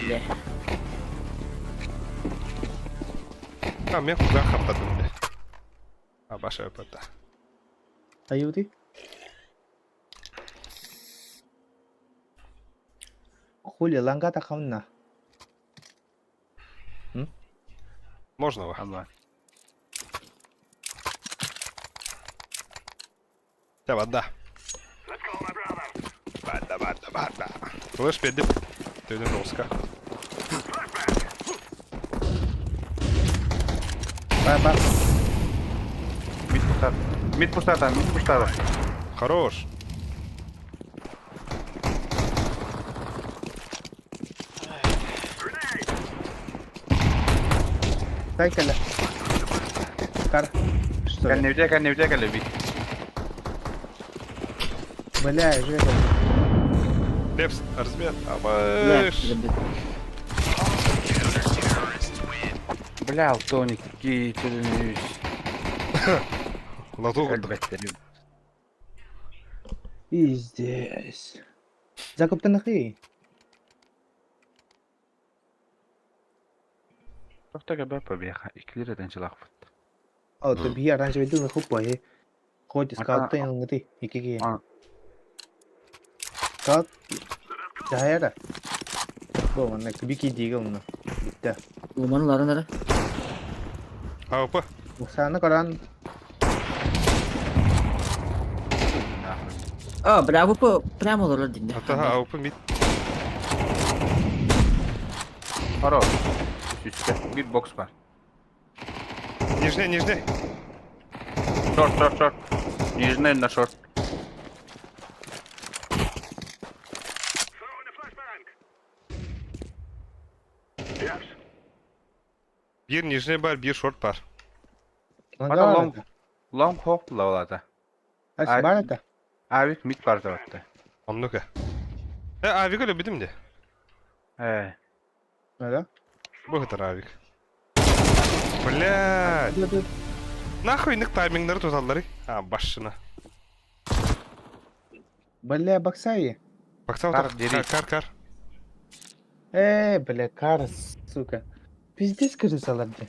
Бля. А, мен куда хаптадым, бля. А, баша опыта. Аюди? Хули, лангата хамна. Можно, ва? Да, вода. Вода, вода, вода. Слышь, педип. Ты не русска. Ба, ба. Мид пустата. Мид пустата, мид пустата. Хорош. Дай кәлә. Кар. Что? Кәнневдә, кәнневдә кәлә бит. Бля, жека. Лепс, размен. Абыш. Бля, Алтоник, кичеренеш. Лату. И здесь. Закуп нахи. Тоқта гәбә побеха, иклер чылақпыт. О, ты би оранжевый дым хупой. Хоть скаут ты ты, икики. Скаут. Жайара. Бо, манна кибики дига уна. Битте. Уман ларын ара. АВП. Саны каран. А, бля, АВП прямо олорор динде. Ата АВП мид. Хорош. Үстэ. Бир бокс бар. Нижний, нижний. Шорт, шорт, шорт. Нижний на шорт. Бир нижний бар, бир шорт бар. Ата лонг. Лонг хоп лавлата. Ас бар это? Авик мид бар табатты. Оннука. Э, авик эле бидим де. Э. Да? Бу хытар авик. Блядь. Нахуй ник таймингнары туталлары. А, башына. Бля, боксай. Баксау Кар, кар, дери. кар, кар. Э, бля, кар, сука. Пиздец, крысалар де.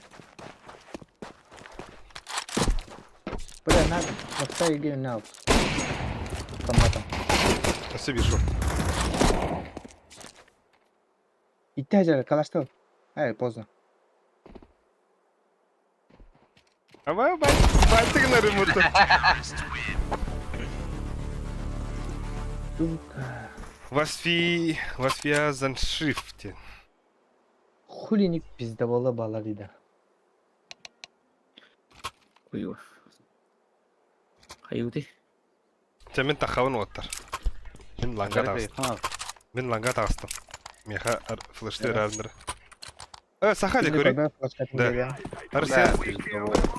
Бля, на, боксай give now. Томатом. Өссө бир шорт. Итте ажар, калаштал. Эй, поздно. Ама бай, байтыгынары муту. Сука. Васфи, Васфия заншифте. Хули не пиздавала баларида. Кую. Хайути. Чэ мин тахабын уоттар. Мин ланга таҕыстым. Мин ланга таҕыстым. Миэхэ флешты ыраандыр. Э, саха дии көрүй. Да. Арсен,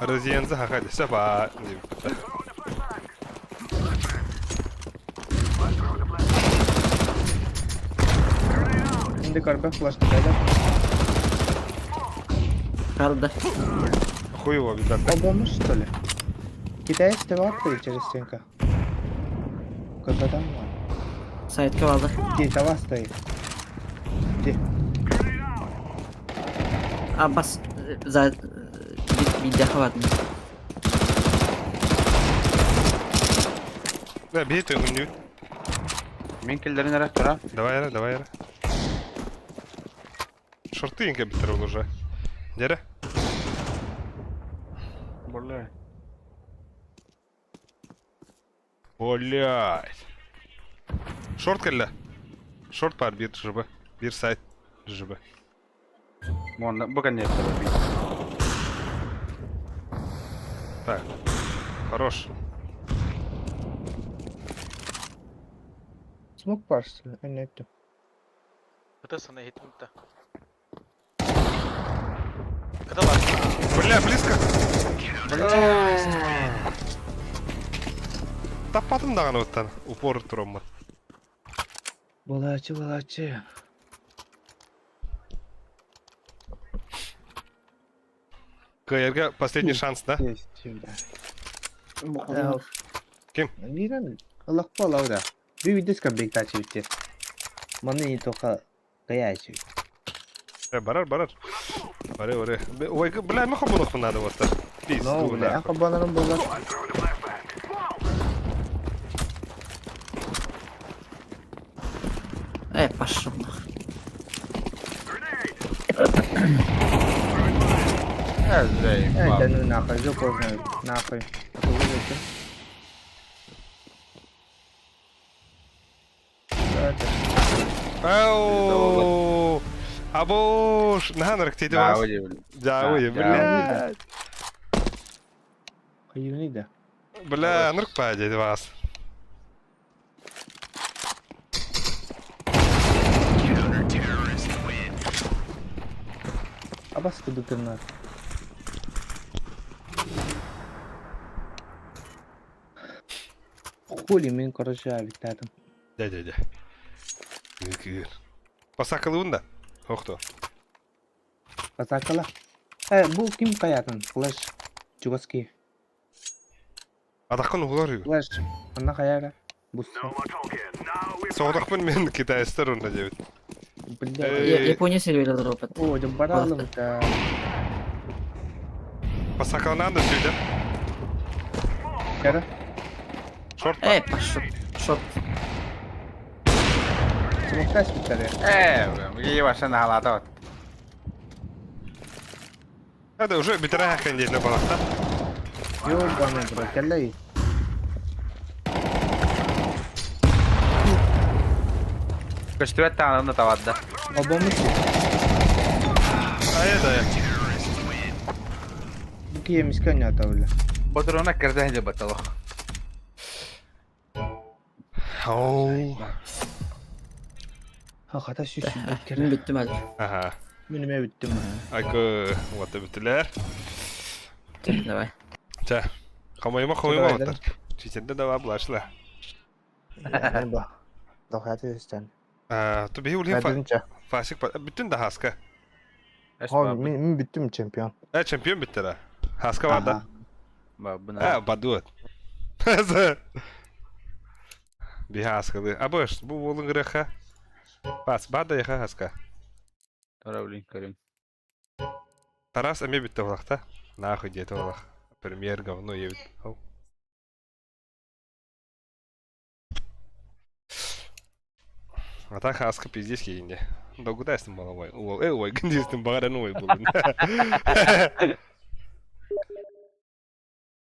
Разиенза хаха дии. Саба. Şimdi karba flash кидали. Правда. Хуево, ребята. Обомыш, что ли? Китаец ты через стенка. Когда там? Сайтка алды. Где тава стоит? Где? А бас за видео ладно. Да, бей ты, не. Мин киллерин эрэ тура. Давай, эра, давай, эра. Шорты инке битер уже. Дере? Бля. Блять. Шорт кэллэ. Шорт бар бир жб. Бир сайт жб. Мон бу конец. Так. Хорош. Смог парс, не это. Ытысыны иһиттим да. Кыта бар. Бля, близко. Таппатым даҕаны оттан. Упор тураммын. Балачы, балачы. КРГ последний шанс, да? Есть, да. Ким? Миран, Аллах палауда. Вы видите, как биг тачи битте. Маны не только каячи. Э, барар, барар. Бары, бары. Ой, бля, мы хобунах надо вот так. Пизду, Ну, бля, нахуй. хабанарым было. Э, пошел нахуй. Э, да ну нахуй, уже поздно, нахуй. А то вылетим. Да, это Ау! Абуш! Наһаа тиди бас. Дауи, бля. Хайуни да. Бля, нырк па деди бас. Абас кудукырнар. Хули мин, короче, авиктатым. Дэ, дэ, дэ. Кыр. Басакылыбын да. Охто. Басакыла. Э, бу ким каятын? Флэш. Чугаски. Атаққын уғылар үй. Флэш. Анна каяра. Бус. Соғдақпын мен китайстар онда дебит. Бля. Э, Япония сервері опыт. О, баралым да. Басакылынан да сөйдеп. Кара. Шорт Э, бар. пошел. Шорт. Смокташ битаре. Э, ебаша наhalата вот. Это уже битера хакын дейін балақта. Ёбаный бро, келлей. Көстүбэт таанын да табадда. Обомыш. Айа да. Бу киһи эмискэ оонньоото бile. Ботурона кэрдэ дьабаталах. Оу. Хата сүүс Мин бүттүм хәзер. Аха. Мин эмиэ бүттүм. Айкы, вот бүттүлэр. Чэ, давай. Чэ. Хомойума хомойума оттар. Чиченде да булашла. Дохаты истэн. Ту биһи улин фасик бүтүн да хаска. Мин бүттүм чемпион. Э, чемпион бүттэ да. Хаска бар да. Э, бадуат. Биһи хаскалы. Абыш, бу уолун гыраха. Пас, бада яха хаска. Тара блин көрүм. Тарас эмиэ бүттэ булахта. Нахуй диэтэ булах. Премьер говно ебит. А так хаска пиздец кейинде. Догудайсың балабай. Уол, э, ой, күндестің бағаран ой болын.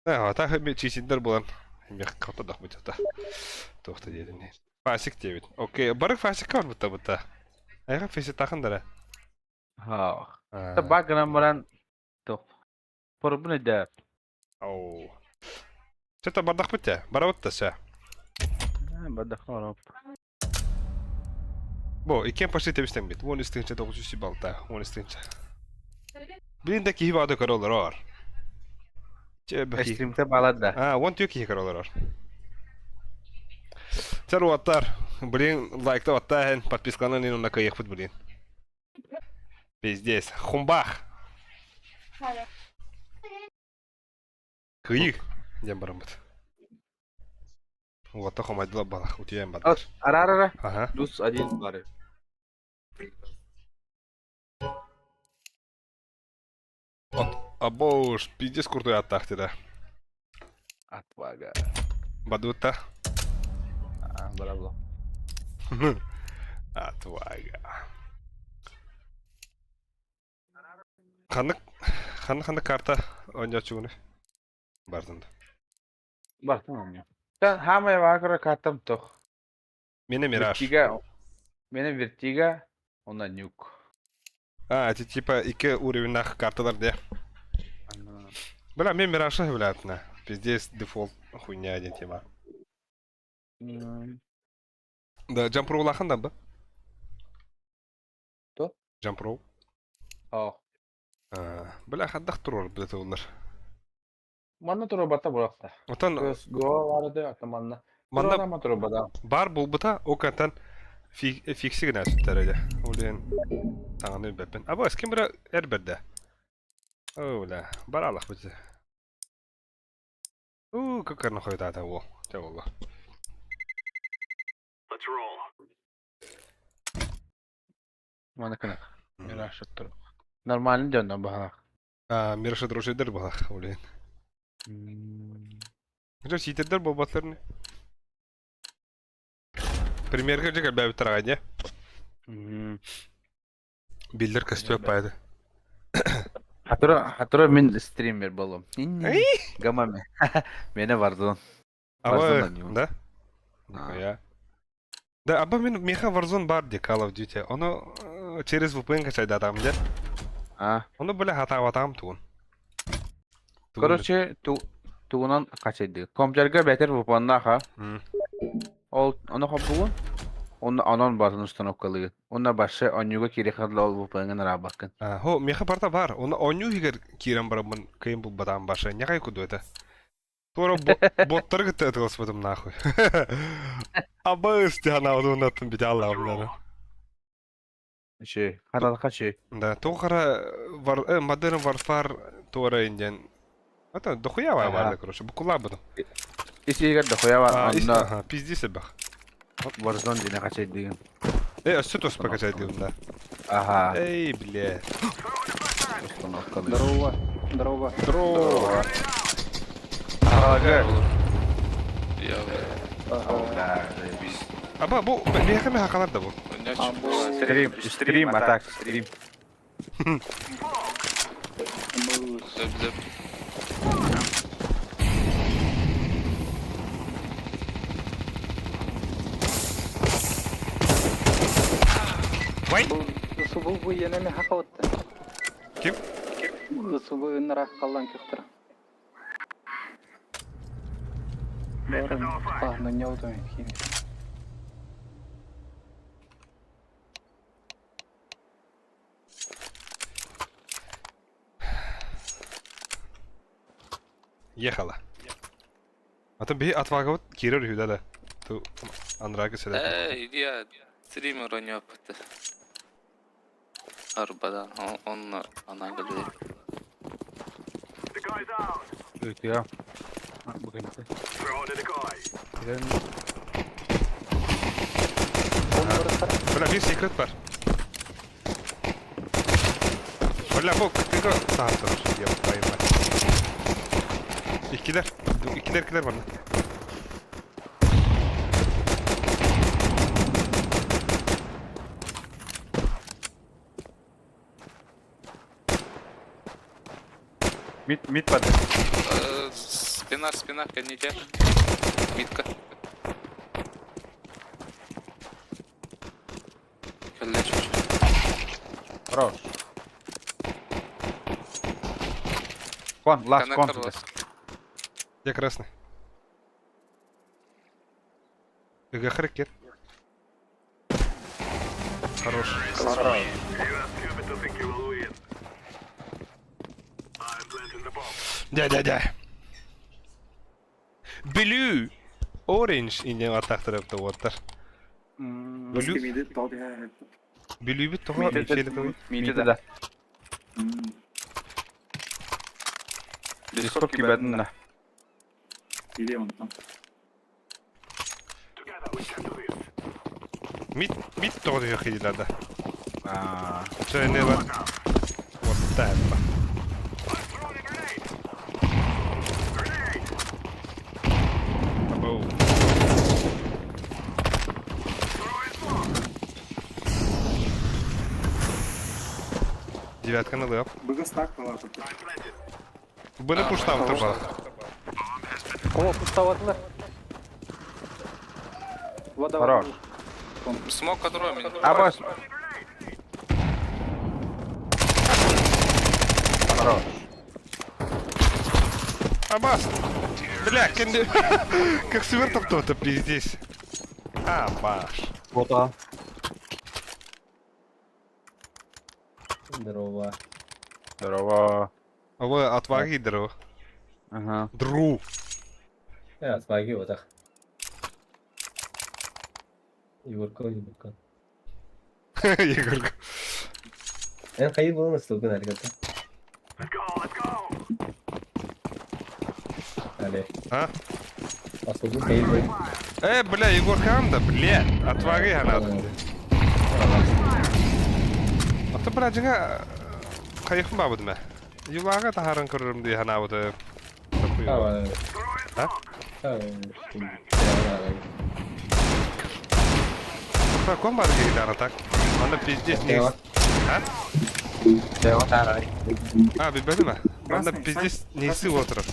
А так чисиндер болан. Мен қапта дақ бұтта. Тоқта дедім. Фасик дебит. Окей, барык фасик бар бұтта бұтта. Айға фесит тақындара. Ха. Та багынан баран тоқ. Порбуны да. Ау. Что-то бардақ бітті. Бара бұтта ша. Бардақ орап. Бо, иккен почти тебистен бит. 13 тынча 900 балта. 13 тынча. Блин, да кихи бады королар ор. Стримте балад да. А, вон тю кихи королар ор. Чар уаттар. Блин, лайкта ваттахен, подписканы не на каехпут, блин. Пиздец. Хумбах. Кыйык. Дем барамбыт. Уатта хомайдыла балах, утуян бадыр. Ара-ара. Ага. Плюс один бары. Абош, пиздец крутой аттах да. Отвага. Бадута. Браво. Отвага. Ханнык, ханнык ханнык карта ойночугуну. Бартында. Бартын ойноо. Та хамай вакра картам тох. Мене Мираж. Вертига. Мене Вертига, онна Нюк. А, это типа ике уровеннах карталар де. Бля, мен Миража блядь, Пиздец, дефолт хуйня один тема. Да, Jump Roll да, ба? То? Jump Roll. О. Бля, хаддах турор, блядь, олар. Манна турбата булакта. Отан Го барды, ата манна. Манна турбада. Бар булбута, о кантан фикси гына сүттәрәде. Улен таңны бәпен. Аба, с кем бира эрберде. О, бля, бар Аллах бите. У, как арна хойда та во. Та волла. Let's roll. Мана кына. Мира шыттыр. Нормально дөннө баха. А, мира шыдыр балах, улен. Жо ситердер болбатларны. Премьерге жеке бәбі тарағайын, я? Билдер костюм пайды. Хатыра, хатыра мен стример болом. Гамаме. Мені Warzone. Аба, да? Нихуя. Да, аба мен меха Warzone бар де Call of Duty. Оны через VPN качайда адам, де? А. Оны бля хатабатам тугун. Короче, тугунан качайды. Компьютерге бетер VPN-на ха. Ол оны хоппугун. Оны анон батын установкалыгы. Онна башы онюга кире хадла ол VPN-ген рабакын. Хо, меха барта бар. Оны оню хигер кирен барамын кыйын бул бадам башы. Нягай куду это. Тура боттар гытты это господым нахуй. Аба истяна одунатын бит Аллахым дана. Ши, хадалка ши. Да, тоғара вар Modern Warfare тура инден. Это дохуя бар, короче, букула буду. Исигер дохуя бар. Ага, пизди себе. Warzone дине качай деген. Э, өссө тос покачай деген, да. Ага. Эй, бля. Установка. Здорово. Здорово. Здорово. Ага. Аба, бу бияка ме хакалар да бу. Стрим, стрим, атак, стрим. Зып-зып. Вай! Бу бу енеме хакаватты. Ким? Субу ыннара халлан көхтөр. Барын пахнаньоутуми хими. Ехала. Атын биһи отвагабыт киирэр үһү да да. Ту андраагы сэлэ. Э, я стример оñоппут. Арбадан онно анагалыы. Үтүө. Бүгүнтэ. Бля, bir secret бар. Бля, бу кытыга саатыр. Я байма. Иккилер. Иккилер иккилер бар. Мид мид бады. Спина, спина, кәнеде. Митка. Кэллэ чуть. Хорош. Кон, лast кон. Коннектор ласт. Я красный. Гахрекер. Хорош. Дя-дя-дя. Blue. Orange инен аттақтырыпты оттар. Blue. Blue бит тоға фиолетовый. Миди да. Дискорд кибәдин да. Мид мид тоға деген хидилерде. Аа. Şöyle ne var? Вот так. Абау. Девятка на лып. Бұны пуштау тұрба. О, пуставатылар. Вода. Хорош. Смок отромин. Абас. Хорош. Абас! Бля, кенде... Как сверток то-то пиздец. Абаш. Опа. Здорово. Здорово. А вы отваги дру. Ага. Дру. Я отваги вот так. Егорка, Егорка. Егорка. Эн хайыр болын ыстылгын әргәті. Але. А? Асылгын хайыр болын. Бля, Егорка да, бля. Отваги надо. А то, бля, жига... Кайықын бабыды мә. Юлаға тахарын көрірім дей ханабыды. А? Кон бар гидара так? Анда пиздец не. А? А, билбеди ме? Анда пиздец несі отырыр.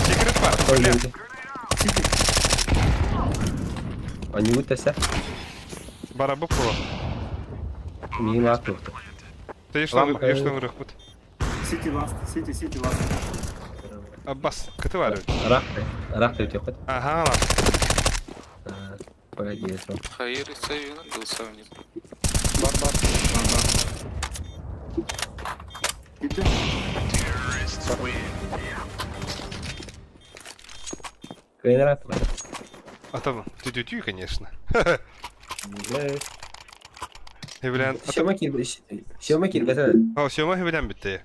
Секрет бар. Бля. Они утася. Барабы пуло. Мин лак Ты ештен үрік бұт. Сити ласт, сити, сити ласт. Аббас, кыты бар өт. Рақ, рақ өте қот. Ага, ла. Погоди, я Хайыр сейвин дылсавнит. Бар, бар. Кайнрат. А там тю-тю-тю, конечно. Хевлен. Сема кир, Сема кир бәтә. О, Сема хевлен битте.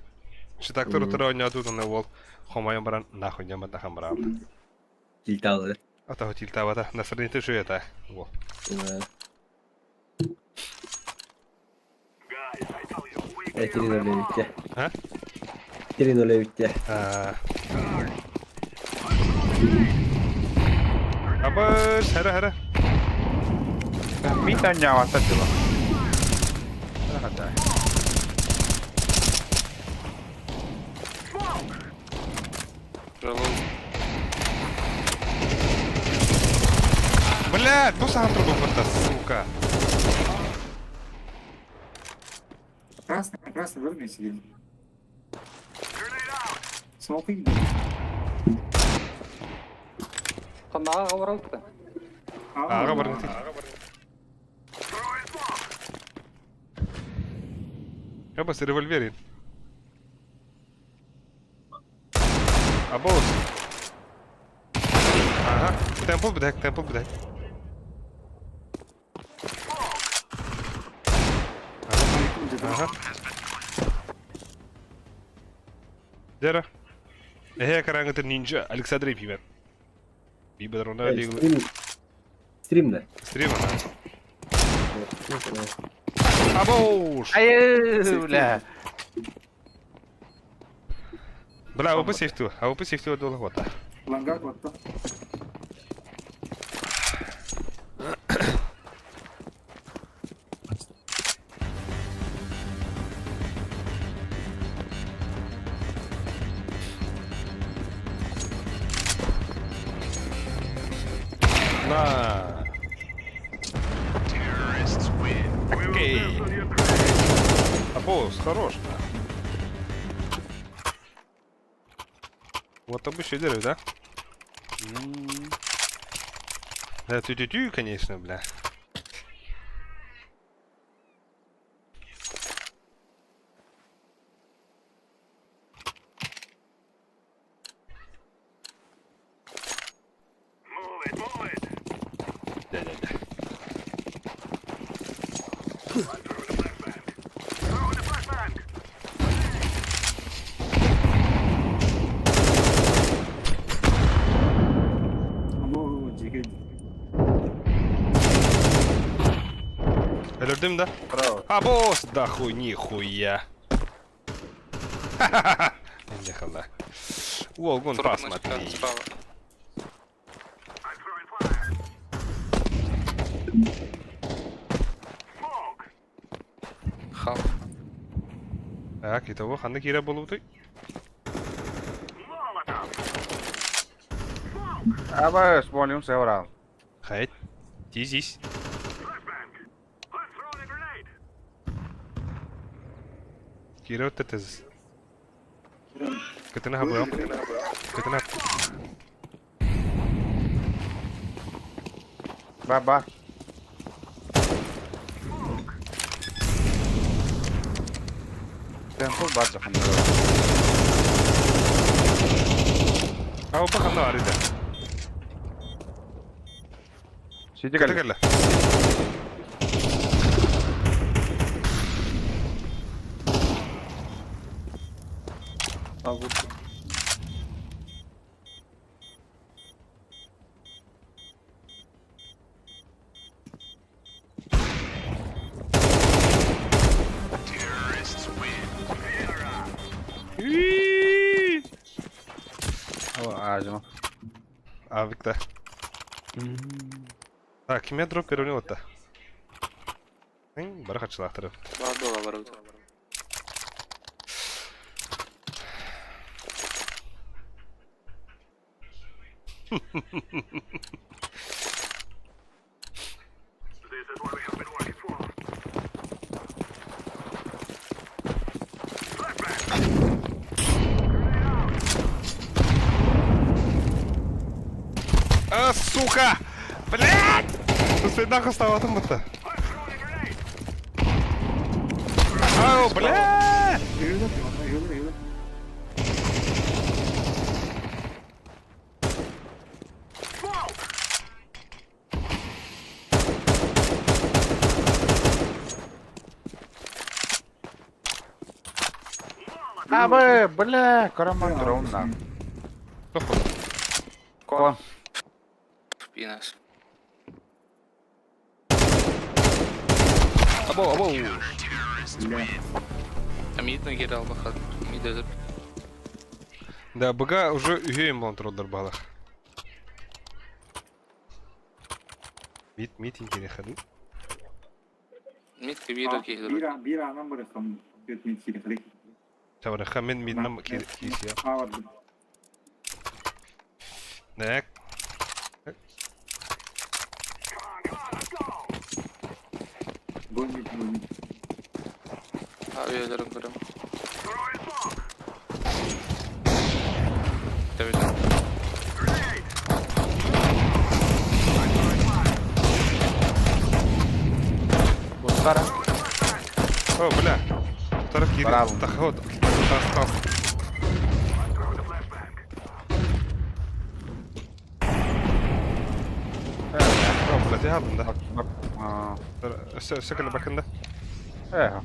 Шитактор утыра ойнады удан ол хомайын баран нахуй нема тахан баран. Тилталы. Ата тилтабата насырнете шуя та. Во. Э, 3-0 А? 3-0 битте. Абаш, хара хара. Мид аньявата дела. Хата. Блядь, бу сахан трубу сука. Красный, красный, вырвни сидели. Смолты. Ханнаға говорил-то? Ага, баргын. Я бас револьверин. Абоус. Ага. Темпл бдек, темпл бдек. Ага. Дера. Эхе караңгы нинджа Александр Пивер. Бибер она Стрим. Стрим, да? Стрим, ага. Абоуш! Айы, бля. Бля, АВП сейфту, АВП сейфту долго вот. Лангар вот то. На. Окей. Абоус, хорош. Вот обычный дерево, да? Да, тю-тю-тю, конечно, бля. Да-да-да. Або, жеке. Өлөрдүм да? Браво. Абоус, да хуй, нихуя. Ха-ха-ха. Не хала. Уолгон, посмотри. Справа. Хал. Так, итого, ханна кира болуптуй. Аба, смолим севрал. Хайт. Тизись. Кира вот это. Кытына хабыам. Кытына. Ба-ба. Темпл бар жақында. А опа ханна бар иде. Сиди Кыты кэллэ. кэллэ. А вот. О, азима. Авикта. Так, кимме дроп берүүнү отта. Бара хачылаактырып. Бар было ворот. А, сука! Блядь! Тут нахуй стало там это. Ау, бля! Абы, бля, караман дрон на. Кон. Пинас. Або, або. Мидный кире албахат. Мид өлөр. Да, бага уже үйөйм болон туралдар балах. Мит, митинг керек хаду. Мид кибир киһи. Бир бир анан барахам. Бет мид кире хали. Табараха мен миднам кисия. А, вот. Так. Гол мид, гол мид. Abi өлөрөн көрөм. Тэбит. Бара. О, бля. Вторых кири. Браво. Тахот. Тас, тас. О, бля, ти хабында. Өссө кэлэ бакында. Ээ.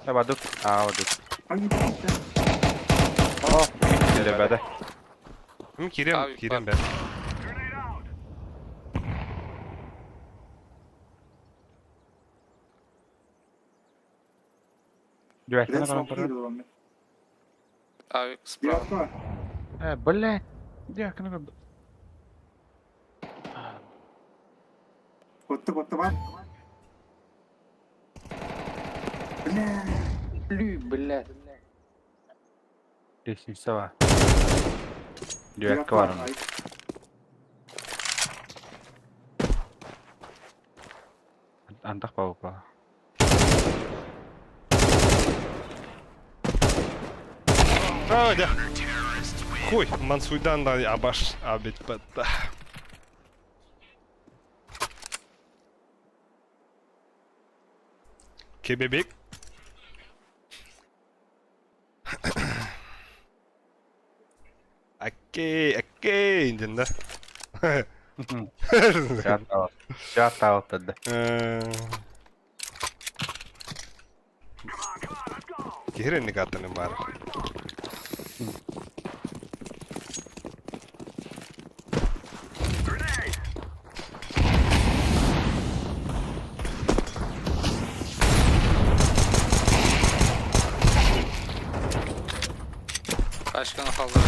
Э, бадык. Аа, бадык. О, келебеде. Мин кирем, кирем бе. Дюэттен каран турар. Авик справа. Э, бля. Дюэттен каран. Котты котты бар. Бля. Лю, блядь. Лестница бар. Дюэтка бар. Антах паука. О, да. Хуй, мансуйдан да абаш абит бата. Кебебек. Окей, окей, диэн да. Жаат да. Киһирэнник ааттанын баар. Başkanı kaldırır.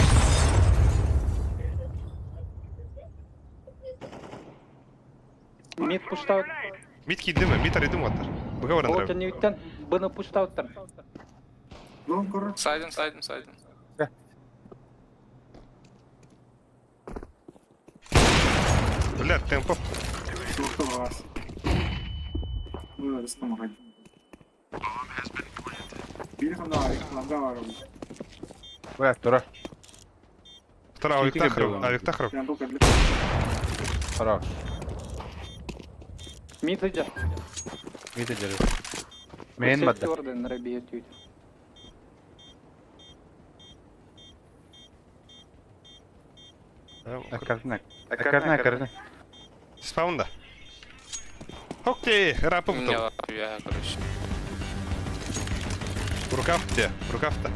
Мид пуштаут. Мид киирдим, мид арыйдым уоттар. Быга баран Ол турабын. кэнниттэн быны пуштауттар. Сайдым, сайдым, сайдым. Бля, темпо. Бля, тура. Второй авик тахров, авик тахров. Хорош. Мид идет. Мид идет. Мен бадда. Орден рабиет үйт. Аккарна. Аккарна, аккарна. Спаунда. Окей, рапы У меня потом. лапы, короче. Рукав где? Рукав-то.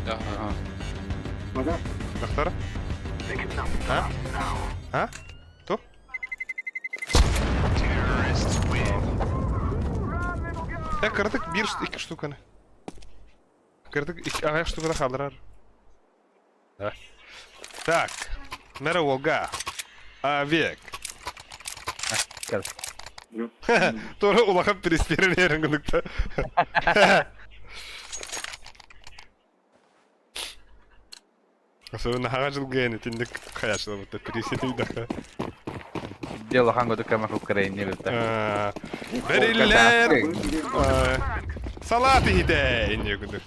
Ага. Доктор? А? А? Ту? Я кырдык бир икки штуканы. Кырдык икки аяк штуканы халдырар. Да. Так. Мэра Волга. Авек. Кел. Тора улахан переспирилерин гыныкта. Особенно хага жылгайны тиндик хаяшылабытта пересетейдаха. Дело ханго дукама Украине битта. Бериллер! Салат иде инне күндүк.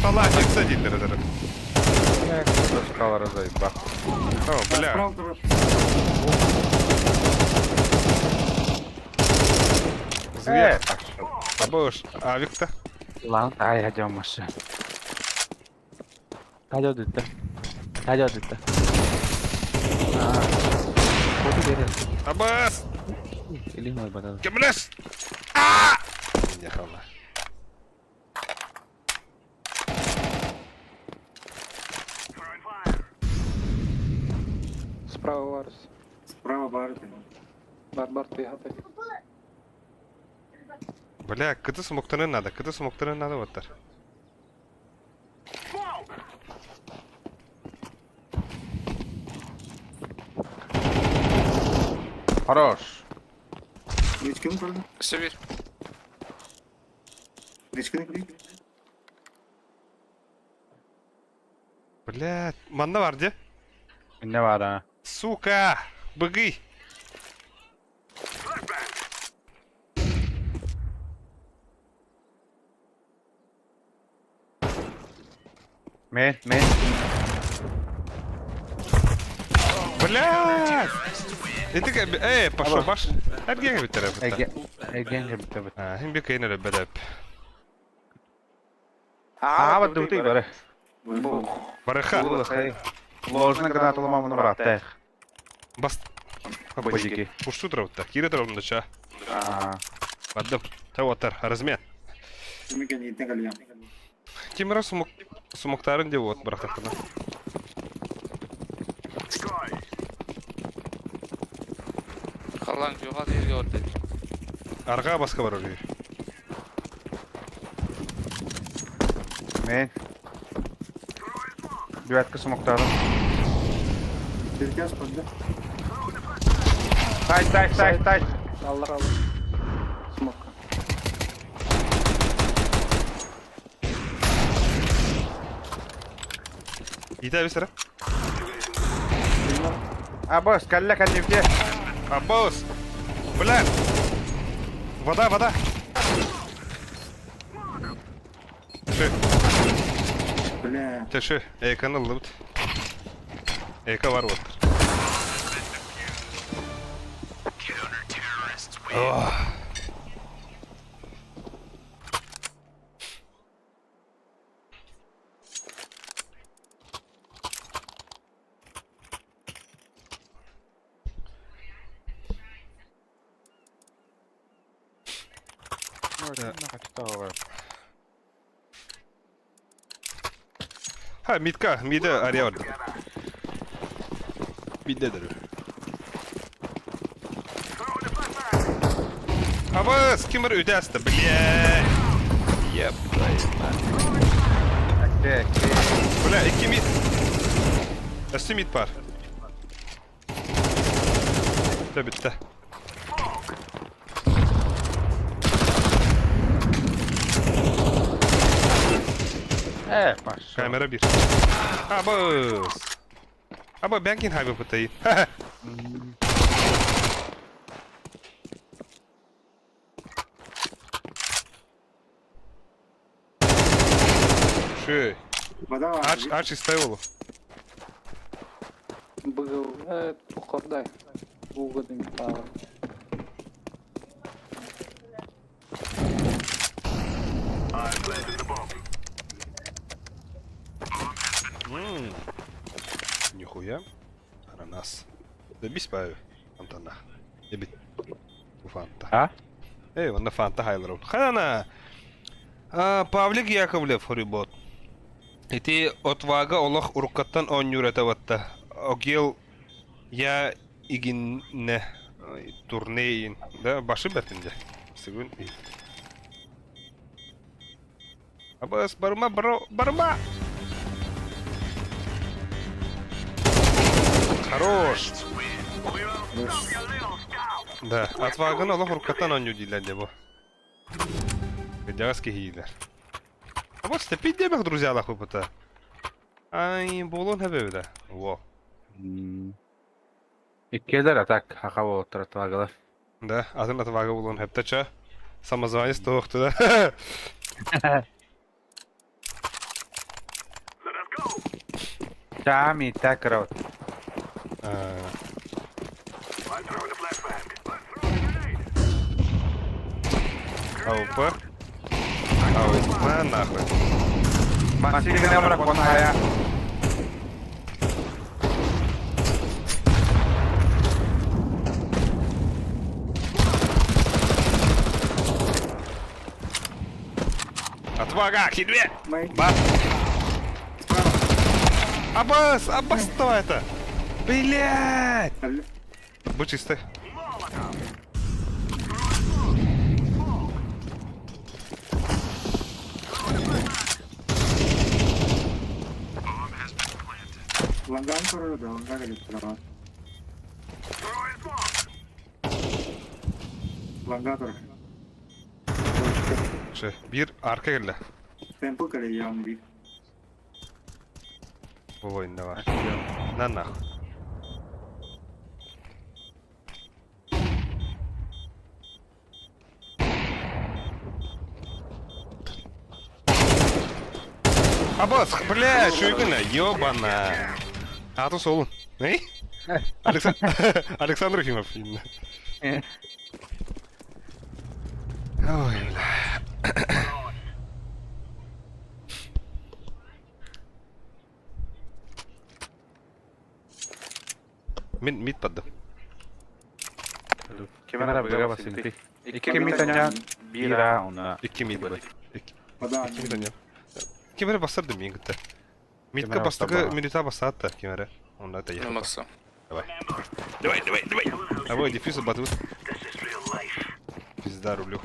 Салат жексе дейдер эдер. Точкалар заебал. О, бля. Зверь. Абыш, авикта. Лан, ай, хадя машина. Хадя дитта. Хадя дитта. Абас! Или мой бадал. Кемлес! А! Не хала. Справа варус. Справа бар. Бар бар ты гаты. Бля, кыты смоктаны надо, кыты смоктаны надо вот Хорош. Нечкini koydum. Сибирь. Нечкini koydum. Бля, манна бар де? Не бар, а. Сука! Быгый! Мен, мен. Блядь! Ити э, пошел баш. Эргиэҥ эбиттэр эбит. Эргиэҥ эбиттэр эбит. Хин би кыйын эрэ бэдэп. Аа, бардыбыты бары. Барыха. Ложно гранату ломамын бараттаах. Бас. Божики. Пушту турабытта. Кире турабында ча. Бардым. Таваттар, размен. Тимира сумук сумуктарын деп вот бырахтахтына. Халлан жуға жерге орды. Арга баска бар орый. Мен. Девятка смоктарын. Тай, тай, тай, тай. Аллар аллар. Смокка. Ите бисера. Абос, калля калля Абос. Бля. Вода, вода. Тши. Бля. Тши. Эканы лыбыт. Эка бар вот. Ох. Ha Mitka, mide arıyordu. Middedir. Абас, ким бар үдәсті, бля. Еп, Бля, iki mid. Өсті mid бар. Bitti bitti. Э, пошел. Камера bir. Абас. Аба бәнкин хайбы пытайын. Шүй. Ач, ач истай болу. Был, тухордай. Бугадын тағы. Нихуя. Ананас. Да бис баю. Антана. Эбит. Фанта. А? Эй, онна фанта хайлар. Хана. Павлик Яковлев хорибот. Ити отвага олох уруккаттан оонньуур этэ батта. Огил я игинне турнейин. Да, башы бәртинде. Сигүн. Абас, барма, бро, барма! Хорош! Да, отвагын олох уруккаттан оонньуу дииллэр дии бу. Кырдьаҕас киһиилэр. А вот степи диэбэх друзьялах выпыта. Ай, буолуон хэбэбитэ. Во. Иккиэлэр атак хаха буолуттар отвагалар. Да, атын отвага буолуон хэптэ Самозванец туохту да. Чаами так рот. АВП. АВП нахуй. Масигна браконая. Отвага, хидве! Ба! Абас! Абас, кто это? Блять! Будь чистый. Ланган королю, да, ланган или справа. Лангатор. Bir arka geldi. Темпл кале явно bir. Bu oyunda var. Lan nah. Абас, бля, чуйгына, ёбана. А то солун. Эй? Александр Ефимов. Ой, бля. Мин мид паддым. Кемера быга басынты. Икки мид аня бир а онна. Икки мид бар. Икки мид аня. Кемера басырды мин кытта. Мидка бастакы минута басаатта кемера. Онда та Ну, Максим. Давай. Давай, давай, давай. А вы дефьюз батут. Пизда рулю.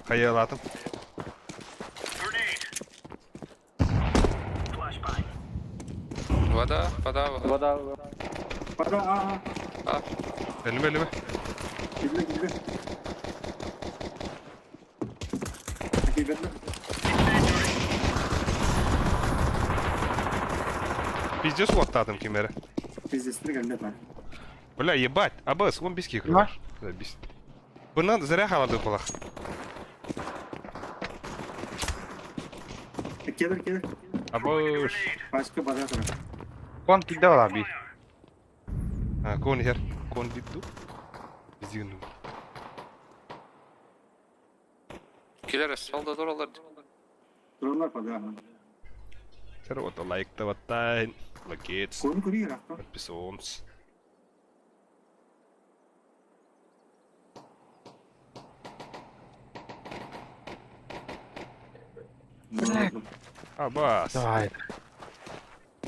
Хаялатым. Вода, вода, вода. Вода. Вода, а, а. Эльме, эльме. Кирле, кирле. Кирле. Пиздец уаттадым кимере. Пиздец, кэллэ бар. Бля, ебать, абыс, он биски кырылар. Бис. Бынан зря халады кулах. Келер, келер. Абыш. Пачка база турар. Кон килде бала би. А, кон хер. Кон дитту. Биздигин. Килер солда дуралар. Туралар пада. Сэр вот лайк таваттайн. Лакетс. Кон кури рахта. Подписываемся. Абас. Давай.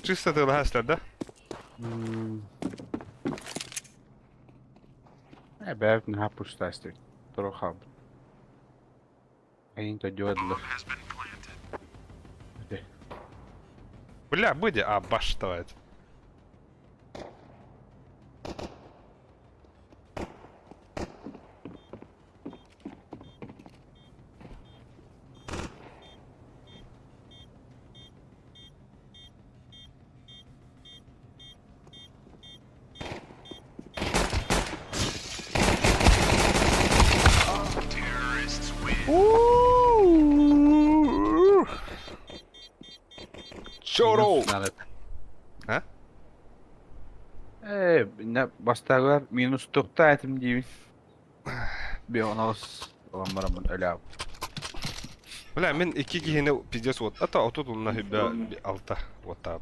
Чисто ты лгастер, да? Э, бэп на пустасты. Трохаб. Айын то дёдлы. Бля, выйди, а, баш давай. Чоро! А? Э, бастагылар минус токта этим дейбин. Бионос оламарамын өләп. Бля, мен икки киһини пиздец вот. Ата отут унна хүбэ алта вот так.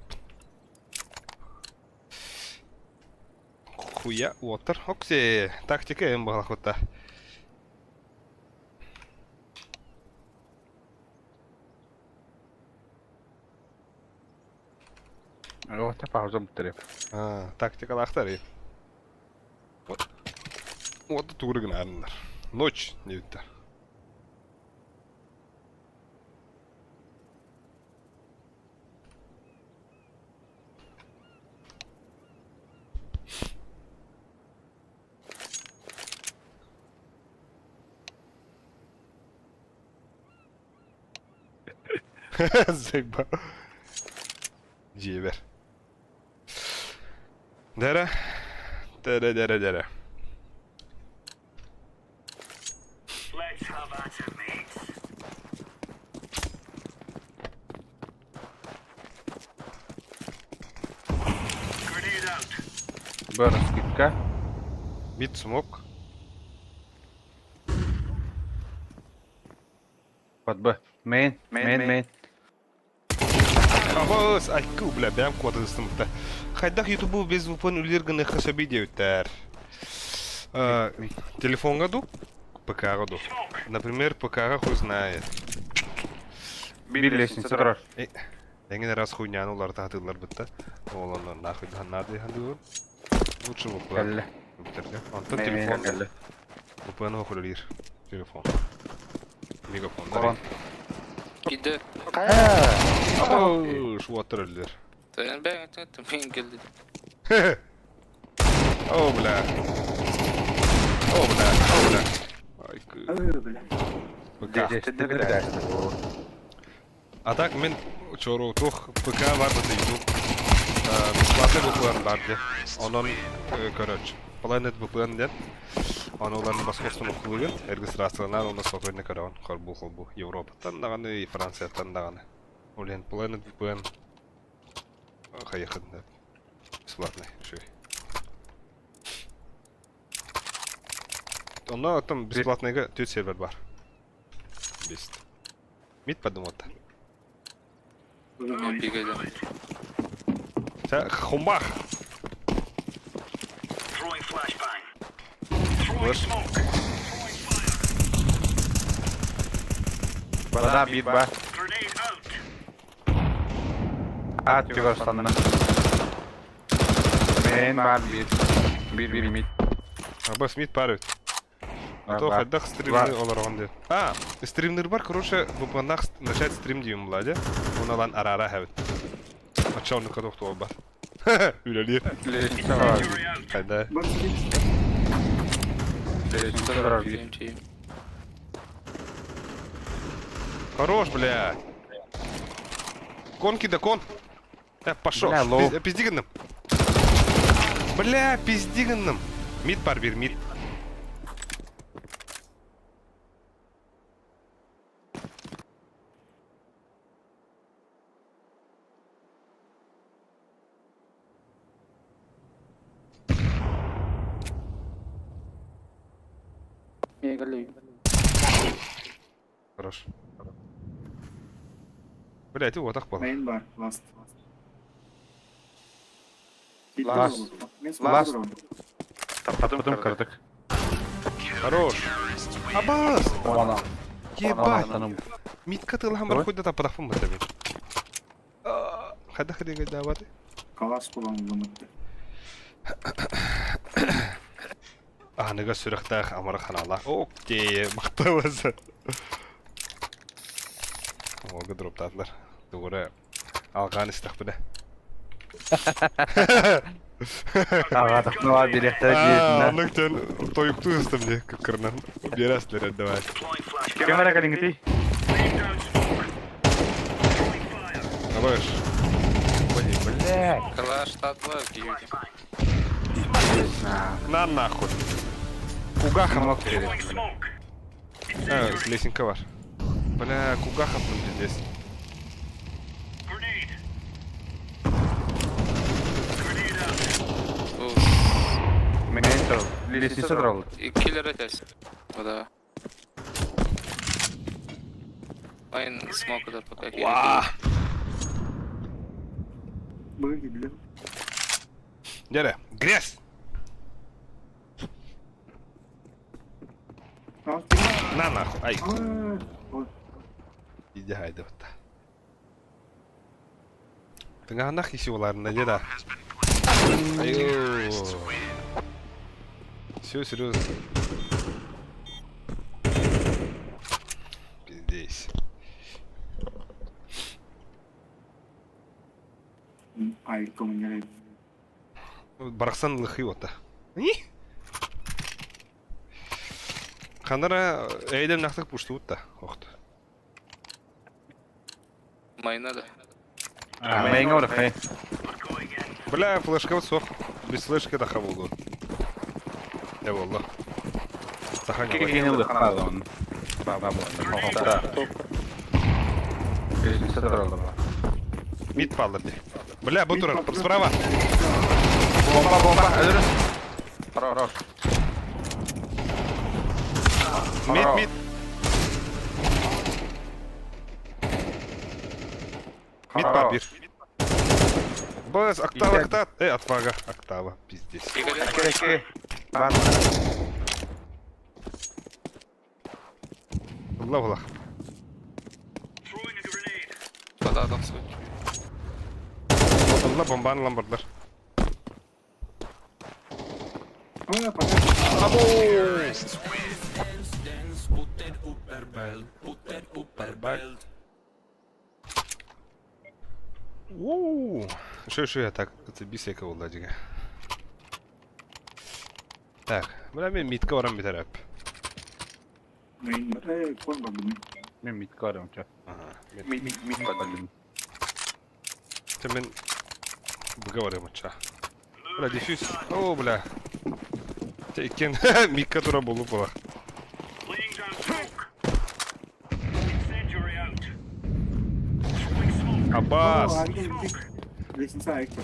Хуя уотар. Окси, тактика эм была хута. Ота пауза бутырып. А, тактикалаахтар. Вот. Вот туурыгын Ночь не битта. Заебал. Дьиэбэр. Дэрэ. Дэрэ, дэрэ, дэрэ. Бэр скидка. Мид смок. Под Б. Мейн, мейн, мейн. Абыс, айку, бля, бэм кодыстым-та. Хайдах ютубу без VPN үлер гына хасаби деуттер. Телефонга ду, ПК ду. Например, ПК хуй знает. Бир лестница турар. Эңин раз хуйняны улар тахатылар бытта. Ол онно нахуй надо хандыгын. Лучше VPN. Кэллэ. Компьютерге. Антон телефон. Кэллэ. VPN хулилир. Телефон. Мегафон. Корон. Киде. Абыш, уаттыр өлдер. Тен бәң мен келди. О, бля. О, бля, о, бля. Ай, Бля. ПК. А так мен чору тух ПК бар быты YouTube. Бесплатный VPN бар де. Онон, короче, Planet VPN ден. Оны оларын басқостан оқылығын, регистрацияланар, оны спокойно көрөҕүн. Холбу холбу Европаттан даҕаны, Францияттан даҕаны. Блин, Planet VPN хайыхын да. Бесплатный, үчүгэй. Онно оттон бесплатныйга түөрт сервер бар. Бест. Мид подумал-то. Хумбах! Бада бит ба. Ат түгөр станна. Мен бар бир. Бир бир мид. Абас мид пар эбит. А то хайдах стримни олорон диэн. А, стримнер бар, короче, VPN-нах начать стрим диим була дьэ. Уналан арара хэбит. Оччо оннукка тохтуолбат. Үлэлиир. Хайда. Хорош, блядь. Конки да кон. Пошел. Бля, low. Пизди гынным. Бля, пизди гынным. Mid бар бир, mid. Хорош. Бля, ты вот так был. Main бар, last. Last. Last. Потом кырдык. Хорош. Абас! Она. Ебать! Мидка тылхан бар хуйда таппатахпын бата мен. Хайдах дигэ даабаты? Калаш булан Аныга сүрэхтээх амара ханаалаах. Окей, махталаса. Олга дроптаатылар. Тугура алгаан истэхпинэ. Ага, билеттер диэтинэ. Оннук тен тойуктуу ыстым дии кыккырынан. Биэрэстилер давай. Камера кэлиҥҥитий? Абаш. Блядь. Калаш татла бьюти. На нахуй. Кугахам. Смок керек. А, лесенка бар. Бля, кугахам там здесь. Мен трол. Лестница трол. Киллер этес. Да. Майн смок удар пока. Уа! Быги, блин. Дядя, грязь! На нахуй, ай. Иди хайда вот. Тыңаһанах иси оларына деді. Айо. Все серьезно. Пиздец. Ай, коммунири. Барахсан лыхы ота. Ханара эйдем нахтык пуштуут да. Охт. Майна да. Мейнге бар хей. Бля, флешка вот сох. Без флешки да хавулу. Я волла. Саханя. Кигини лыхха он. Ба ба ба. Лестница трол. Мид палларды. Бля, бу турар. Справа. Бомба, бомба. Өлөр. Хорош. Mid, mid. Mid бар бир. Бс, октава, октава. Эй, отвага, октава, пиздец. Керек. Бар. Алла Аллах. Вода там свой. Алла бомбаны ламбардар. Уу. Шо шо я так, это бисека болла диге. Так, бля мен мидке барам битер әп. Main бар. Эй, кон бар бу. Мен мид карам ча. Ага. Мид мид мид бар. Те мен буга барам ча. Бля, дефьюз. О, бля. Те иккен мидке тура болуп була. Аббас! Лестница айка.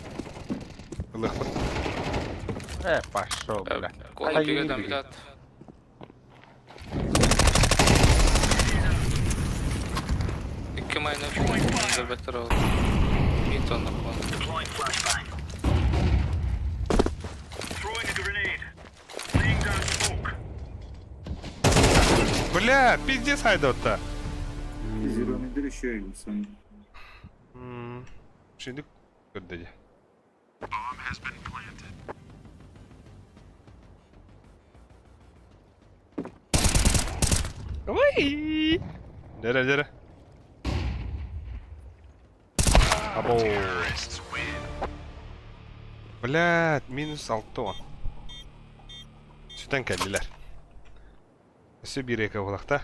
Ылыахпыт. Э, пошел, бля. Кона бигеден билет. Икки майна бетер ол. Мид онно кон. Бля, пиздец хайдотта. Зеленый дыр еще и сон. Şimdi көрдө Ой! Дere дere. Або. Бля, минус 6 он. Сүтэн кэллилэр. Өссө биир эко буолахта.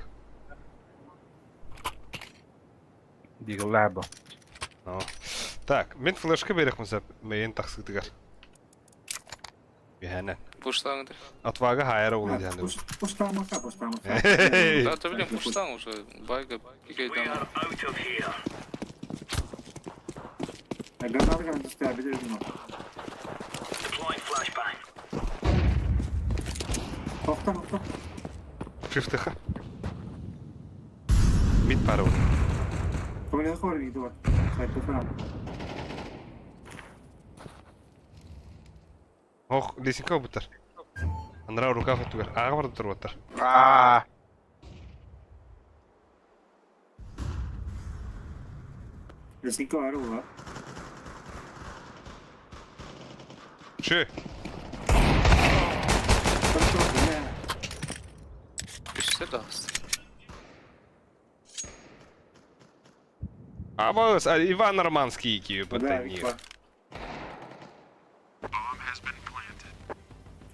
Диглабо. Но. Так, мен флешка берехмин сөп мейин тахсыытыгар. Биһэнэн. Пуштаң да. Отвага хайара улы диэн. Пуштамаха, пуштамаха. Да, ты блин, пуштаң уже. Байга кикейден. Гранатка на обязательно. Тохта, тохта. Шифтыха. Мид пара улы. Помню, хорни дуа. Сайт туфра. Ох, лесенка буттар. Анра рукав тугар. Ага бар тур буттар. Аа. Лесенка бар була. Ши. Үстэ да. Абас, Иван Романский кию Да,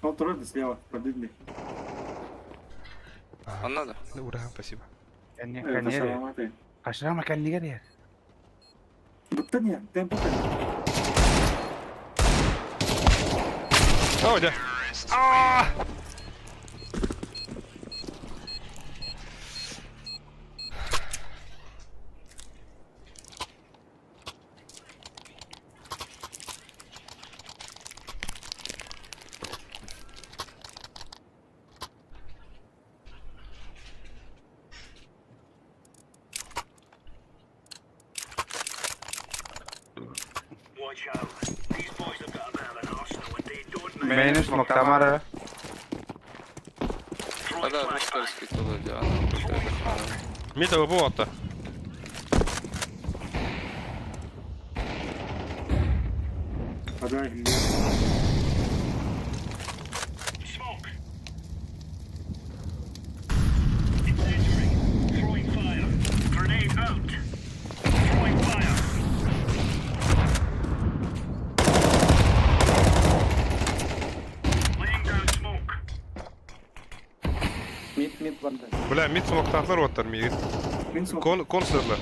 Он трудно слева, подымли. Онно да. Ура, спасибо. Канери. Кашрама каннигер. Будто нет, темпо. О, да. А! Мейн смоктамара. Да, русский туда, Мид буотта. Подай. Mid mid one time. Бля, мид смоктатлар оттар мигин. Кон консерлер.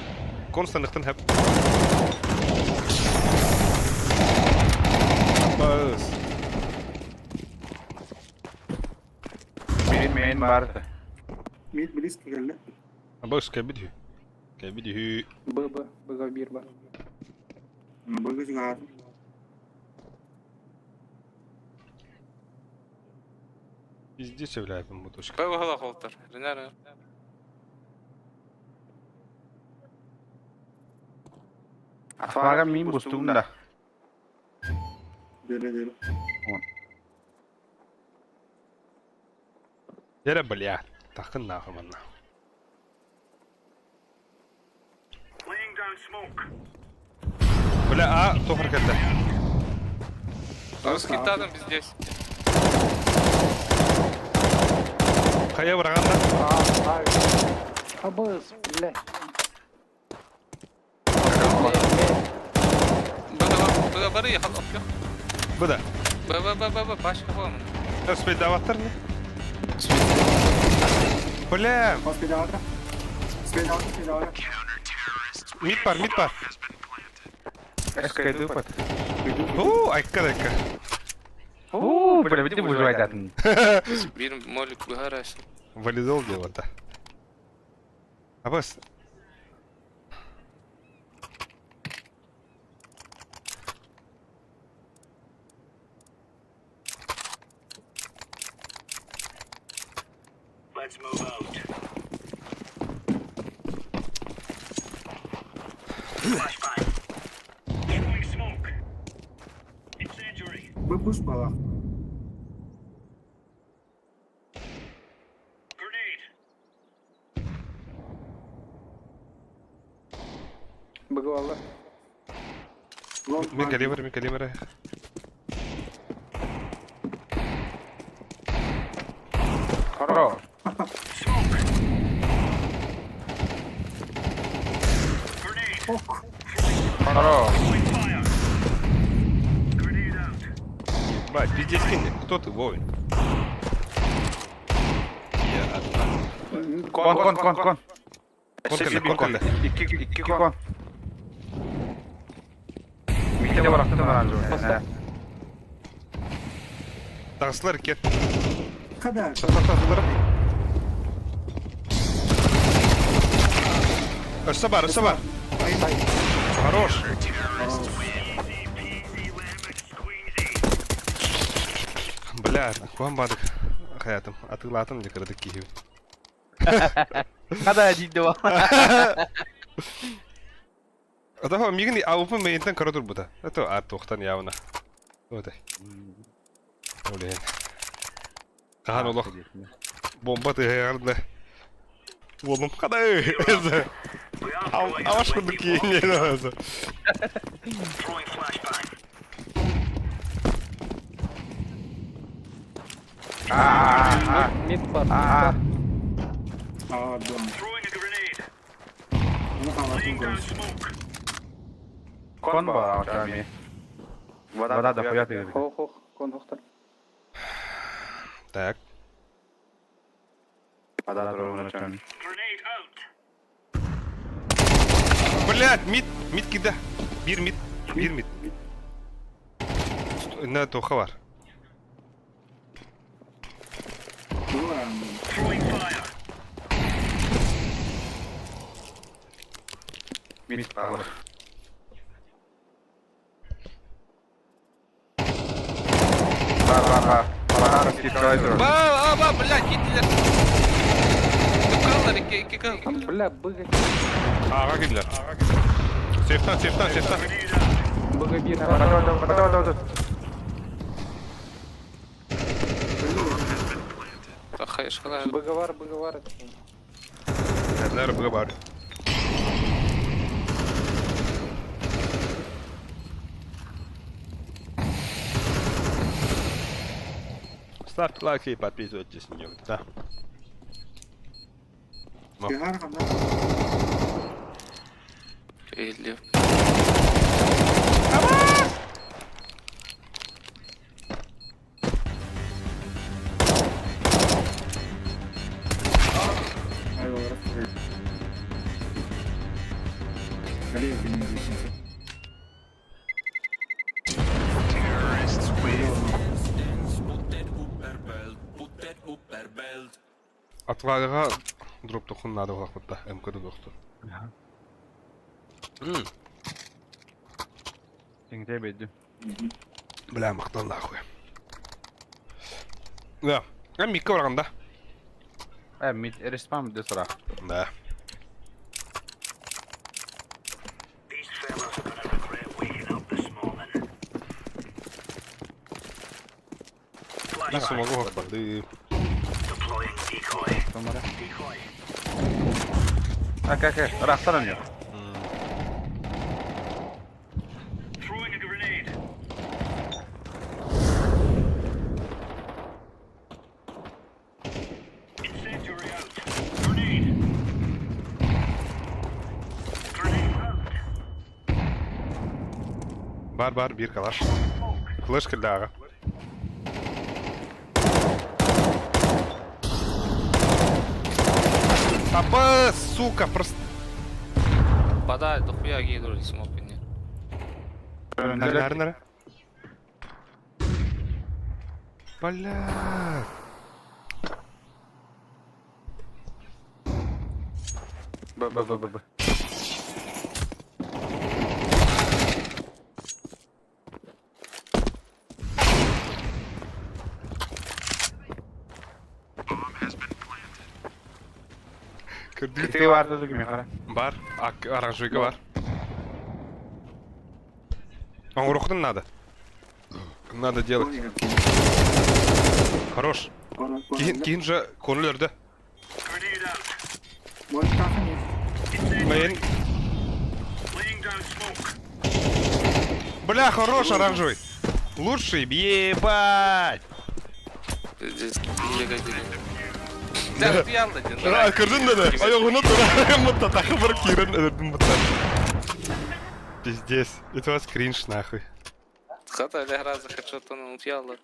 Констаныктан хәп. Абас. Мейн мейн бар. Мид близко келди. Абас кәбидү. Кәбидү. Б Б Б бир бар. Б чыгар. Пиздец является бу точка. Б баһала холтар. Ренера. Отвага мин бустугум да. Дере дере. Дере бля. Тахын нахуй манна. Бля, а, тохар кетти. Русский тадым здесь. Кая барганда? Абыз, бля. Б бары яхал оп. Бу да. Б Б Б Б Б башка болмын. Спид даваттар не? Бля, Спид даваттар. Спид даваттар, спид даваттар. мид бар, мид бар. Эскайду пат. Уу, айка айка. Уу, бля, бити выживать атын. Бир молик быһарас. Валидол дело-то. Абас. Б пуш бала. Быгываллар. Мин кэлиэм эрэ, мин кэлиэм эрэ. Хоро. Хоро. Бать, пиздец кинь. Кто ты, воин? Я одна. Кон, кон, кон, кон. Кон кэллэ, кон кэллэ. Икки, икки кон. Митя барахтан оранжевый. Таҕыстылар икки. Хада. Тахсылар. Өссө бар, өссө бар. Хорош. Бля, куһан бадык хаятым. Атыылаатым дьэ кыратык киһибин. Хада диде ба. Это мигин аупын мейинтен кыра турбута. Это а туохтан явно. Вот. Блин. Хаһан олох бомба тыһыгарды. Уолум хада. Аваш курдук кииннер. Мид бар, мид бар. А, да. Ну, там Кон ба, чами. Вода да хуя ты. Хох, хох, кон хохтар. Так. Вода ровно чами. Блядь, мид, мид кида. Бир мид, бир мид. На тоха бар. Мид бар. Бар, бар, бар. Бар, скидкалайзер. Ба, ба, блядь, киттилер. Тукаллар, икки, икки кыл. Бля, быга, Ага кидлер. Сейфтан, сейфтан, сейфтан. быга бир. Вода, вода, вода, вода, вода. Хайшкалар. Быга бар, быга бар. Кәдләр быгы бар. Ставьте лайки и подписывайтесь на него, да. Бихар хана. Или... Ай, олар. Галеев не лестница. Отвага дроп тохун надо было МКД доктор. Тиңде беди. Бля, мактан нахуй. Да. А микка барганда. Э, мид респам де сара. Да. Не смогу хапады. Томара. Ака, ака, рахтан yok. Бар бар бир калаш. Флеш килдага. Аба, сука, просто. Вода, дохуя гидро смог нет. Нары, нары. Бля. Б, Б, Б, Б, Б. Көрдүгүт? Ити бар да кими хара. Бар. Оранжевыйга бар. Оҥоруохтун надо. Надо делать. Хорош. Киһин, киһин же конул өрдө. Мейн. Бля, хорош оранжевый. Лучший, ебать. Здесь Да, Көрдүн да да. Айоғына тура мытта тахы бір кирен өлөрдүм мытта. Пиздец. Это вас кринж нахуй. Хата или раза хедшот он утяла.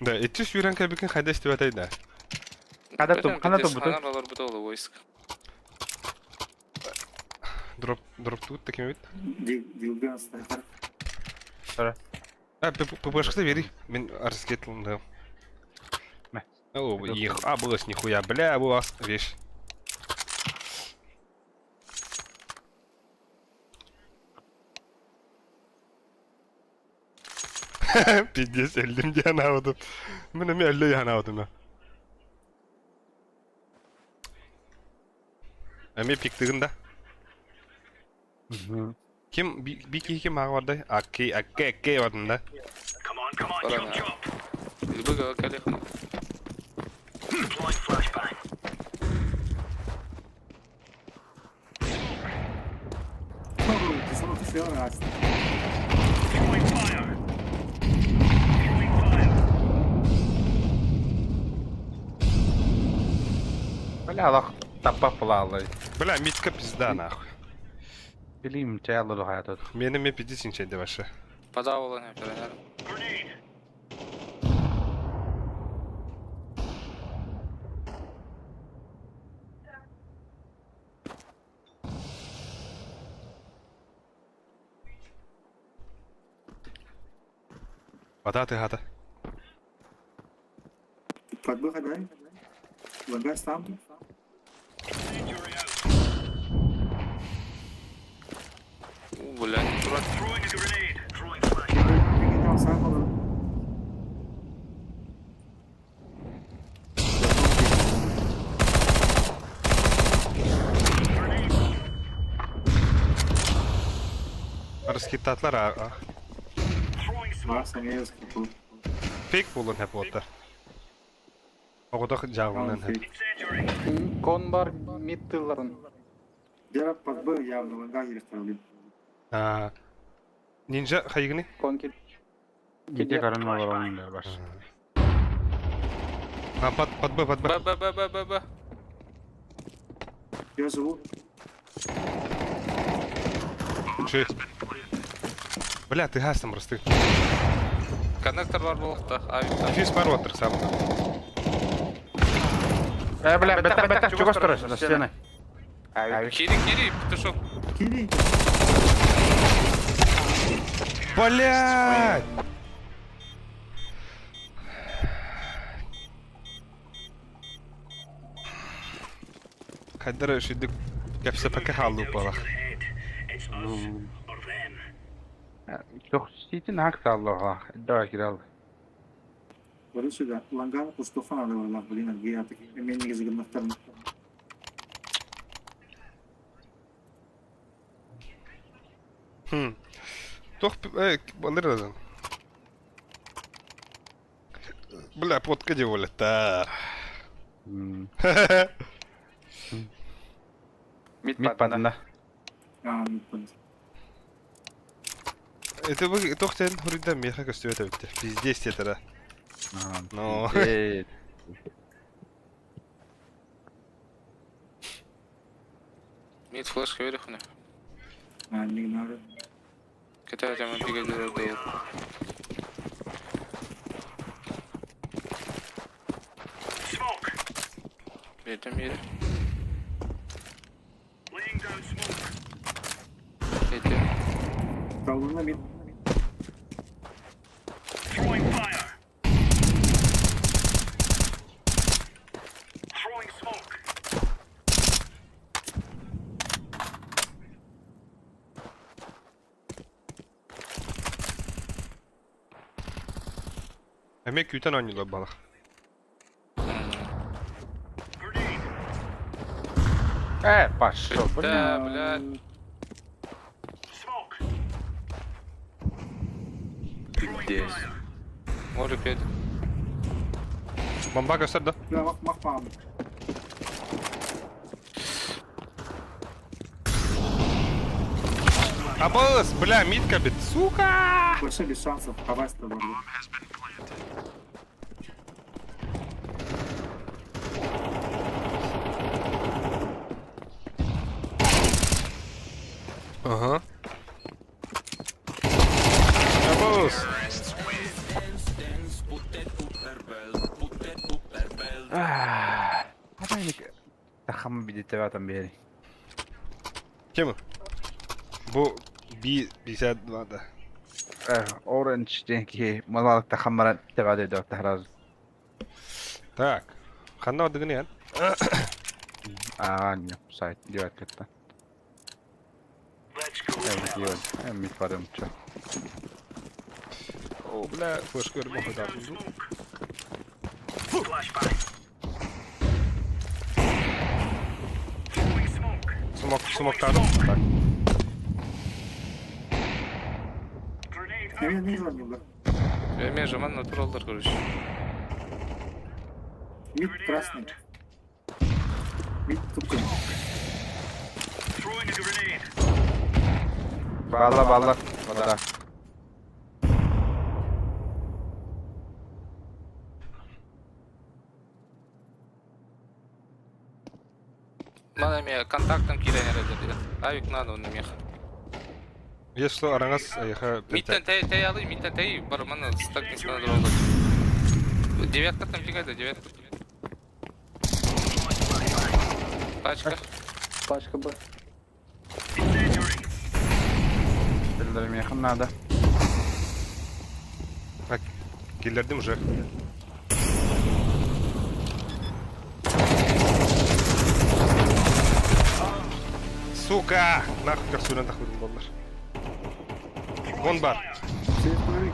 Да, итчи сүүрэн кэбикин хайда истибэтэй да. Хада тум, хана тум буту. Хана буту войск. Дроп, дроп тут таким вид. Дилган снайпер. А, ППшка бери. Мен арскетлым да. Мә. О, их, а, было с нихуя, бля, была вещь. Пиздец, өлдüm диэн аудым. Мен эми өллө диэн аудым. Эми пиктигин да. Ким би ким ага барды? Акки, акки, акки бардым да. Быга калехана. Бля, алах таппа пулалы. Бля, Митка пизда нахуй. Билим чаялы хаятот. Мени мен пиздец инченде башы. Подавала не перенер. Вода ты гата. Подбы хадай. Лагай там. У, бля, не дурак. Раскитатлар а. Фейк болон хеп оттар. Оғыдақ жағынан хеп. Кон бар мид тылларын. Дера подбы явно лагай ирехтер. А, Нинжа хайгыны? Кон кил. Гите карын олар да баш. А, под, под Б, под Б. Б, Б, Б, Б, Б, Б. Я живу. Че? Бля, ты газ там расты. Коннектор бар болықта. Авик. Дефис бар отыр сам. Э, бля, бета, бета, чего строишь? На стены. Кири, кири, петушок. Кири. Блядь! Кайдара шидик кәпсә пәкә халу балах. Çok ситин хак саллаха. Да кирал. Говорю сюда. Ланган пустофан алла, блин, аргия так. Мен негізі гымнақтарын. Хм. Тох, э, балыр Бля, потка деволеттар. Мид паданда. А, мид паданда. Это вы тохтен хурида меха көстүбөт эбиттер. Пиздец тетера. Но. Мид флешка верху. А, не надо. Китай там бригадир был. Бердим yeri. Yedim. Талына мид. Эме күтен ойнолор балах. Э, пошел, Да, блядь. Пиздец. Море пять. Бомба göster да. Бля, мах мах мам. Абыс, бля, митка бит, сука! Вообще без шансов, хавайста бар. Ага. Абыс. Тахам бидите ватам бери. Кем? Бу би 52 да. Orange денки малалык тахаммара тебаде док тахраз. Так. Ханна одыгын ян. А, не, сайт девять кетті. Мит барым чо. О, бля, флешка көріп оқыдадым. Смок, смоктадым. Так. Мен не звонил, да? Эме жаман натуралдар, короче. Мид красный. Мид тупой. Бала бала. Бала. Мана ме контактом кирен эреді. Авик надо он мех. Если араңас аяха Миттен тей тей алы, миттен тей бар мана стак не стану дорога. Девятка там тигайда, девятка. Пачка. Пачка Б. Тілдерім якын надо. Так, киллердим уже. Сука! Нахуй как сүрен тахудым болдар. Вон бар. Шы, шы.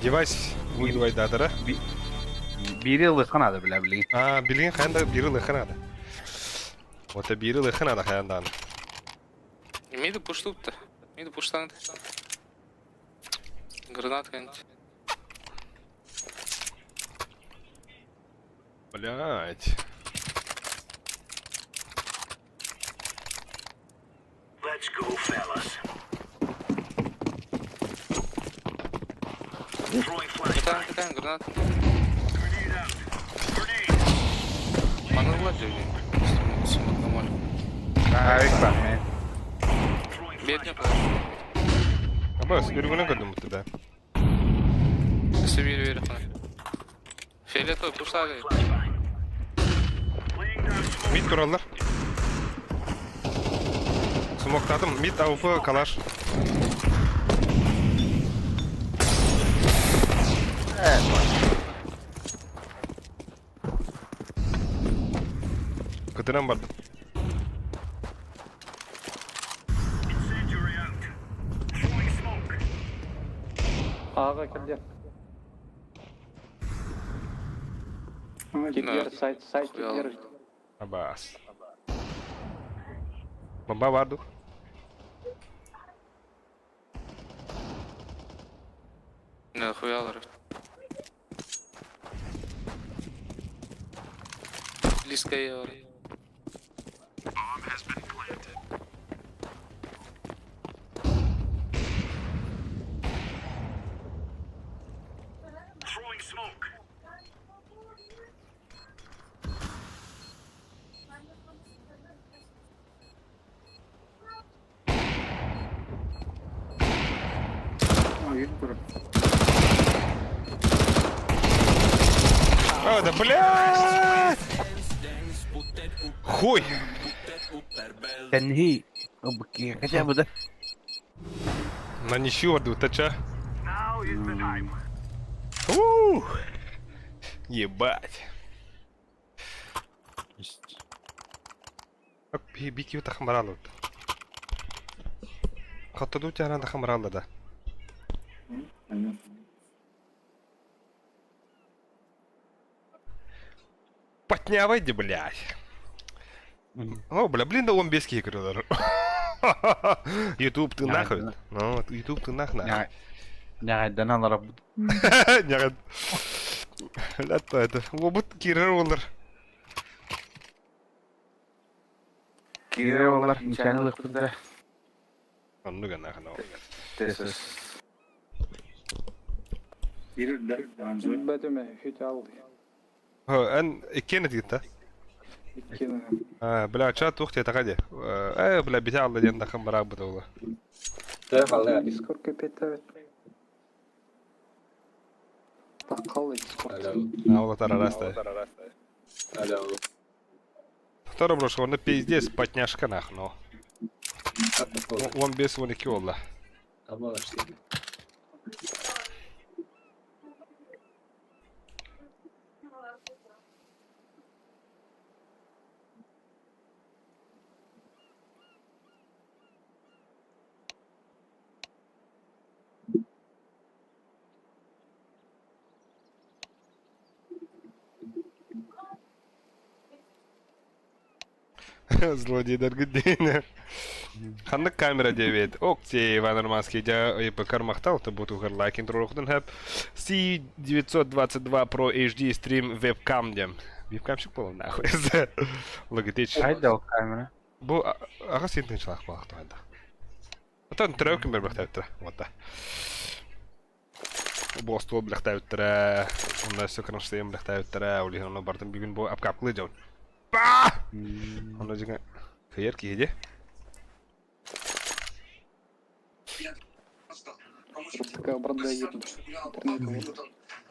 Девайс выдвайдадыра. Бири лыхан ады бля билген. А, билген хаянда бири лыхан ады. Вот бири лыхан ады хаяндан. Миду пуштупта. Миду пуштанды. Гранат какая-нибудь. Блять. Катаем, катаем, гранат. Мана владел. Смок Авик бар мен. Бедня. Абас, үргүнө көрдүм буту да. Себе верю. Фиолетовый пуштагай. Мид тураллар. Смоктадым. Мид АВП калаш. Кытынан бардым. Ага, килде. Кикер, сайт, сайт, кикер. Абас. Бомба барды. Нахуялар. Близко я. А, я не көрөм. А, да блядь! Хуй! Тенхи. Хотя бы да. На ничью ордута ча. Ух! Ебать. Бики тахмарал. Хаттаду тяна тахмарал да. Потнявай, блядь. О, бля, блин, да он без кикера. Ютуб ты нахуй. Ну, Ютуб ты нах нахуй. Нягайдан аларап. Нягад. Латта это. Лобут кирер олар. Кирер олар. Ничаны лыкпыдара. Оннуга нахуй. Тесес. Кирер да, анжы. Бәтеме, хүт ал. Эн иккенет гитта. А, бля, чат тухте тагади. Э, бля, битя алла ден дахам барак бутаула. Дискорд кепетавет. Таққал Дискорд. Аула тарараста. Второй брош, он пиздец потняшка нах, но. Он без вон ики олла. Злодейдар гдейнер. Ханнык камера 9. Окти Иван Романский дя ИПК махтал, то буту лайкин трохтен хэп. C922 Pro HD стрим вебкам дем. Вебкамчик был нахуй. Logitech. Хайда камера. Бу ага синтен члах бах то хайда. Отон трөкүн бер бахтаптыр. Вот. Бу стол бахтаптыр. Онда сөкрын бахтаптыр. Ули онно бардым бүгүн бу апкап кылы жон. Ба! Онно жига хыйыр киһиде. Такая бранда едет.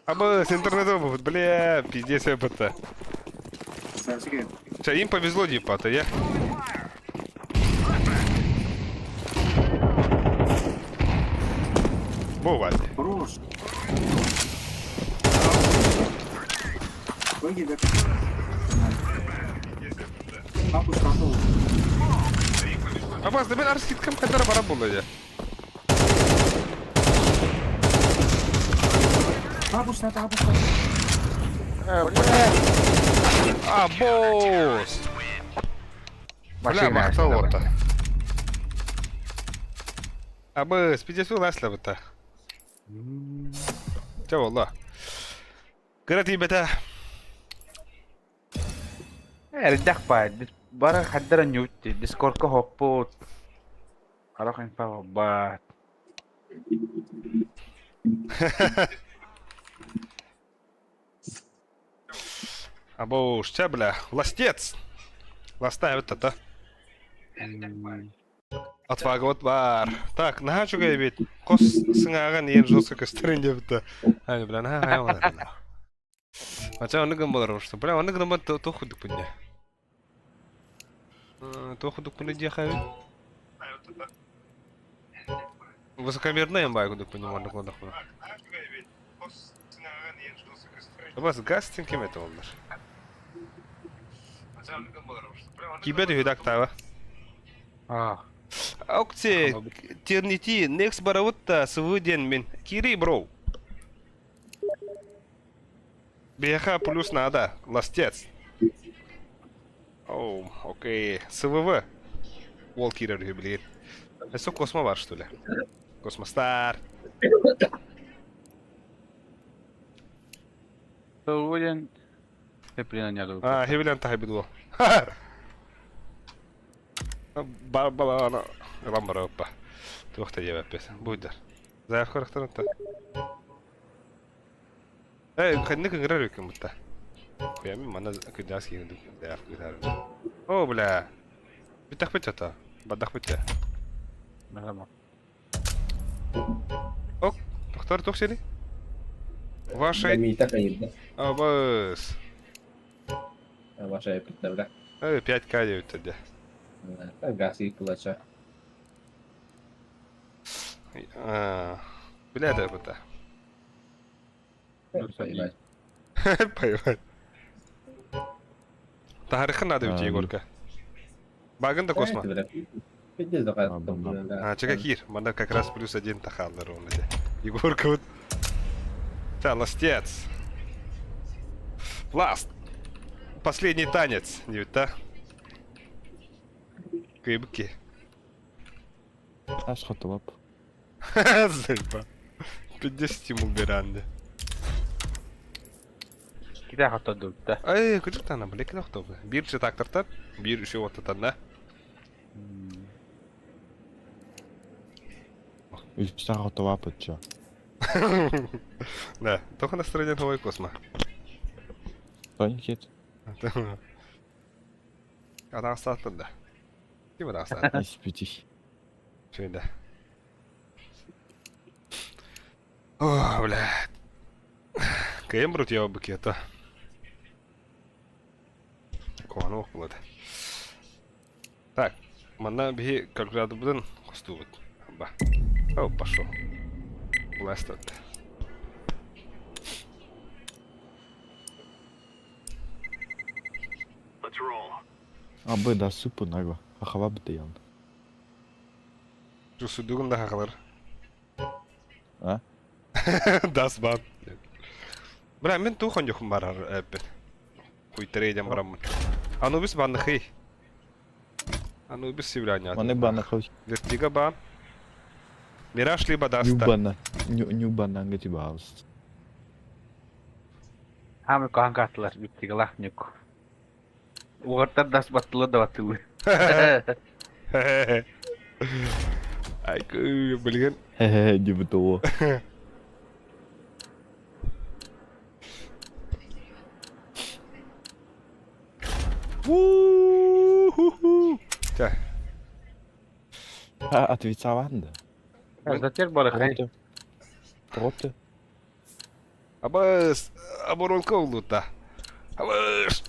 Абы, с интернетом, бля, пиздец это. Че, им повезло, типа, а то я... Бывает. Хорош. Выйди, Папушка, Абаз, да мен арскиткам кадара бара болды я. Папушка, папушка. А, босс! Бля, махтал вот. Абы, спидесу ласла бұта. Ча болла. Кырат бета. Эрдэх бай. Бара хаддара ньютти. Дискордка хоппут. Харах инфа бат. Або ча, бля, ластец. Ласта вот это. Отвага бар. Так, наха чугай бит. Кос сыңаган ең жестко көстөрүн депті. Ай, бля, наха хай Мача оны гым болар что. Бля, оны гым то то худук пуня. То худук пуня дия хай. Высокомерная имба худук пуня оны гым болар. Бас газ кем это олар. Кибет үйдак тава. А. Аукция тернити next баравутта свыден мен кири бро. БХ плюс надо, ластец. Оу, окей. СВВ. Уолл кирер блин. Это космо бар, что ли? Космостар. Свыден. А, хевилен тахибидуо. Бала ана ылан бара оппа. Туохта диэбэппет. Буйдар. Заявка рахтарынта. Эй, ханнык ыҥырар үкүн бутта. Куями мана кыдаас киһин заявка ыытар. О, бля. Бүтэх бүтэ то. Бадах бүтэ. Ок, доктор туох сени? Ваша... Абыс. Ваша бля. Эй, 5К девять тогда. Газ и плача. Бля, да это. Поебать. Поебать. Тарихын надо ведь, Егорка. Багын да космо. А, чека кир. Манда как раз плюс один тахаллар он эти. Егорка вот. Та, ластец. Ласт. Последний танец, не ведь, да? Кыбки. Аш хотолап. Заеба. 50 стимул беранды. Кида хотодук да. Ай, куда там, бля, куда кто бы? Бир же так тартар, бир еще вот это, да? Үстә хотолап өтчө. Да, только настроение новый космо. Тоникет. Ана астатын да. Ким ана астатын? Испитих. Şöyle. О, бля. Кембрут я букета. Куанок болады. Так, манна биһи калькуляторбытын хостуубут. Ба. О, пошел. Ластат. Абы да супу нагва. Ахава бытыян. Жусудугун да хахалар. А? Das бан. Бра, мен тухон жохун барар эппет. Куйтерейден барамын. Анубис банныхый. Анубис являния. Маны банахы. Вертига бан. Мираж либо даста. Нюбана. Нюбана ангати баус. Хам каан каттылар бүттиге лахнюк. Угартар дас баттылы да баттылы. Ай, билген. Хе-хе, дебутоо. Ву-ху-ху. Так. А, отвечаван да. Затер бары хай. Троты. Абыс, оборонка улута. Абыс.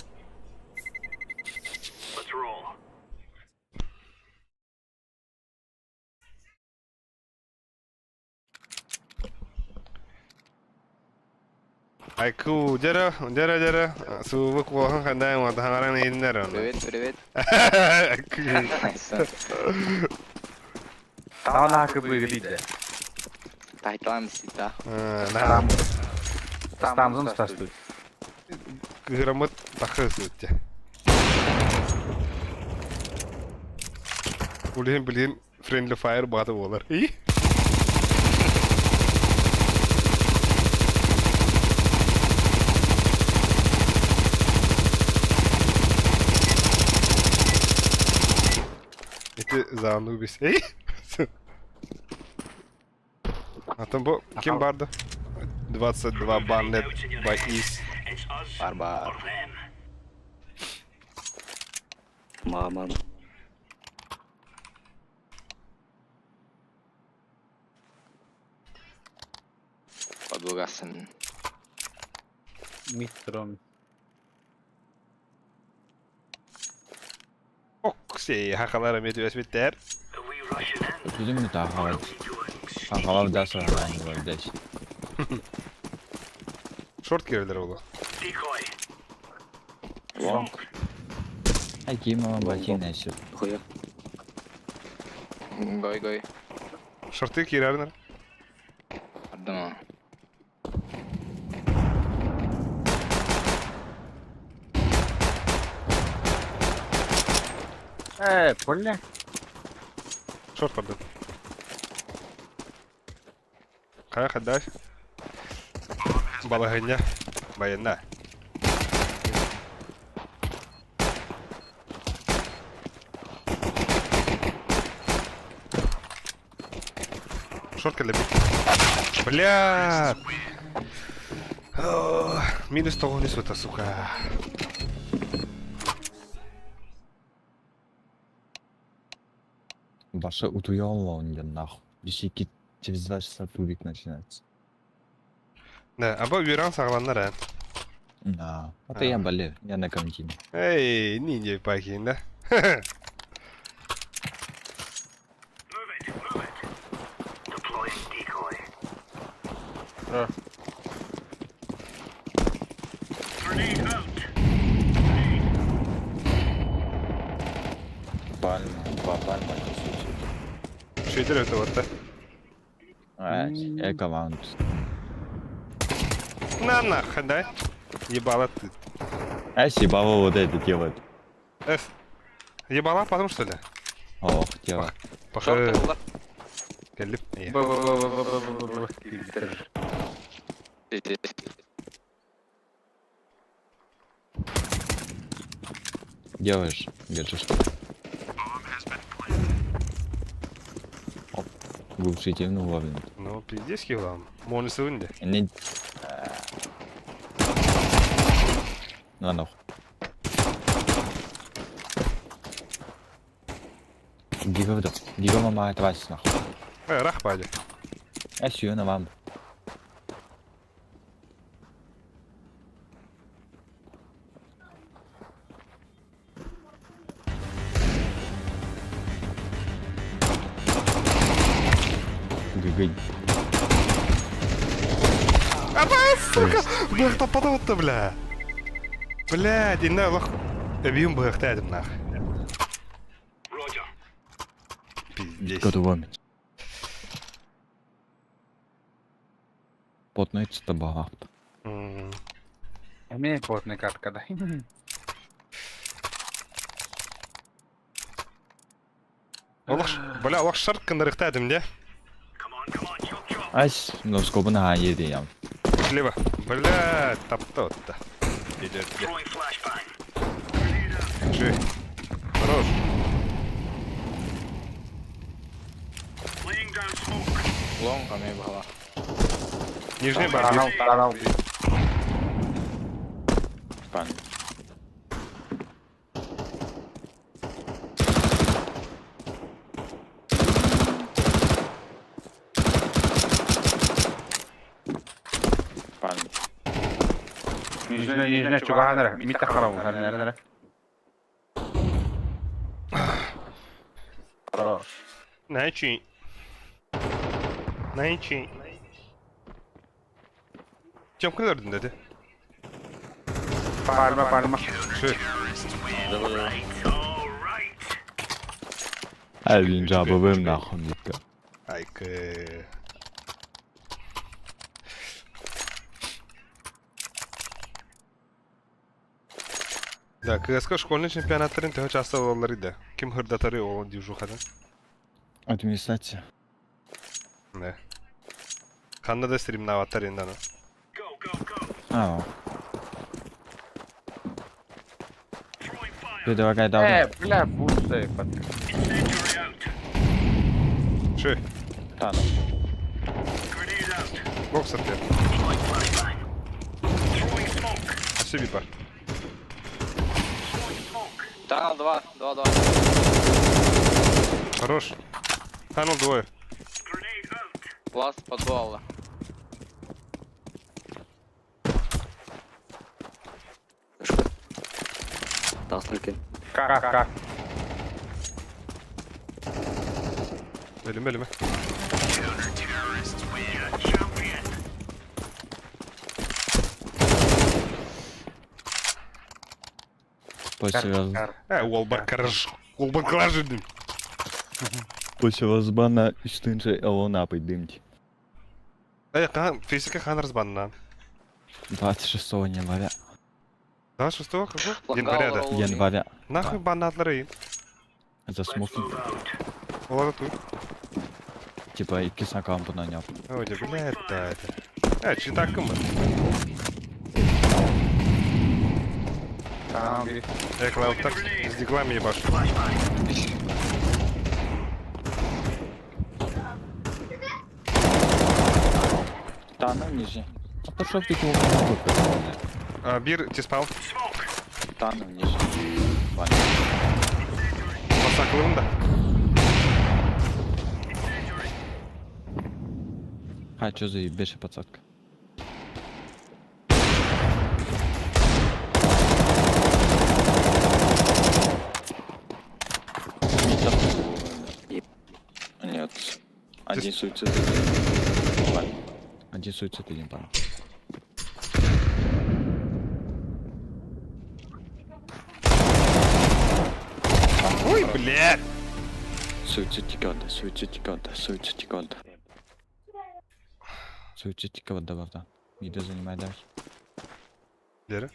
Айку, дера, дера, дера. Сувы куахан хандай ма тахаран иннер. Привет, привет. Таана хакы быглиде. Тайтан сита. На. Стамзын стастуй. Грамот тахыс өтте. Блин, блин, friendly fire баты болар. И? Это за Анубис. Эй! А там бу ким барды? 22 баннет by Is. Барбар. Мама. Подугасын. Мистром. Окси, хахалара мети беттер. Bizim mi daha hava? Hava da sonra var deş. Шорт кирелер oldu. Лонг. Ай ким ама бакин нэши. Хуя. Гой, гой. Шорты кирелер. Пардон. Э, поле. Шорт пардон. Кая хадаш. Балагыня. Баяна. Шорт для Бля! О, Минус того не сута, сука. Баша утуял он нахуй. Десяки через 2 часа тубик начинается. Да, аба уйран сағланнар, ә. Да. А то я болею, я на карантине. Эй, ниндзя пахин, да? Пальма, два пальма, по сути. Шейдер это вот, да? Эко-лаунд. На нахуй, да? Ебала ты. А ебало вот это делает. Эс. Ебала потом что ли? Ох, дело. Похоже. Кэллип. Б Б Б Б Б Б Б Б. Делаешь, держишь. Оп. Глушитель, ну ловим. Ну, пиздец килам. Монысы вынде. Не... На нахуй. Дига Дига мама это вас нахуй. Рах бали. А сю на вам. Гыгынь. Аба, сука! Бля, кто подал-то, бля? Бля, дина лох. Эбиум быхтадым нах. Пиздец. Готовым. Потный табалап. Эмиэ потный катка да. Олох, бля, олох шарк кынырыктадым, де? Ась, но скобына еди ям. Слева. Бля, тапта-то. Идет, где? Жи. Хорош. Лонг, а мне была. Нижний бар. Таранал, таранал. Пан. Пан. Нижний, нижний, чугаһан эрэ. Митта харабу. Эрэ, эрэ, эрэ. Хорош. Найчи. Найчи. Чем көрдүн dedi? Пальма, пальма. Şu. Ай, жабыбым нахуй дикка. Айкы. Да, КСК школьный чемпионаттарын төһө часто олалар иде. Ким хырдатары ол дижухадан. Администрация. Не. Ханна да стримнаваттар индан. А. Предлагай дал. Бля, пустой. Ши. Тана. Бокс ответ. Спасибо, бар. Танал 2, 2, 2. Хорош. Танул двое. Ласт подвал. Как, как? Ölüm ölüme. После Э, уолбар караж. Уолбар караж дим. После разбана үстүнче элона дымти. Э, хан, физика хан разбанна. 26 января. 26 какого? Января да. Января. Нахуй баннатлары. За смокинг. Олар тут. Типа икки сакам буна няп. Ой, да, блядь, да, это. Э, читакым. Там. Э, клауд так с диглами ебаш. Тана ниже. А то что ты его А, бир, ти спал? Тана ниже. Басакылым да. А, что за ебейшая подсадка? Нет. Один суицид. Один суицид, один пара. Ой, блядь! Суицид года, суицид года, суицид года. Суицид года, да. Мида занимай дальше. Лера?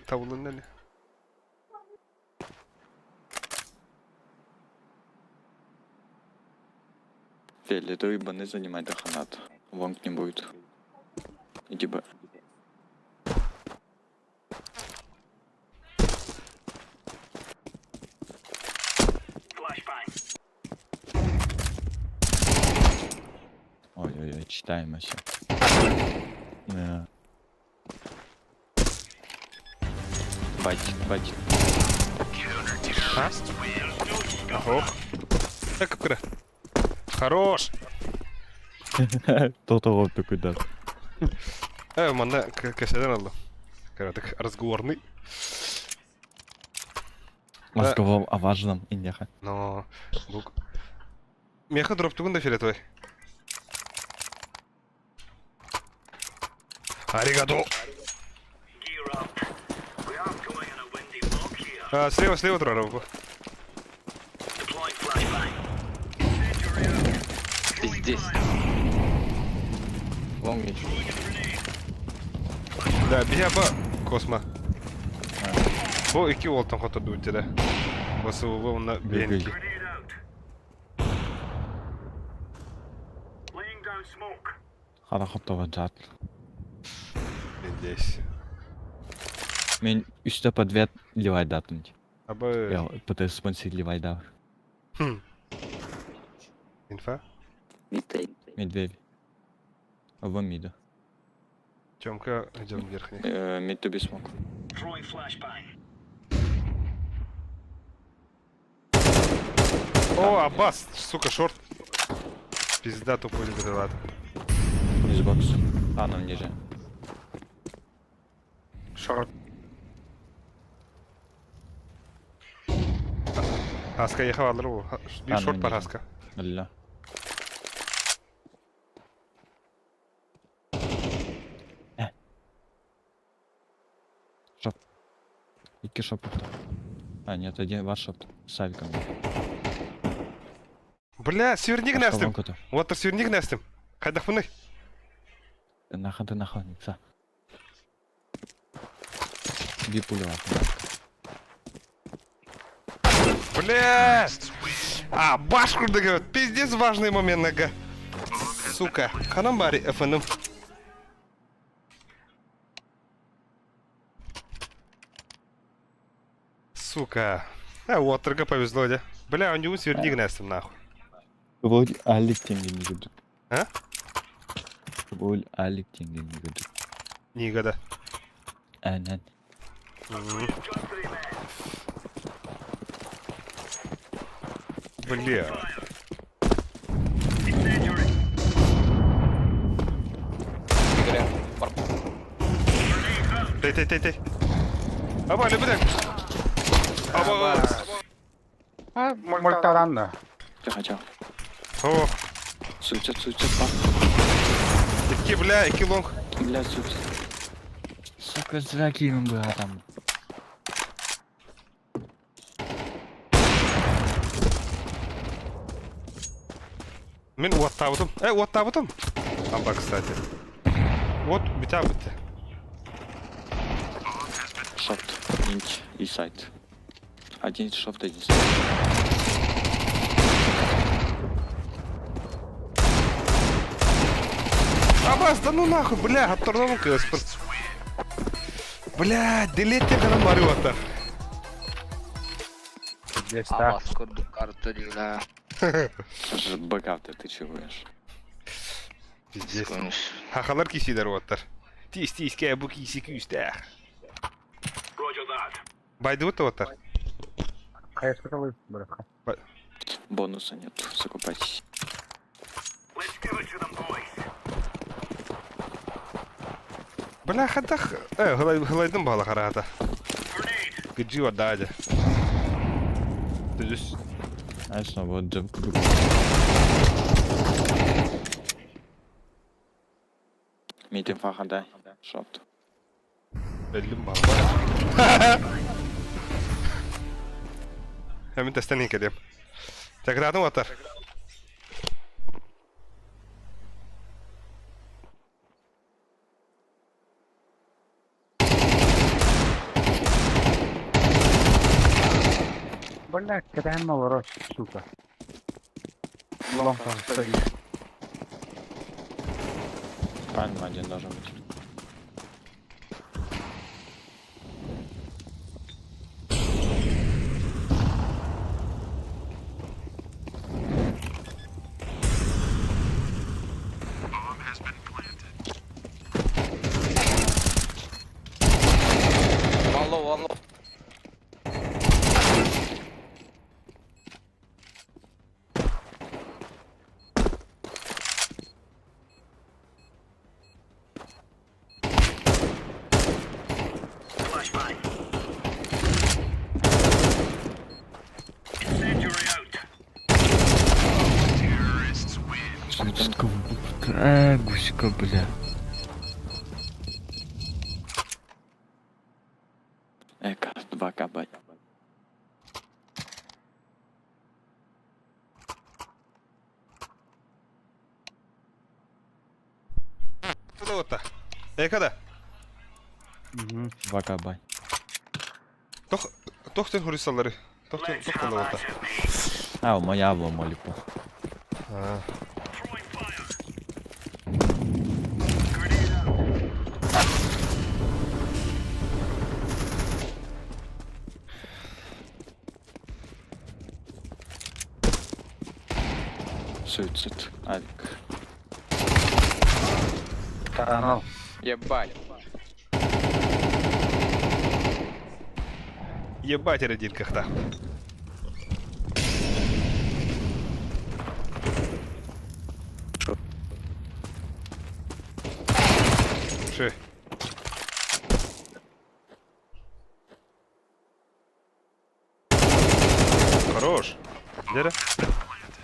Табылын әле. Фиолетовый баны занимай до ханат. Лонг не будет. Иди б. Ой-ой-ой, читаем все. Да. Бать, бать. А? Ох. Так, куда? Хорош! Тот вот такой, да. Манна кәсәдән алды. Так разговорный. Разговор о важном, Индиха. Но, бук. Меха дроп тугун да фиолетовый. Аригато! А, слева, слева трорабу. Пиздец. Лонг Да, бияба космо. Бу икки уолтан хотор дууттара. Басыбы уонна бенки. Хара хотова джат. Надеюсь. Мен үстә подряд ливай датым. Абы... Я ПТС спонсор ливай дав. Хм. Инфа? Медведь. В миду. Тёмка, идем верхний. Мид to be smoke. О, Аббас, сука, шорт. Пизда тупой любит Из бокс. А, нам ниже. Шорт. Хаска ехал алыр Bir шорт бар хаска. Ля. Шоп. Икки шоп. А, нет, один ваш шоп. С авиком. Бля, сверник нэстим. Вот сверник нэстим. Хайдах буны. Наха ты наха, никса. Би пуля. Бля! А, башку догорит. Пиздец важный момент, нога. Сука. Ханам бари ФНМ. Сука. А, Уотерга повезло, да? Бля, у него сверник нэстим, нахуй. Бұл алик теңгені көрдік. А? Бұл алик теңгені көрдік. Никогда. Әнән. Бля. Тей, тей, тей, тей. Аба, любит. Аба. А, мультаран да. Тихо, тихо. О. Суицид, суицид, па. Икки, бля, икки лонг. Бля, суицид. Сука, зря кинул бы там. Мен уаттабытым. Уаттабытым. Амба, кстати. Вот, битя бітті. Шорт, инч и сайт. Один шорт, один сайт. Абас, да ну нахуй, бля, аттардан кыспыр. Бля, делетте гана барып аттар. Абас көрдүк карта дейла. Богатый, ты чего ешь? Пиздец. Хахалар кисидер оттар. Тис тис кэ бу киси күүстэх. Байдыбыт оттар. Бонуса нет, закупайтесь. Бля, хадах. Гылайдын бала карата. Гыджи вададя. Түзүс. Знаешь, ну вот джем Митин фахадай. Шопт. Өллүм баҕа. Мин тэстэн иһин кэлиэм. Чакыраатын уотар. Бля, кэтэһэн олорор, сука. Лонг стоит. Пальма один должен быть. One low, one low. Э, гусика, бля. Эка, 2 кабай. Тула Эка да. 2 кабай. Тох тохтын хурисаллары. Тохтын тохтын уота. А, моя молику. А. Суицид. Авик. Канал. Ебать. Ебать, родилках-то. Ши. Хорош. Дere.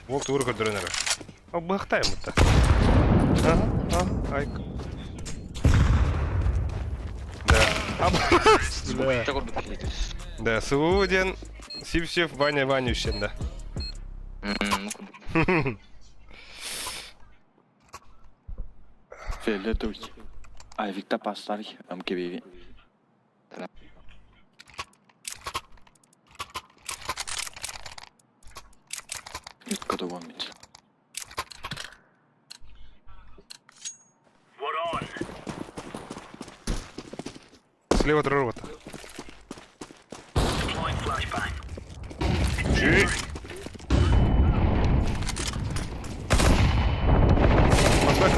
Ол тугур көрдөрөн эрэ. А быхтайм это. Ага, ага, айк. Да. А, Да. Да, Сууден, Сивсев, Ваня Ванющин, да. Фиолетовый. Авик-то поставь. МКБ. Откуда он ведь? Слева три робота. Чик. Поставь.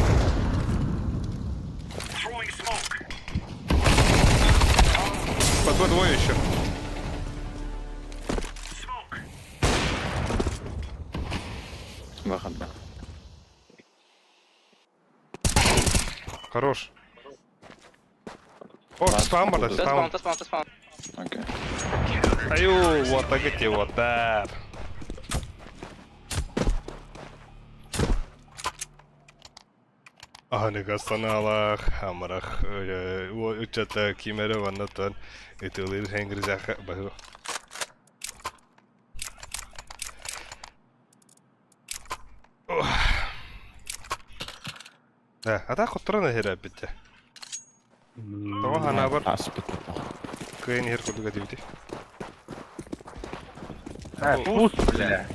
Под Б двое еще. Выход, да. Хорош. О, спам, бля, спам. Спаун, спаун, спаун. Окей. Аю, вот так эти вот так. Аныга саналах, амарах, учата кимере ваннатан, итылыр хенгризаха баху. Да, а так хотторона хера битте. Того ханабар. Кыйын хер кудуга дибити. А, пусть, бля.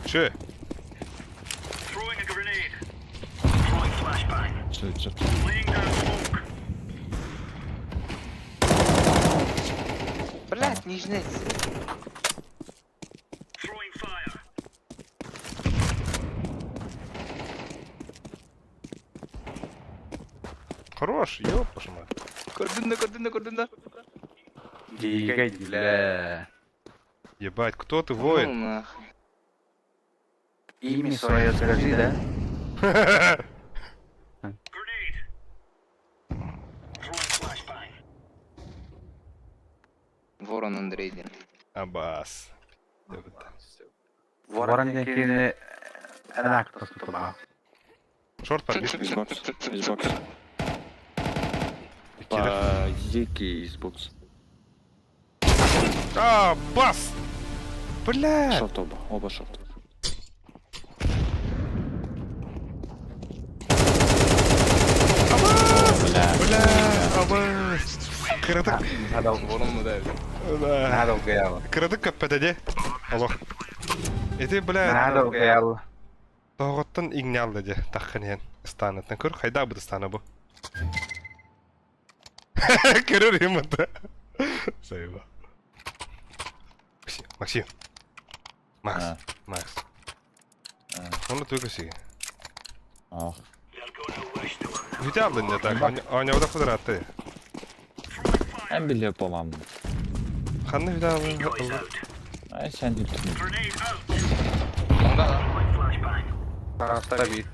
Че? Суицид. Блять, нижний. Хорош, ёпашу мать. Көрдүн да, көрдүн да, көрдүн да. Дигай, бля. Ебать, кто ты, воин? Ну нахуй. Имя свое скажи, да? Ворон Андрей. Абаас. Ворон диэн киһини эн аактас тутулаҕа. Шорт бар бир. Xbox. Xbox. Иккилэр. По Зики Xbox. А, бас! Бля! Шорт оба. Оба шорт. Абаас! Бля. Бля, абаас! Кыратык. Да. Надо угаяла. Кыратык көппөтө де. Олох. Ити, бля, Надо угаяла. тоҕоттон иҥнэ де таххан иһэн ыстаанаттан көр хайдах быт ыстаана бу. Көрөр им это. Заеба. Максим, Максим. Макс, А. Макс. А. Оны тугу сиги. Ах. Бүтэ алдын не так. Оонньообото кудураатты. Эн билиэ буоламмын. Ханна бүтэ алдын? Ай сен дип Да, Таста бит.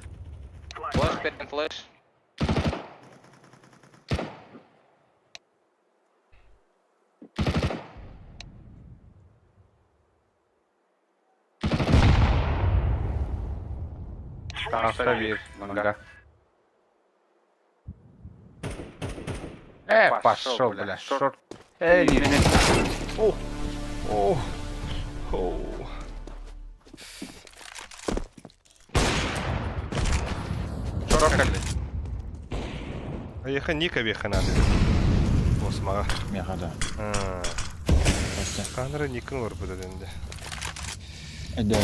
Флэш, перед флэш. Таста бит. Манга. Э, пошел, бля, шорт. Э, не, не. О! О! О! Шорт, блядь. Эйиэхэ Ника биэхэ наада. Осмаҕа. Миэхэ да. Хаанара Никын олорбута дэнде. Эдэ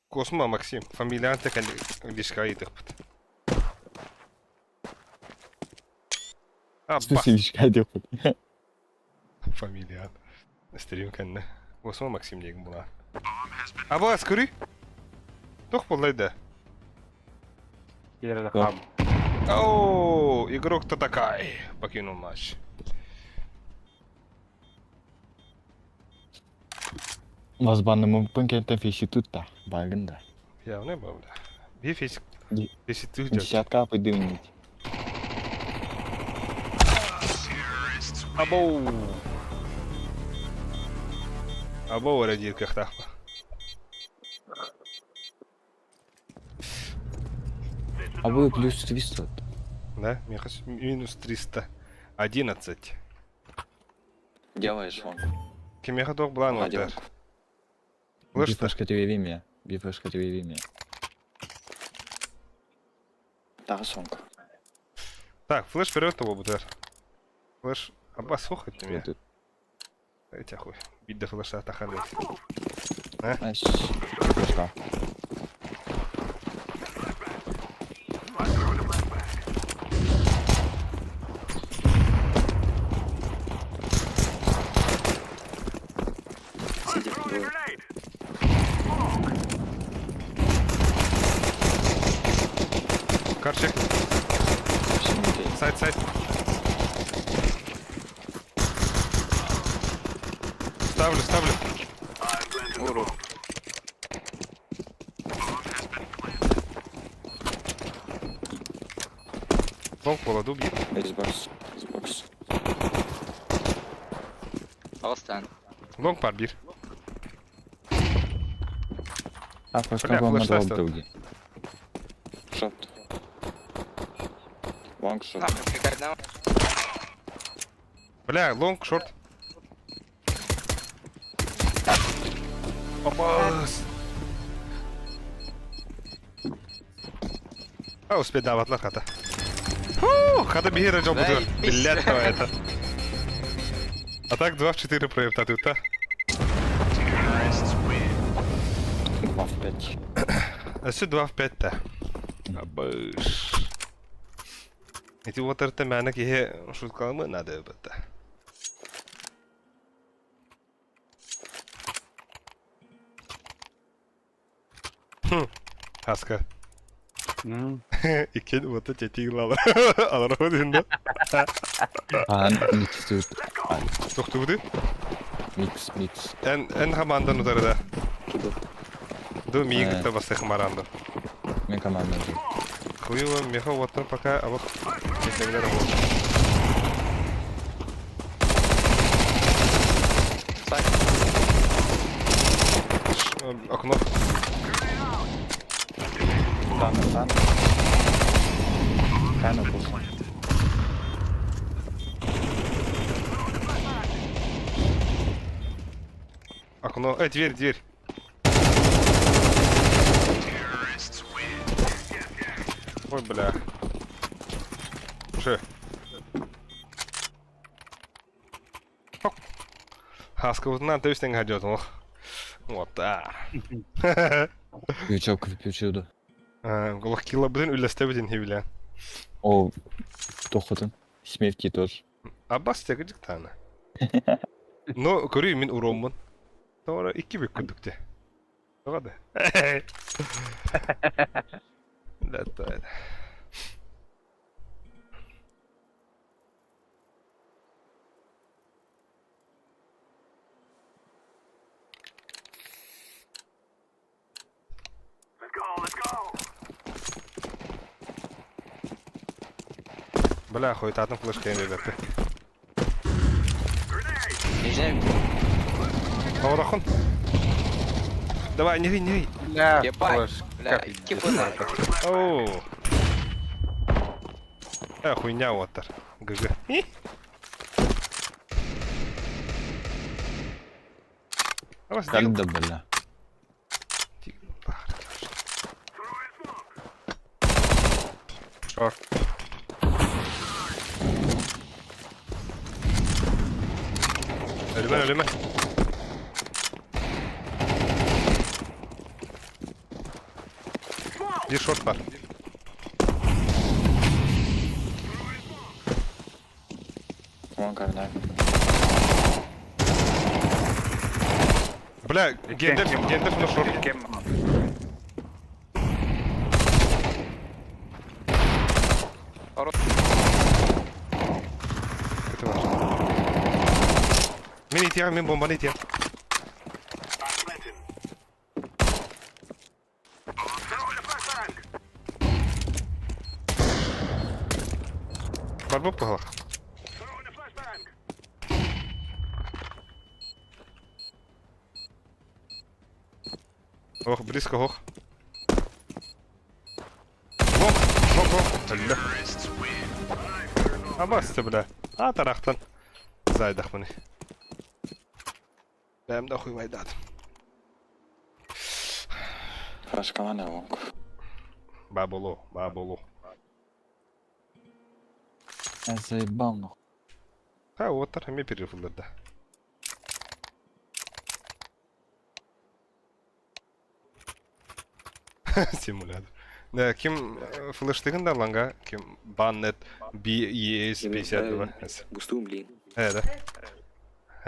Космо Максим. Фамилиян тэкэн лишка ыйытыхпыт. Абба. Сүсүлүшкэ диэхпит. Фамилиян. Стрим кэннэ. Космо Максим диэгин булаан. Абаас көрүй. Туох буоллай да? Киирэ хам. Оу, игрок Татакай покинул матч. Возбанным кэнтэн фейси тутта. Байгын да. Явно бабля. Би фейс. Ди- Фейси тут. Десятка пойдымнить. Абоу. Абоу эрэ диир кыахтаахпа. А вы плюс 300. Да? Миэхэ минус 311. Делаешь вон. Кимиэхэ туох былаан Один. уотар. Слышь, Бифашка тебе имя. Бифашка тебе имя. Тағысонг. Так, флеш вперед того бутер. Флеш. Аба слухать меня. Эти хуй. Бидде флеша тахали. Ась. Флешка. Карчик. Сайт, сайт. Ставлю, ставлю. Уру. Лонг буола убьет. Xbox. Xbox. Алстан. Лонг пар бир. А флешка Бля, вам флеш надо тест. долги. Шот. Лонг шот. Нахуй, прикольно. Бля, лонг, шорт. Абас. А, успеть даватлар хата. Фу, хата биһиэрэ дьол бутугар. Блядь, давай это. А так 2 в 4 проектатыта. 2 в 5. Өссө 2 в 5-та. Абыш. Ити уотарта мээнэ киһи шуткаламы надо бытта. Хм. Хаска. Иккен уота тетигин алар. Алар один да. А, микс тут. Тохтугуды? Микс, микс. Эн эн хамандан утарыда. Ду Э. миигин бастых маранды. Мен команда. Хуево, меха уоттан пока, а вот технология работает. Окно. Тана, тана. Тана болсын. Окно. Дверь, дверь. Ой, бля. Ше. Хаскабытынан төбүс тэҥ хадьотун ох. Вот да. Ючок включил. Олох килабытын үллэстэбитин хибилээн. О, тохотун. Смерти тоже. Аббас тегижик таана. Но көрүү мин уроммун. Тоҕо икки бүк курдук те. Тоҕо да. Да, то Бля, хуйтатын флешка эми бэппэ. Орохун. Давай, не не. Бля, Ебать, бля, флешка, кипы Оу. Хуйня оттар. ГГ. Когда, бля? Шорт. Ölüme ölüme. Bir short var. Вон карнак. Бля, гендер, гендер на шорт. Kötü var. Min itiyor, min bombanı itiyor. Барбок пахлах. Ох, близко, ох. Лох, лох, лох. Бля. Абасты, бля. А, тарахтан. Зайдах мені. Бэм да хуй вайдат. Хорошая команда, вон. Бабулу, бабулу. Я заебал, нахуй. Ха, оттар эме перерывлар да. Симулятор. Да, ким флештыгын да ланга, ким баннет BES 52. Густу, блин. Да.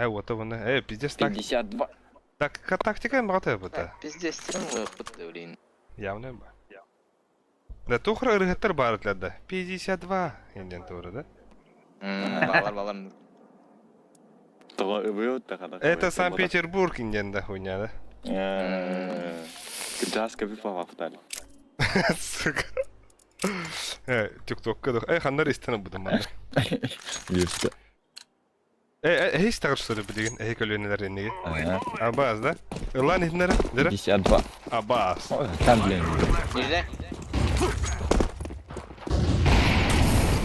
Вот он. Пиздец так. 52. Так, тактика мрата это. Пиздец, стрелял, блин. Явно ба. Да тухра ырыгаттар бар да. 52 инден тура, да? Балар, балар. Это Санкт-Петербург инден да хуйня, да? Сука. Тиктокка да. Ханнар истена будем мана. Юрста. Эй, стар что ли билеген? Эй, көлөнелер энеге. Абаз, да? Ылан итнер, дere? 52. Абаз. Ой, там, блин. Нельзя?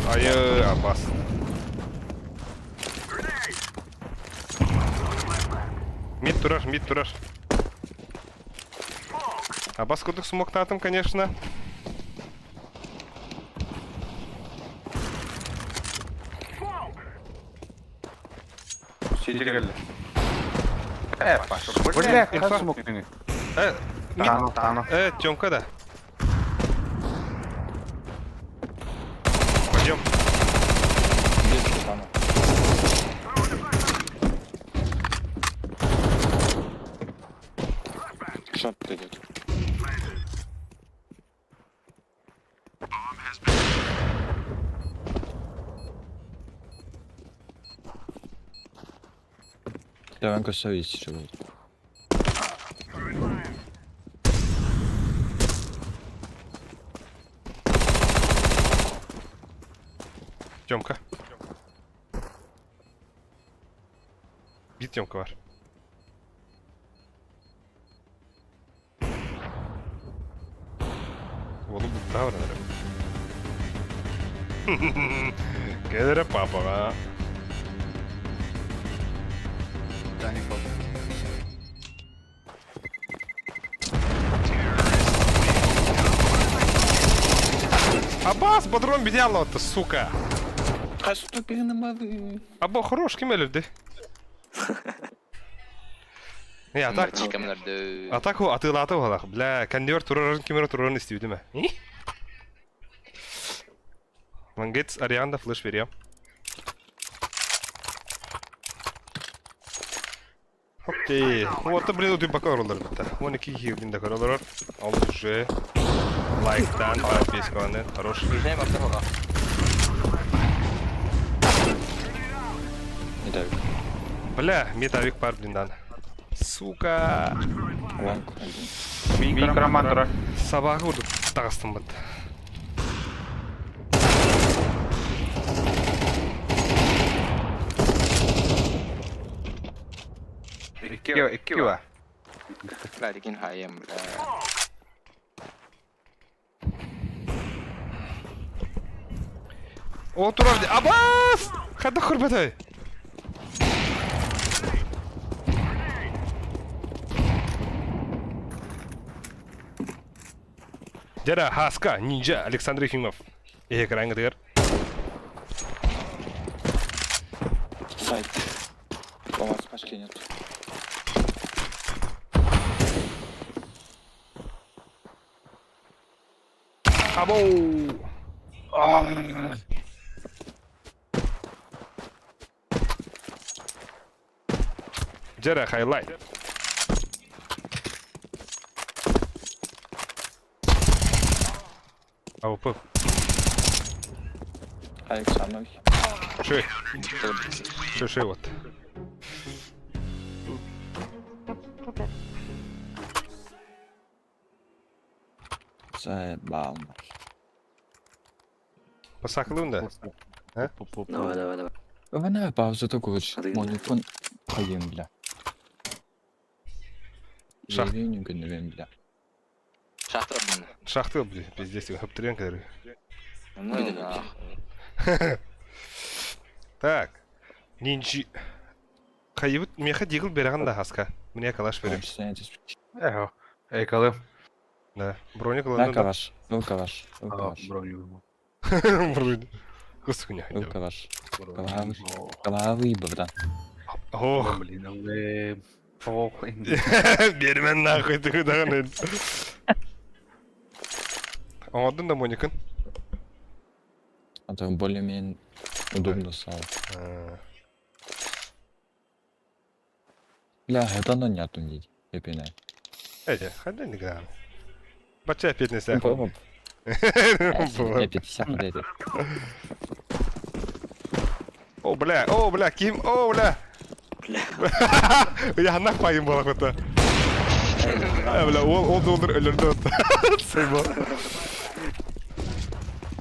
Айы, абаз. Мид турар, мид турар. Абаз кудук смоктатым, конечно. Сити келді. Бля, Инфа. смок. Мид. Тану, тану. Тёмка, да. Пойдем. Шорт идет. Давай-ка совесть еще будет. Тёмка. Bir Тёмка var. Уолу бултаа баран эрэбит. Кэл эрэ папаҕа. Абас, патрон бедяло-то, сука! Або хорош, ким өлөрдү? Не, а так... А так атыылаата буолах. Бля, кондер турарын кимер турарын истибитим ээ. Лангетс Арианда флеш берем. Окей. Вот, блин, утуйбакка олороллор битта. 12 киһи да көрө олорор. Ол уже лайктан, подпискаланан, хорош. Бля, метавик пар блиндан. Сука. Микромантра. Собака курдук таҕыстым быт. Икки, икки ва. О, турар Абас! Хайдах көрбөтөй? Дьэ Хаска, Ниндзя, Александр Ефимов. Экраҥҥытыгар. Сайт. У вас пачки нет. Абоу! Дьэ хайлайт. АВП. Александр. Шей. Шей, шей вот. Заебал. Посакалын да? А? Давай, давай, давай. Вона паузу такую монитон хайым, бля. Шах. бля. Шахта, блин. Шахты, бля, пиздец, хаптрен, короче. Ну и нахуй. Так. Нинджи. Хайыбыт меха дигл береген да хаска. Мне калаш берем. Эхо. Эй, калым. Да. Броник На ладно. калаш. Ыл калаш. Ыл калаш. Броню. Броник. Кусуня. Ыл калаш. Калавы. Калавы, братан. Ох. Блин, ох. Бермен нахуй ты куда Оңодун да Моникын. А то более-менее удобно стало. Бля, это на няту не эпине. Эти, ходи не гран. Бача опять не сях. Я 50 эти. О, бля, о, бля, ким, о, бля. Я нах пайым была это. Бля, ол, ол доллар өлөрдө. Сайбо.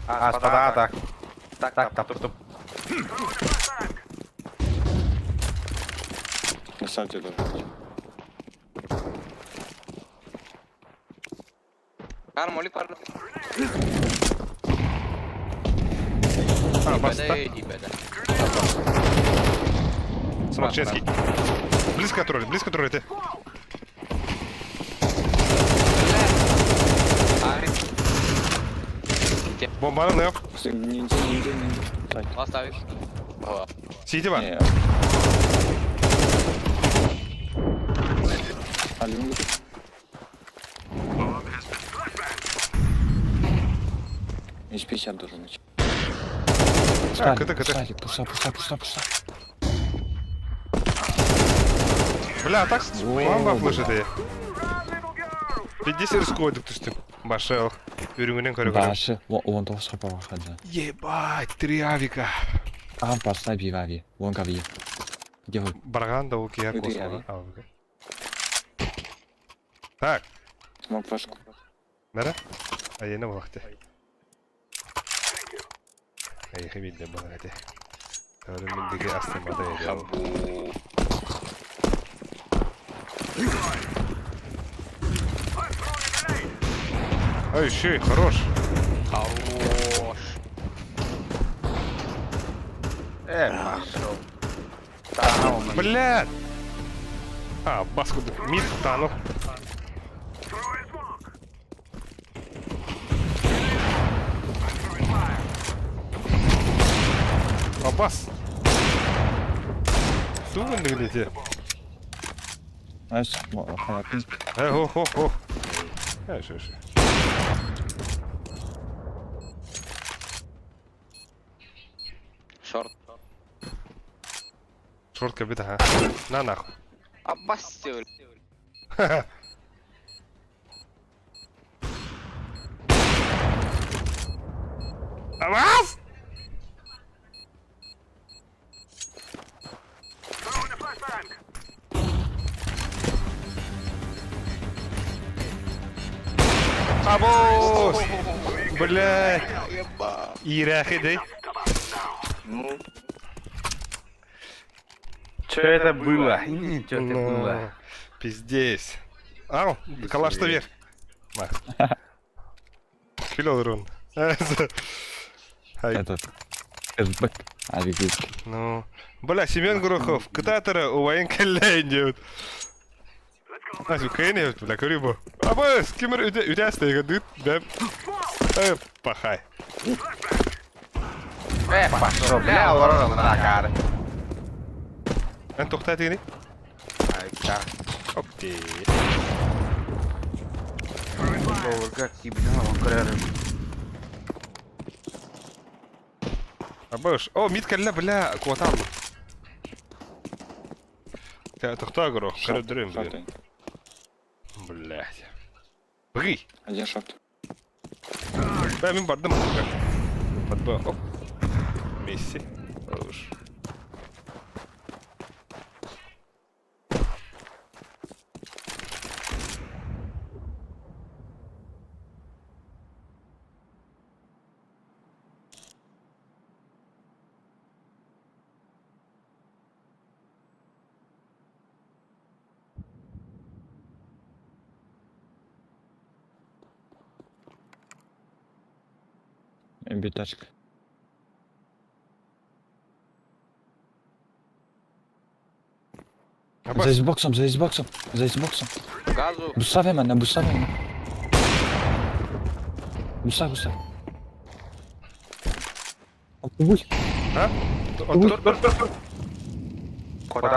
А, спада, так. Так, так, так, туп. На самом деле. Кар, молик, пар. А, баста. Смокченский. Близко тролль, близко тролль ты. Бомба на Ниндзя, ниндзя, ниндзя. Оставишь. Сиди ба. Из 50 должен быть. А, КТ, КТ. Сталик, пуста, пуста, пуста, пуста. Бля, так бомба флешит. 50 рискует, ты Башел. Үрүҥүнэн көрө көрө. Башы, он тоғыз хапа бақады. Ебать, три авика. А, поставь ави. Вон кави. Где вы? Барган да окей, Три космос. Так. Мог флешку. Нара? А я не волохте. Эй, химидде баларате. Тары миндеге астымада еді. Ай, еще и хорош. Хорош. Э, пошел. Блядь! А, баску мид тану. Абас! Суган дегилите. Найс. Хайатын. Э, хо, хо, хо. Э, шо, шо. Шорт. Шорт кабит, ага. На нахуй. Аббас, Абас! Абос! Блядь! Иерахи, дэй. Ну. Че это было? Че это было? Пиздец. Ау, калаш-то вверх. Килл рун. Этот. Кэшбэк. Авигит. Ну. Бля, Семен Гурухов, кытаатара убайын кэллэйин диэбит. А, кэйн диэбит, бля, көрүү бу. Абыс, ким эрэ үтэ үтэ дыт, бэм. Э, пахай. Э, пошел, бля, олорор на кар. Эн тохтаа тигини? Айка. Окей. Ловер, кибина, он көрөр. Абыш. О, мид кэллэ, бля, куотаал. Тохтаа көрө, көрөдөрүм, блин. Блядь. Бгый. Один шорт. Бля, мин бардым. Под Б. Оп. Месси. Хорош. Битачка. За Xboxом, за Xboxом, за Xboxом. Газу. Бустави мене, бустави мене. Буста, буста. Ой. А?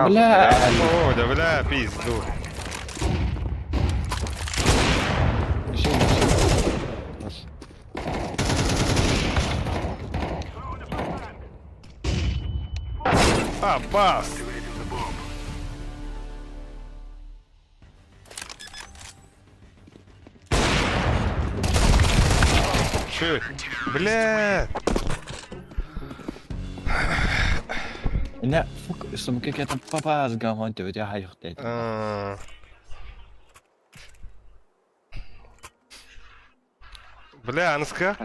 Бля. О, да бля, пизду. Еще, еще. А, бас! Че? Бля! Не, фук, сумки я там папа с гамон, ты я хайхтет. Бля, аныска?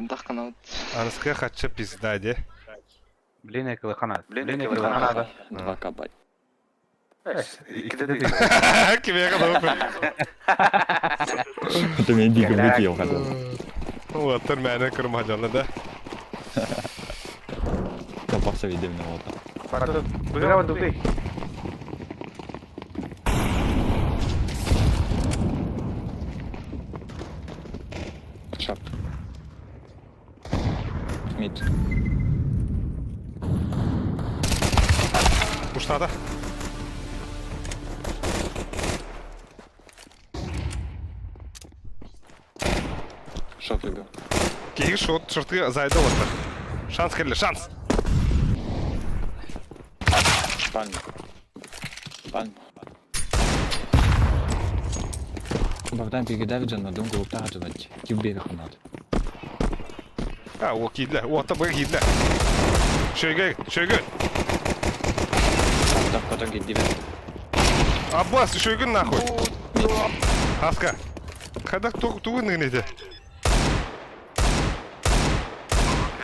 Аныска хача пизда, де. Блин, я кылыхана. Блин, я кылыхана. Два кабай. Кимеге кадап. Это меня дико вытел хотел. Уаттар мәне кырмажалы да. Топақса видео вот. Выигрывай дубы. Шап. Мид. Уштада. Шот убил. Киһи шот шорты зайды олордо. Шанс келли, шанс. Пальма. Пальма. Богдан передавит на дом глутатывать. Тебе надо. А, о, кидле, о, табы кидле. Шөйгө, шөйгө. Так, потом гиддивет. Аббас, шөйгө нахуй. Аска. Кадак тугун гынете.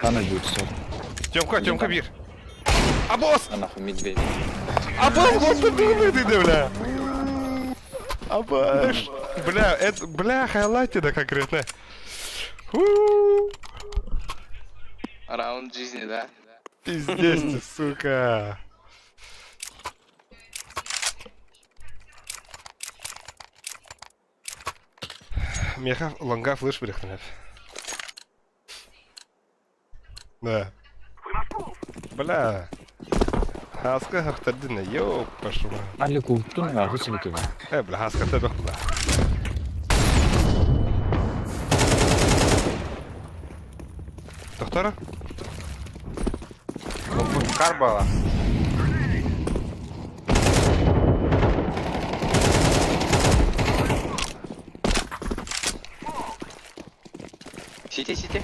Рано будет все. Тёмка, Тёмка бир. Аббас! А нахуй медведь. Аббас, вот ты тугун гынете, бля. Аббас. Бля, это, бля, хайлайте да конкретно. Раунд жизни, да? Пиздец ты, сука. Меха лонга флеш брехнет. Да. Бля. Хаска хахтардина, ёп, пошла. Али култун ва хусилики ва. Э, бля, хаска табах, бля. Доктора? Карбала. Сити, сити.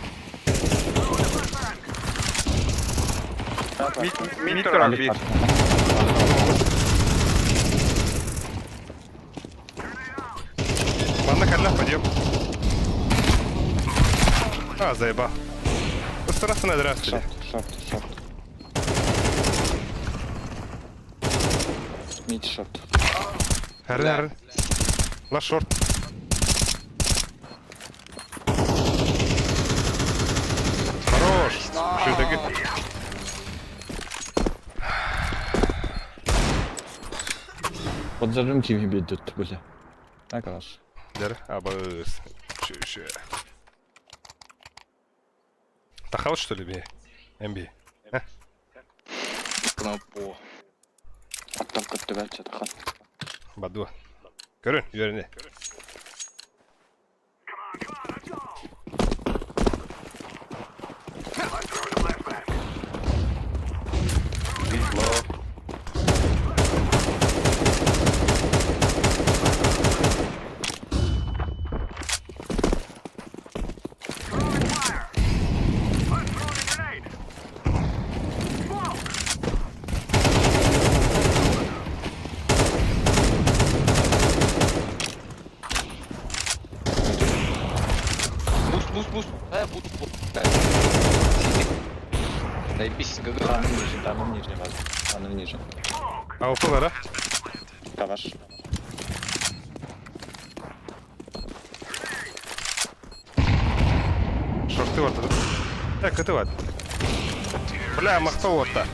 Мид турар бир. Манна калла пойдем. А, заеба. Старасына здравствуйте. Шорт, шорт, шорт. Мид шорт. Хәрін, хәрін. На шорт. Хорош. Шүрдегі. Под зажим ким бедет, бля. Так раз. Дер, абыз. Шү, шү. Тахал, что ли, би? МБ. Кнопу. Аттан көттүгәл чатахан. Баду. Көрін, үйеріне. Буст, буст, буст. Э, буст, буст. Сити. Заебись, ГГ. Там ниже, там ниже вас. Там ниже. А упылар, а? Каваш. Шорты бар. Так, это вот. Бля, мақтау отта.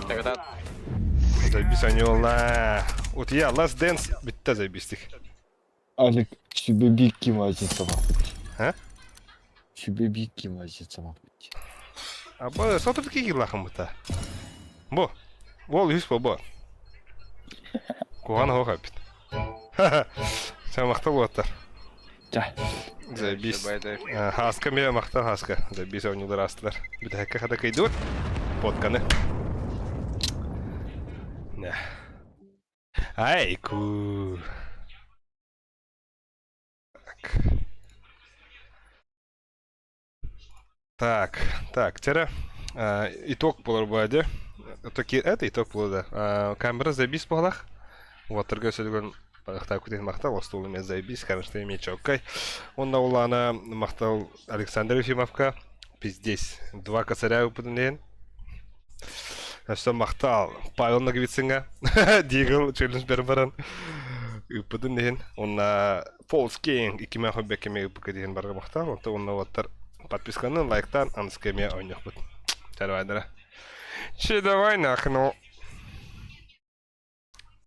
Тогда Заебись, они олна. Вот я, Last Dance, бітті заебистик. Алик, тебе бикки мазится А? Тебе бикки мазится Аба, сотыр ки лахым бұта. Бо. Ол юс бо, бо. Куған хоға бит. Сен мақтау оттар. Жа. Заебись. Хаска ме мақтау хаска. Заебись, ойнулар астылар. Бит хакка хада кайдур. Подканы. Не. Айку. Так. Так, так, тера. Итог болар бу Это итог болады. Камера заебись болах. Вот, торга сөйлеген Мақтау күтен мақтау, стол мен заебись, конечно, име чоккай. Онда улана мақтау Александр Ефимовка. Пиздец. Два косаря выпаден. Что мақтал Павел Наговицынга. Дигл челлендж бербаран. Ыппытын дehen. Онна Полскейн икиме хоббекеме ыппыка дehen барга мақтал. Онта онна оттар подписканы, лайктан, аныскеме ойнақ бұт. Чарвайдара. Че давай нахну.